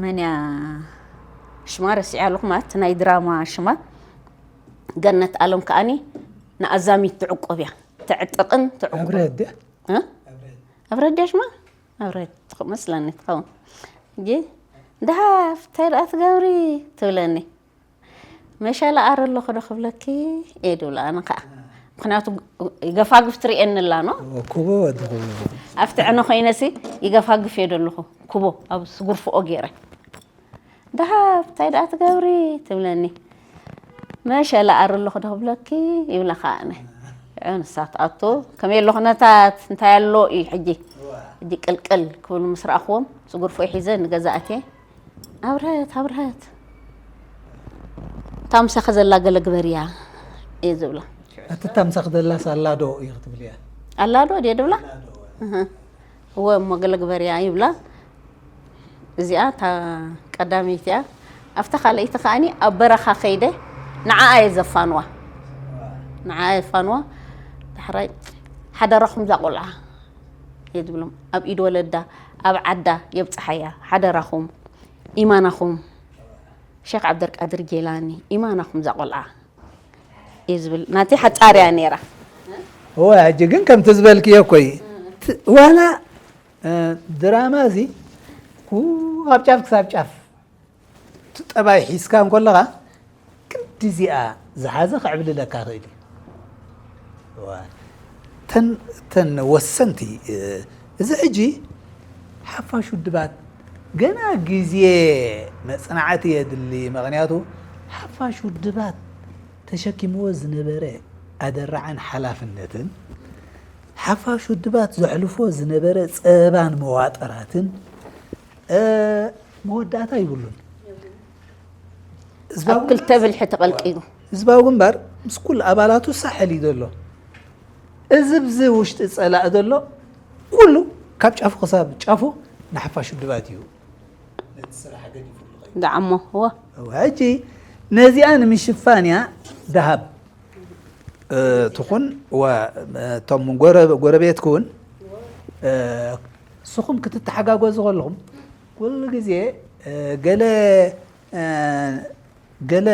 መን እያ ሽማ ረሲዐ ኣለኹ፣ ማለት ናይ ድራማ ሽማ። ገነት ኣለም ከኣኒ ንኣዛሚት ትዕቆብ እያ። ትዕጥቕን ትዕቆብ። ኣብረድ ድያ? እ? ኣብረድ ድያ ሽማ? ኣብረድ ትኸ-፣ መስለኒ ትኸውን። ሕጂ፣ "ደሃብ፣ እንታይ ደኣ ትገብሪ?" ትብለኒ። "መሸላ ኣረ ኣለኹ ዶ ክብለኪ?" እየ ድብላ ኣነ ኸዓ። ምኽንያቱ ይገፋግፍ ትርእየኒ ኣላ፣ ኖ? ኩቦ ወዲ ኩቦ። ኣብቲ ዕነ ኮይነሲ ይገፋግፍ እየ ደለኹ። ኩቦ ኣብ ስጉርፍኦ ገይረ። "ደሃብ፣ እንታይ ደኣ ትገብሪ?" ትብለኒ። "መሸላ ኣረ ኣለኹ ዶ ክብለኪ?" ይብላ ኸዓ ኣነ። ንሳ ትኣቱ፣ "ከመይ ኣሎ ኩነታት? እንታይ ኣሎ?" እዩ ሕጂ። ሕጂ ቅልቅል ክብሉ ምስ ረኣኽዎም፣ ስጉርፍኦ ሒዘ ንገዛ ኣትየ፣ "ኣብርሀት፣ ኣብርሀት፣ እታ ምሳኺ ዘላ ገለ ግበርያ" እየ ዝብላ። ኣቲ እታ ምሳኺ ዘላስ ኣላ ዶ ኢኺ ትብልያ? "ኣላ ዶ?" ድየ ድብላ? ኣላ ዶ? እህ። "እወ እሞ ገለ ግበርያ" ይብላ። እዚኣ እታ ቀዳመይቲ እያ። ኣብታ ካልኣይቲ ከኣኒ ኣብ በረኻ ከይደ ንዓኣ እየ ዘፋንዋ። ንዓኣ የፋንዋ። ዳሕራይ፣ "ሓደራኹም እዛ ቆልዓ" እየ ዝብሎም። "ኣብ ኢድ ወለዳ፣ ኣብ ዓዳ የብጽሓያ። ሓደራኹም፣ ኢማናኹም፣ ሸኽ ዓብደልቃድር ጄላኒ፣ ኢማናኹም እዛ ቆልዓ" እየ ዝብል። ናተይ ሓጻር እያ ነይራ። እወ፣ ሕጂ ግን ከምቲ ዝበልክዮ እኮ እዩ። ት-፣ ዋላ፣ እ፣ ድራማ እዚ ኩ-፣ ካብ ጫፍ ክሳብ ጫፍ እቲ ጠባይ ሒዝካ እንከለኻ ክንዲ እዚኣ ዝሓዘ ክዕብልለካ ይኽእል እዩ። እዋ። ተን፣ ተን ወሰንቲ፣ እ፣ እዚ ሕጂ ሓፋሽ ውድባት ገና ግዜ መጽናዕቲ የድሊ። ምኽንያቱ ሓፋሽ ውድባት ተሸኪምዎ ዝነበረ ኣደራዕን ሓላፍነትን፣ ሓፋሽ ውድባት ዘሕልፎ ዝነበረ ጸበባን መዋጠራትን፣ እ፣ መወዳእታ ይብሉን። ህዝባዊ ኣብ ክልተ ግንባር፣ ብልሒ ተቐልቂሉ። ህዝባዊ ግንባር ምስ ኩሉ ኣባላቱ ሳሕል እዩ ዘሎ። እዚ ብዚ ውሽጢ ጸላኢ ዘሎ ኩሉ ካብ ጫፉ ክሳብ ጫፉ ንሓፋሽ ውድባት እዩ ነቲ ስራሕ ገዲፉ ዝኸይድ። ደዓሞ፣ እወ። እወ፣ ሕጂ ነዚኣ ንምሽፋን እያ ደሃብ እ፣ ትኹን ወ-፣ እቶም ጎረ-፣ ጎረቤትኩን እ፣ ንስኹም ክትተሓጋገዙ ከለኹም ኩሉ ግዜ እ፣ ገለ እ፣ ገለ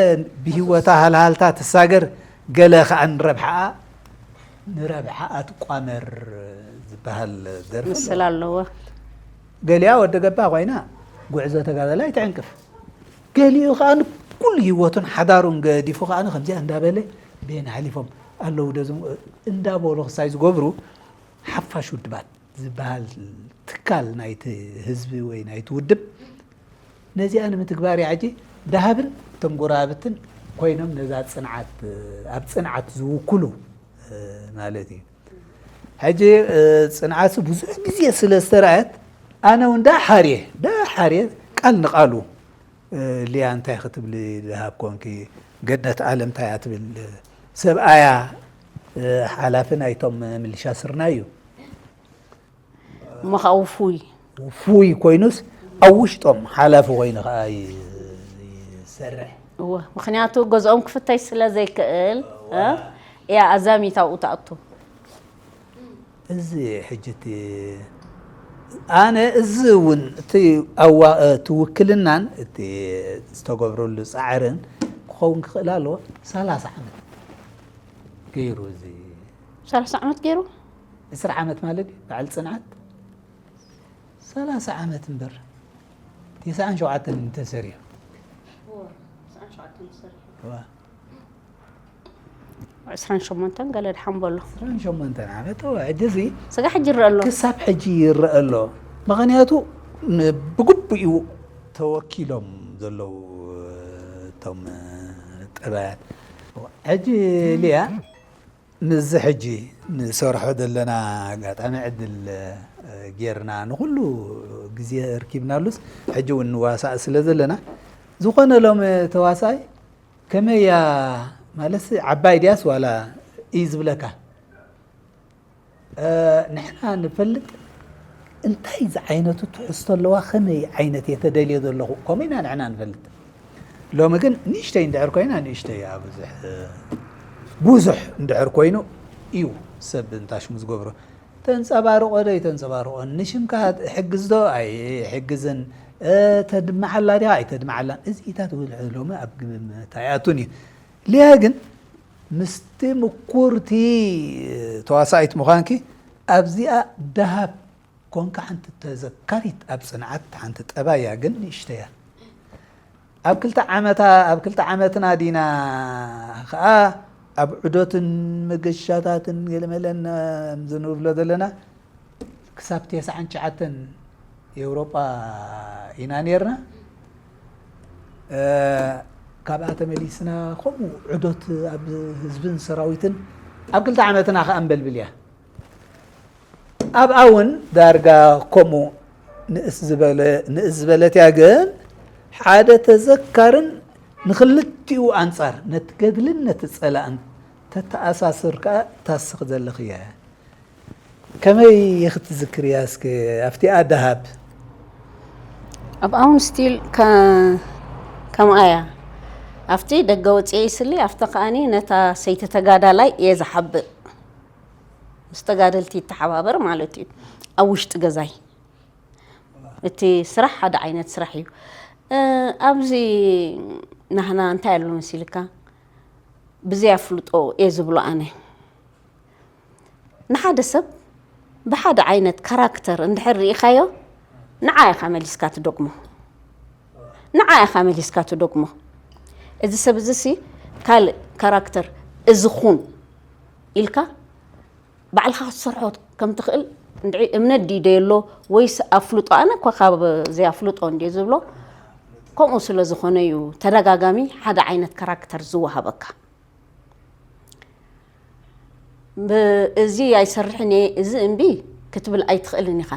ብህይወታ ሃልሃልታ ትሳገር፣ ገለ ከዓ ንረብሓኣ ንረብሓኣ ትቋመር ዝበሃል ደርፊ ኣሎ። ምስል ኣለዎ። ገሊኣ ወዲ ገባ ኮይና ጉዕዞ ተጋደላይ ትዕንቅፍ። ገሊኡ ከዓ ንኩሉ ህይወቱን ሓዳሩን ገዲፉ ከዓ ከምዚኣ እንዳበለ ቤን ሓሊፎም ኣለዉ። ደዚ እንዳበሉ ክሳይ ዝገብሩ ሓፋሽ ውድባት ዝበሃል ትካል ናይቲ ህዝቢ ወይ ናይቲ ውድብ ነዚኣ ንምትግባር እያ ሕጂ ደሃብን እቶም ጎረባብትን ኮይኖም ነዛ ፅንዓት ኣብ ፅንዓት ዝውክሉ እ፣ ማለት እዩ። ሕጂ እ፣ ፅንዓት ብዙሕ ግዜ ስለ ዝተረኣየት ኣነ እውን ዳሓር እየ ዳሓር እየ ቃል ንቃሉ እ፣ ሊያ እንታይ ክትብሊ ደሃብ ኮንኪ ገነት ኣለም እንታይ እያ ትብል ሰብኣያ እ፣ ሓላፊ ናይቶም ምልሻ ስርና እዩ። እሞ ከዓ ውፉይ ውፉይ ኮይኑስ ኣብ ውሽጦም ሓላፊ ኮይኑ ከዓ ይ- ይሰርሕ። እወ፣ ምክንያቱ ገዝኦም ክፍተሽ ስለ ዘይክእል እ፣ እያ ኣዛሚት ኣብኡ ትኣቱ። እዚ ሕጂ እቲ ኣነ እዚ እውን እቲ ኣዋ እቲ ውክልናን እቲ ዝተገብረሉ ፃዕርን ክኸውን ክኽእል ኣለዎ። ሰላሳ ዓመት ገይሩ እዚ ሰላሳ ዓመት ገይሩ ዕስራ ዓመት ማለት እዩ በዓል ፅንዓት ሰላሳ ዓመት እምበር ተስዓን ሸውዓተን ተሰሪሑ። እዋ። ዕስራን ሸሞንተን ገለ ድሓን በሎ። ዕስራን ሸሞንተን ዓመት እዋ፣ ሕጂ እዚ ስጋ ሕጂ ይረአ ኣሎ። ክሳብ ሕጂ ይረአ ኣሎ። ምኽንያቱ ን- ብግቡእ እዩ ተወኪሎም ዘለዉ እቶም ጠባያት። ሕጂ ሊያ ምስዚ ሕጂ ንሰርሖ ዘለና ኣጋጣሚ ዕድል ጌርና ንኩሉ ግዜ ርኪብናሉስ ሕጂ እውን ንዋሳእ ስለ ዘለና ዝኾነ ሎም ተዋሳይ ከመይ እያ ማለት ዓባይ ድያስ ዋላ እዩ ዝብለካ ንሕና ንፈልጥ እንታይ ዝዓይነቱ ትሕዝቶ ኣለዋ ከመይ ዓይነት እየ ተደልዮ ዘለኹ ከምኡ ኢና ንሕና ንፈልጥ ሎሚ ግን ንእሽተይ እንድሕር ኮይና ንእሽተይ እያ ብዙሕ ብዙሕ እንድሕር ኮይኑ እዩ ሰብ እንታሽሙ ዝገብሮ ተንፀባርቆ ዶ ይተንፀባርቆ ንሽምካ ሕግዝ ዶ ኣይሕግዝን ተድምዓላ ዲኻ ኣይተድምዓላን እዚኢታት ውልዕ ሎሚ ኣብ ግምት ኣይኣቱን እዩ ሊያ ግን ምስቲ ምኩርቲ ተዋሳኢት ምዃንኪ ኣብዚኣ ደሃብ ኮንካ ሓንቲ ተዘካሪት ኣብ ፅንዓት ሓንቲ ጠባያ ግን ንእሽተያ ኣብ ክልተ ዓመታ ኣብ ክልተ ዓመትና ዲና ከዓ ኣብ ዑደትን መገሻታትን ገለመለን ዝንብሎ ዘለና ክሳብ ተስዓን ትሽዓተን ኤውሮጳ ኢና ነርና። ካብኣ ተመሊስና ከምኡ ዑደት ኣብ ህዝብን ሰራዊትን ኣብ ክልተ ዓመትና ከኣ ንበልብል እያ። ኣብኣ እውን ዳርጋ ከምኡ ንእስ ዝበለ ንእስ ዝበለት እያ። ግን ሓደ ተዘካርን ንክልቲኡ ኣንጻር ነቲ ገድልን ነቲ ጸላእን ተተኣሳስር ከኣ ታስኽ ዘለኽያ እያ። ከመይ ክትዝክርያ እስከ ኣብቲኣ ደሃብ? ኣብ ኣውን ስቲል ከምኣ እያ ኣብቲ ደገ ወፅኤ ይስሊ ኣብቲ ከኣኒ ነታ ሰይቲ ተጋዳላይ እየ ዝሓብእ ምስ ተጋደልቲ ይተሓባበር ማለት እዩ ኣብ ውሽጢ ገዛይ እቲ ስራሕ ሓደ ዓይነት ስራሕ እዩ ኣብዚ ናህና እንታይ ኣሎ መሲልካ ብዘይ ኣፍልጦ እየ ዝብሎ ኣነ ንሓደ ሰብ ብሓደ ዓይነት ካራክተር እንድሕር ርኢኻዮ ንዓ ኢኻ መሊስካ ትደግሞ ንዓ ኢኻ መሊስካ ትደግሞ እዚ ሰብ እዚ ሲ ካልእ ካራክተር እዚ ኹን ኢልካ ባዕልኻ ክትሰርሖ ከም ትኽእል እንድዒ እምነት ድዩ ደየሎ ወይስ ኣፍልጦ ኣነ እኳ ካብ ዘይኣፍልጦ እንድየ ዝብሎ ከምኡ ስለ ዝኾነ እዩ ተደጋጋሚ ሓደ ዓይነት ካራክተር ዝወሃበካ እዚ ኣይሰርሕን እየ እዚ እምቢ ክትብል ኣይትኽእልን ኢኻ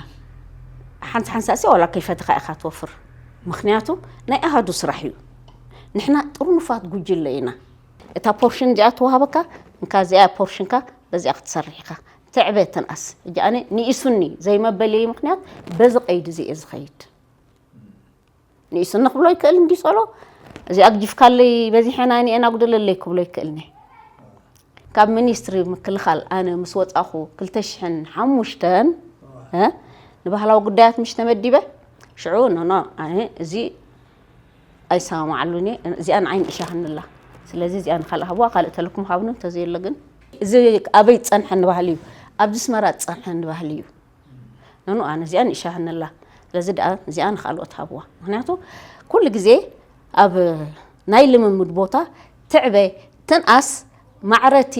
ሓንቲ ሓንሳእሲ ዋላ ከይፈተኻ ኢኻ ትወፍር ምኽንያቱ ናይ ኣሃዱ ስራሕ እዩ ንሕና ጥርኑፋት ጉጅለ ኢና እታ ፖርሽን እዚኣ ትወሃበካ እንካ እዚኣ ፖርሽንካ በዚኣ ክትሰርሕ ኢኻ ትዕበ ተንኣስ እጂ ኣነ ንኢሱኒ ዘይመበለይ ምኽንያት በዚ ቀይዲ እዚ እየ ዝኸይድ ንኢሱ ንክብሎ ይክእል እንዲ ጸሎ እዚ ኣግጅፍካለይ በዚሐን ኣነ እየን ኣጉደለለይ ክብሎ ይክእልኒ። ካብ ሚኒስትሪ ምክልኻል ኣነ ምስ ወጻኹ ክልተ ሽሕን ሓሙሽተን፣ እ፣ ንባህላዊ ጉዳያት ምሽ ተመዲበ። ሽዑ ኖ፣ ኖ፣ ኣነ እዚ ኣይሰማማዓሉን እየ። እዚኣ ንዓይ ንእሻ ሃንላ። ስለዚ እዚኣ ንኻልእ ሃብዋ፣ ካልእ ተለኩም ሃብኑ እንተዘየሎ ግን። እዚ ኣበይ ዝጸንሐኒ ባህሊ እዩ? ኣብዚ ኣስመራ ዝጸንሐኒ ባህሊ እዩ። ኖ፣ ኖ፣ ኣነ እዚኣ ንእሻ ሃንላ። ስለዚ ደኣ እዚኣ ንኻልኦት ሃብዋ። ምኽንያቱ ኩሉ ግዜ ኣብ ናይ ልምምድ ቦታ ትዕበ፣ ትንኣስ፣ ማዕረቲ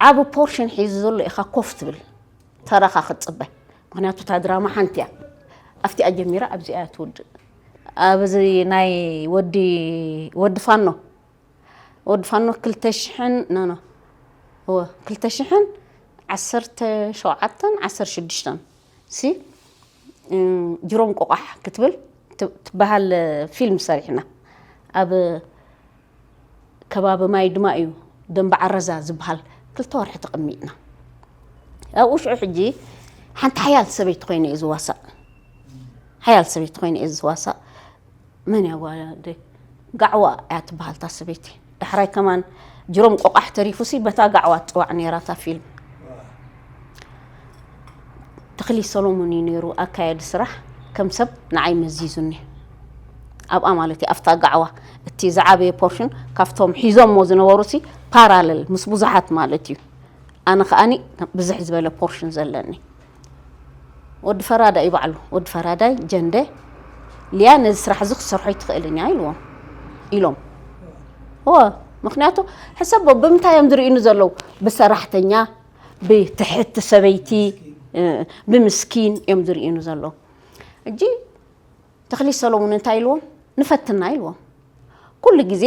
ዓቢ ፖርሽን ሒዙ ዘሎ ኢኻ ኮፍ ትብል። ተራኻ ክትጽበ። ምኽንያቱ እታ ድራማ ሓንቲ እያ። ኣብቲኣ ጀሚራ ኣብዚኣ እያ ትውድእ። ኣብዚ ናይ ወዲ፣ ወዲ ፋኖ፣ ወዲ ፋኖ ክልተ ሽሕን፣ ኖ፣ ኖ። እወ፣ ክልተ ሽሕን ዓሰርተ ሸውዓተን ዓሰርተ ሽዱሽተን ሲ፣ እም፣ ጅሮም ቆቋሕ ክትብል ት-፣ ትበሃል ፊልም ሰሪሕና። ኣብ ከባቢ ማይ ድማ እዩ ደንበ ዓረዛ ዝበሃል ክልተ ወርሒ ተቐሚጥና። ኣብኡ ሽዑ ሕጂ ሓንቲ ሓያል ሰበይቲ ኮይነ እየ ዝዋሳእ። ሓያል ሰበይቲ ኮይነ እየ ዝዋሳእ። መን እያ ጓል ኣደይ? ጋዕዋ እያ ትበሃል እታ ሰበይቲ። ዳሕራይ ከማን ጅሮም ቆቋሕ ተሪፉሲ በታ ጋዕዋ ትጽዋዕ ነይራ እታ ፊልም። ተኽሊ ሰሎሞን እዩ ነይሩ ኣካያዲ ስራሕ፣ ከም ሰብ ንዓይ መዚዙኒ። ኣብኣ ማለት እዩ፣ ኣብታ ጋዕዋ እቲ ዝዓበየ ፖርሽን ካብቶም ሒዞሞ ዝነበሩሲ ፓራለል ምስ ብዙሓት ማለት እዩ። ኣነ ከኣኒ ብዝሕ ዝበለ ፖርሽን ዘለኒ። ወዲ ፈራዳይ ባዕሉ፣ ወዲ ፈራዳይ ጀንደ፣ ሊያ ነዚ ስራሕ እዚ ክትሰርሖ ኣይትኽእልን እያ ኢልዎም፣ ኢሎም። እወ፣ ምኽንያቱ ሕሰቦ ብምንታይ እዮም ዝርእዩኒ ዘለዉ? ብሰራሕተኛ፣ ብትሕቲ ሰበይቲ፣ እ፣ ብምስኪን እዮም ዝርእዩኒ ዘለዉ። ሕጂ ተኽሊ ሰሎሞን እንታይ ኢልዎም? ንፈትና ኢልዎም። ኩሉ ግዜ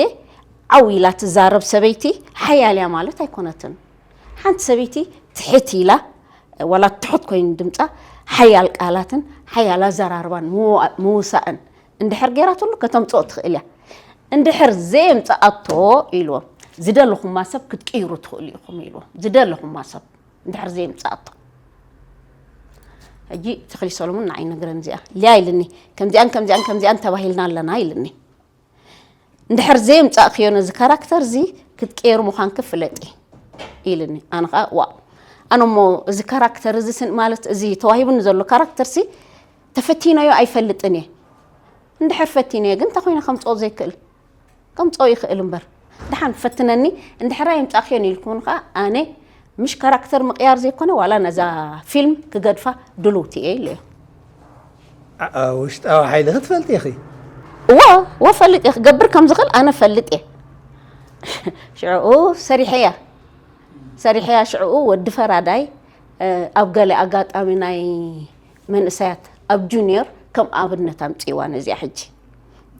ዓው ኢላ ትዛረብ ሰበይቲ ሓያል እያ ማለት ኣይኮነትን። ሓንቲ ሰበይቲ ትሕት ኢላ፣ ዋላ ትሑት ኮይኑ ድምጻ፣ ሓያል ቃላትን ሓያል ኣዘራርባን ምዋ-፣ ምውሳእን እንድሕር ገይራትሉ ከተምጽኦ ትኽእል እያ። እንድሕር ዘየምጽኣቶ ኢልዎም፣ ዝደለኹማ ሰብ ክትቅይሩ ትኽእሉ ኢኹም ኢልዎም። ዝደለኹማ ሰብ እንድሕር ዘየምጽኣቶ። ሕጂ ተኽሊ ሰሎሞን ንዓይ ነግረን እዚኣ። ሊያ ኢልኒ፣ ከምዚኣን ከምዚኣን ከምዚኣን ተባሂልና ኣለና ኢልኒ። እንድሕር ዘየምጻእክዮ ነዚ ካራክተር እዚ ክትቀየሩ ምዃንኪ ፍለጢ ኢልኒ። ኣነ ኸኣ ዋ፣ ኣነ እሞ እዚ ካራክተር እዚ ስን-፣ ማለት እዚ ተዋሂቡኒ ዘሎ ካራክተር ሲ ተፈቲነዮ ኣይፈልጥን እየ። እንድሕር ፈቲነዮ ግን እንታይ ኮይነ ከምጽኦ ዘይክእል? ከምጽኦ ይኽእል እምበር። ደሓን ፈትነኒ፣ እንድሕር ኣየምጻእክዮን ኢልኩን ኸኣ ኣነ ምሽ ካራክተር ምቕያር ዘይኮነ ዋላ ነዛ ፊልም ክገድፋ ድልውቲ እየ ኢለዮ። ኣ-፣ ኣ-፣ ውሽጣዊ ሓይልኺ ትፈልጢ ኢኺ። እወ፣ እወ ፈልጥ እየ። ክገብር ከም ዝኽእል ኣነ ፈልጥ እየ። ሽዕኡ ሰሪሐያ። ሰሪሐያ ሽዕኡ ወዲ ፈራዳይ፣ እ፣ ኣብ ገለ ኣጋጣሚ ናይ መንእሰያት ኣብ ጁኒየር ከም ኣብነት ኣምጽእዋ ነዚኣ ሕጂ።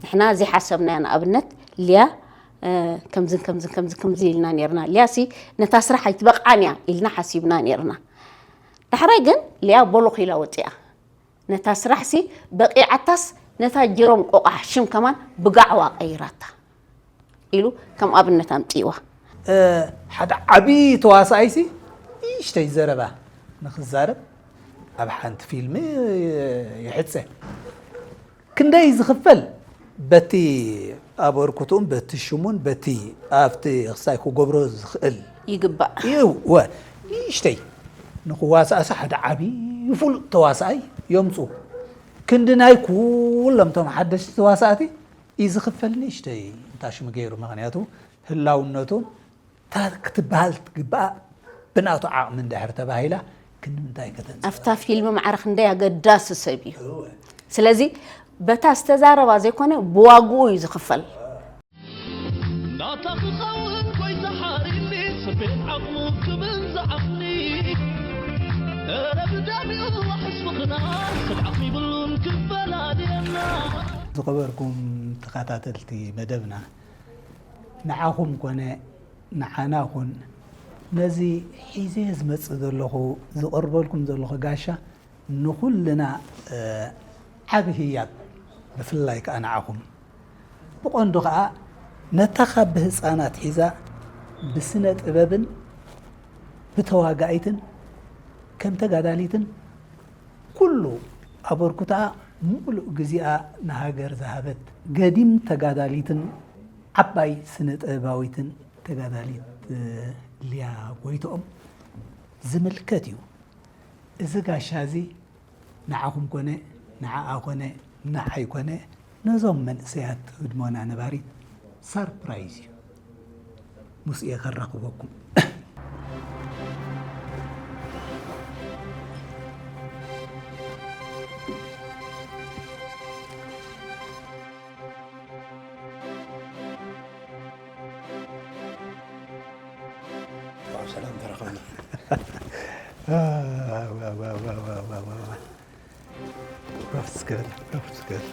ንሕና ዘይሓሰብናያ ንኣብነት ሊያ፣ እ፣ ከምዝን ከምዝን ከምዝን ከምዚ ኢልና ኔርና። ሊያሲ ነታ ስራሕ ኣይትበቕዓን እያ ኢልና ሓሲብና ኔርና። ዳሕራይ ግን ሊያ ቦሎኽ ኢላ ወጺኣ። ነታ ስራሕሲ በቒዓታስ ነታ ጅሮም ቆቋሕ ሽም ከማን ብጋዕዋ ቀይራታ ኢሉ ከም ኣብነት ኣምጽእዋ። እ፣ ሓደ ዓቢ ተዋሳኣይሲ ንእሽተይ ዘረባ ንኽዛረብ ኣብ ሓንቲ ፊልሚ ይሕጸ። ክንደይ ዝኽፈል በቲ ኣበርክትኡን በቲ ሽሙን በቲ ኣብቲ ክሳይ ክገብሮ ዝኽእል ይግባእ። እዩ። ወ-፣ ንእሽተይ ንኽዋሳእሲ ሓደ ዓቢ ፍሉጥ ተዋሳኣይ የምጽኡ። ክንዲ ናይ ኩሎም እቶም ሓደሽቲ ተዋሳእቲ እዩ ዝኽፈል ንእሽተይ እንታ ሽሙ ገይሩ። ምኽንያቱ ህላውነቱ እታ ክትበሃል ትግባኣ ብናቱ ዓቕሚ እንድሕር ተባሂላ ክንዲ ምንታይ ከተንጽ-? ኣብታ ፊልም ማዕረ ክንደይ ኣገዳሲ ሰብ እዩ። እወ። ስለዚ በታ ዝተዛረባ ዘይኮነ ብዋግኡ እዩ ዝኽፈል። ናታ ክኸውን ጎይታ ሓሪኒ፣ ስፌት ዓቕሙ ክብል ዝዓቕኒ። እረ ብደሚኡ ዋሕስ ምኽናር፣ ሰብ ዓቕሚ ይብሉን ክፈላልየና። ዝኸበርኩም ተኸታተልቲ መደብና፣ ንዓኹም ኮነ ንዓና ኹን ነዚ ሒዘ ዝመጽእ ዘለኹ፣ ዝቕርበልኩም ዘለኹ ጋሻ ንኹልና፣ እ፣ ዓቢ ህያብ፣ ብፍላይ ከኣ ንዓኹም። ብቐንዱ ከኣ ነታ ካብ ብህጻናት ሒዛ ብስነ ጥበብን ብተዋጋኢትን ከም ተጋዳሊትን ኩሉ ኣበርክቶኣ ሙሉእ ግዚኣ ንሃገር ዝሃበት ገዲም ተጋዳሊትን ዓባይ ስነ ጥበባዊትን ተጋዳሊት ሊያ ጎይትኦም ዝምልከት እዩ። እዚ ጋሻ እዚ ንዓኹም ኮነ ንዓኣ ኮነ ንዓይ ኮነ ነዞም መንእሰያት ህድሞና ነባሪት ሳርፕራይዝ እዩ። ምስኡ እየ ከራኽበኩም። ሰላም ተረኸብና። ረፍስ ክብል ረፍስ ክብል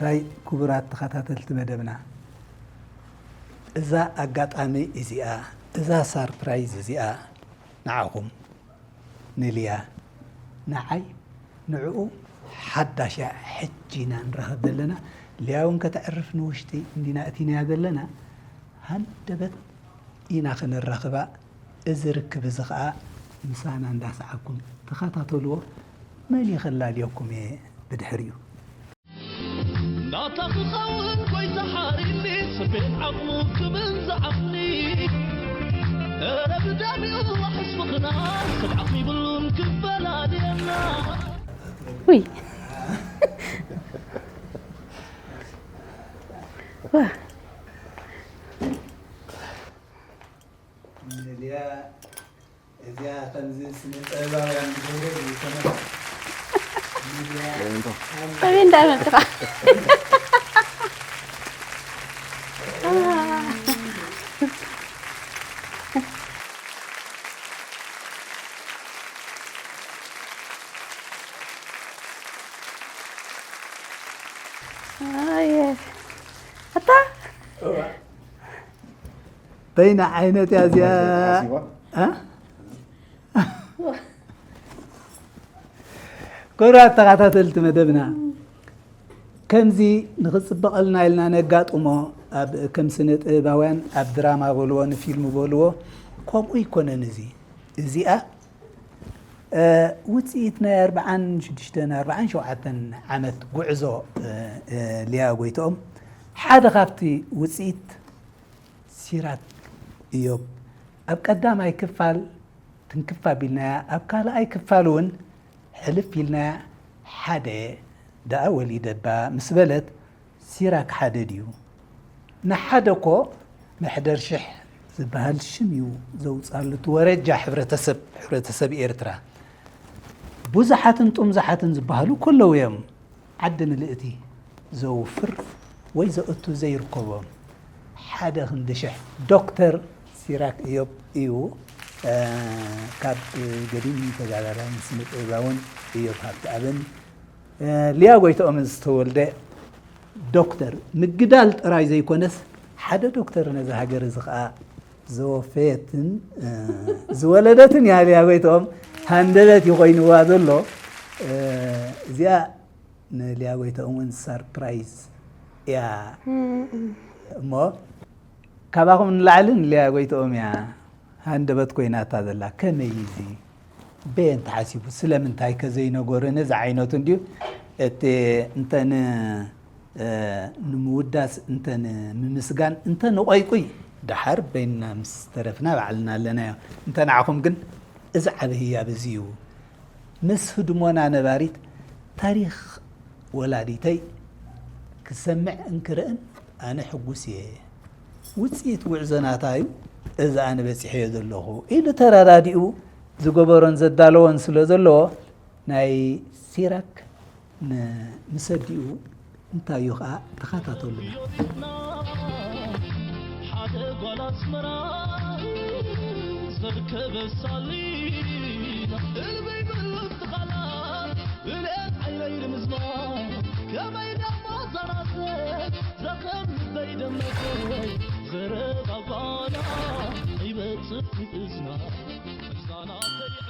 ራይ ክቡራት ተኸታተልቲ መደብና፣ እዛ ኣጋጣሚ እዚኣ፣ እዛ ሳርፕራይዝ እዚኣ ንዓኹም፣ ንልያ፣ ንዓይ፣ ንዕኡ ሓዳሽ እያ። ሕጂ ኢና ንራኸብ ዘለና። ልያ እውን ከተዕርፍ ንውሽጢ እንዲና እቲናያ ዘለና። ሃንደበት ኢና ክንራኽባ። እዚ ርክብ እዚ ኸኣ ምሳና እንዳሰዓብኩም ተኸታተልዎ። መሊኸ ላልየኩም እየ ብድሕሪኡ። ናታ ክኸውን ጎይታ ሓሪኒ ስቤት ዓቕሙ ክብን ዝዓቕኒ እረ ብደሚኡ ዋሕስ ምኽና ሰብ ዓቕሚ ይብሉን ክፈላልየና ውይ ዋ ንልያ እዚኣ ከምዚ ስነ ጥበባውያን ዝገብሮ ዘይኮነ ንልያ ጠቢ እንዳመጥፋ ኣየ ኣታ በይና ዓይነት እያ እዚኣ ክቡራት ተኸታተልቲ መደብና ከምዚ ንኽፅበቐልና ኢልና ነጋጥሞ ኣብ ከም ስነ ጥበባውያን ኣብ ድራማ በልዎ ንፊልም በልዎ ከምኡ ይኮነን እዚ እዚኣ ውፅኢት ናይ ኣርብዓን ሽዱሽተን ኣርብዓን ሸውዓተን ዓመት ጉዕዞ ሊያ ጎይትኦም ሓደ ካብቲ ውፅኢት ሲራክ እዮብ ኣብ ቀዳማይ ክፋል ትንክፍ ኣቢልናያ፣ ኣብ ካልኣይ ክፋል እውን ሕልፍ ኢልናያ፣ ሓደ ደኣ ወሊደ እባ ምስ በለት፣ ሲራክ ሓደ ድዩ? ንሓደ እኮ መሕደር ሽሕ ዝበሃል ሽም እዩ ዘውፅኣሉ እቲ ወረጃ ሕብረተሰብ፣ ሕብረተሰብ ኤርትራ። ብዙሓትን ጥምዙሓትን ዝበሃሉ እኮ ኣለዉ እዮም። ዓዲ ምልእቲ ዘውፍር ወይ ዘእቱ ዘይርከቦም ሓደ ክንዲ ሽሕ ዶክተር ሲራክ እዮብ እዩ። ካብ ገዲም ተጋዳላይን ስነ ጥበባውን እዮብ ሃብተኣብን ሊያ ጎይትኦምን ዝተወልደ ዶክተር ምግዳል ጥራይ ዘይኮነስ ሓደ ዶክተር ነዚ ሃገር እዚ ከዓ ዘወፈየትን ዝወለደትን እያ ሊያ ጎይትኦም ሃንደበት እዩ ኮይንዋ ዘሎ። እዚኣ ንሊያ ጎይትኦም እውን ሰርፕራይዝ እያ እሞ ካባኹም ንላዕሊ ንሊያ ጎይትኦም እያ ሃንደበት ኮይናታ ዘላ። ከመይ እዚ በየን ተሓሲቡ ስለምንታይ ከ ዘይነገሩኒ ዝዓይነቱ እንድዩ እቲ እንተ ን ንምውዳስ እንተ ንምምስጋን እንተ ንቆይቁይ ደሓር በይንና ምስ ተረፍና ባዕልና ኣለናዮ። እንተ ንዓኹም ግን እዚ ዓቢ ህያብ እዚ እዩ። ምስ ህድሞና ነባሪት ታሪኽ ወላዲተይ ክሰምዕ እንክርእን ኣነ ሕጉስ እየ። ውፅኢት ጉዕዞ ናታ እዩ እዚ ኣነ በፂሐዮ ዘለኹ ኢሉ ተረዳዲኡ ዝገበሮን ዘዳለዎን ስለ ዘለዎ ናይ ሲራክ ንሰዲኡ እንታይ እዩ ኸዓ ተኸታተሉና። ሓደ ጓል ኣስመራ ዘርከበ ሳሊና እልበይ መለስ ትኻላ ብልአት ዓይነይ ንምዝማ ከመይ ደሞ ዘራሰ ዘኸም ልበይ ደመቀ ዘረባ ጓላ ይበፅእ እዝና እዛናተይ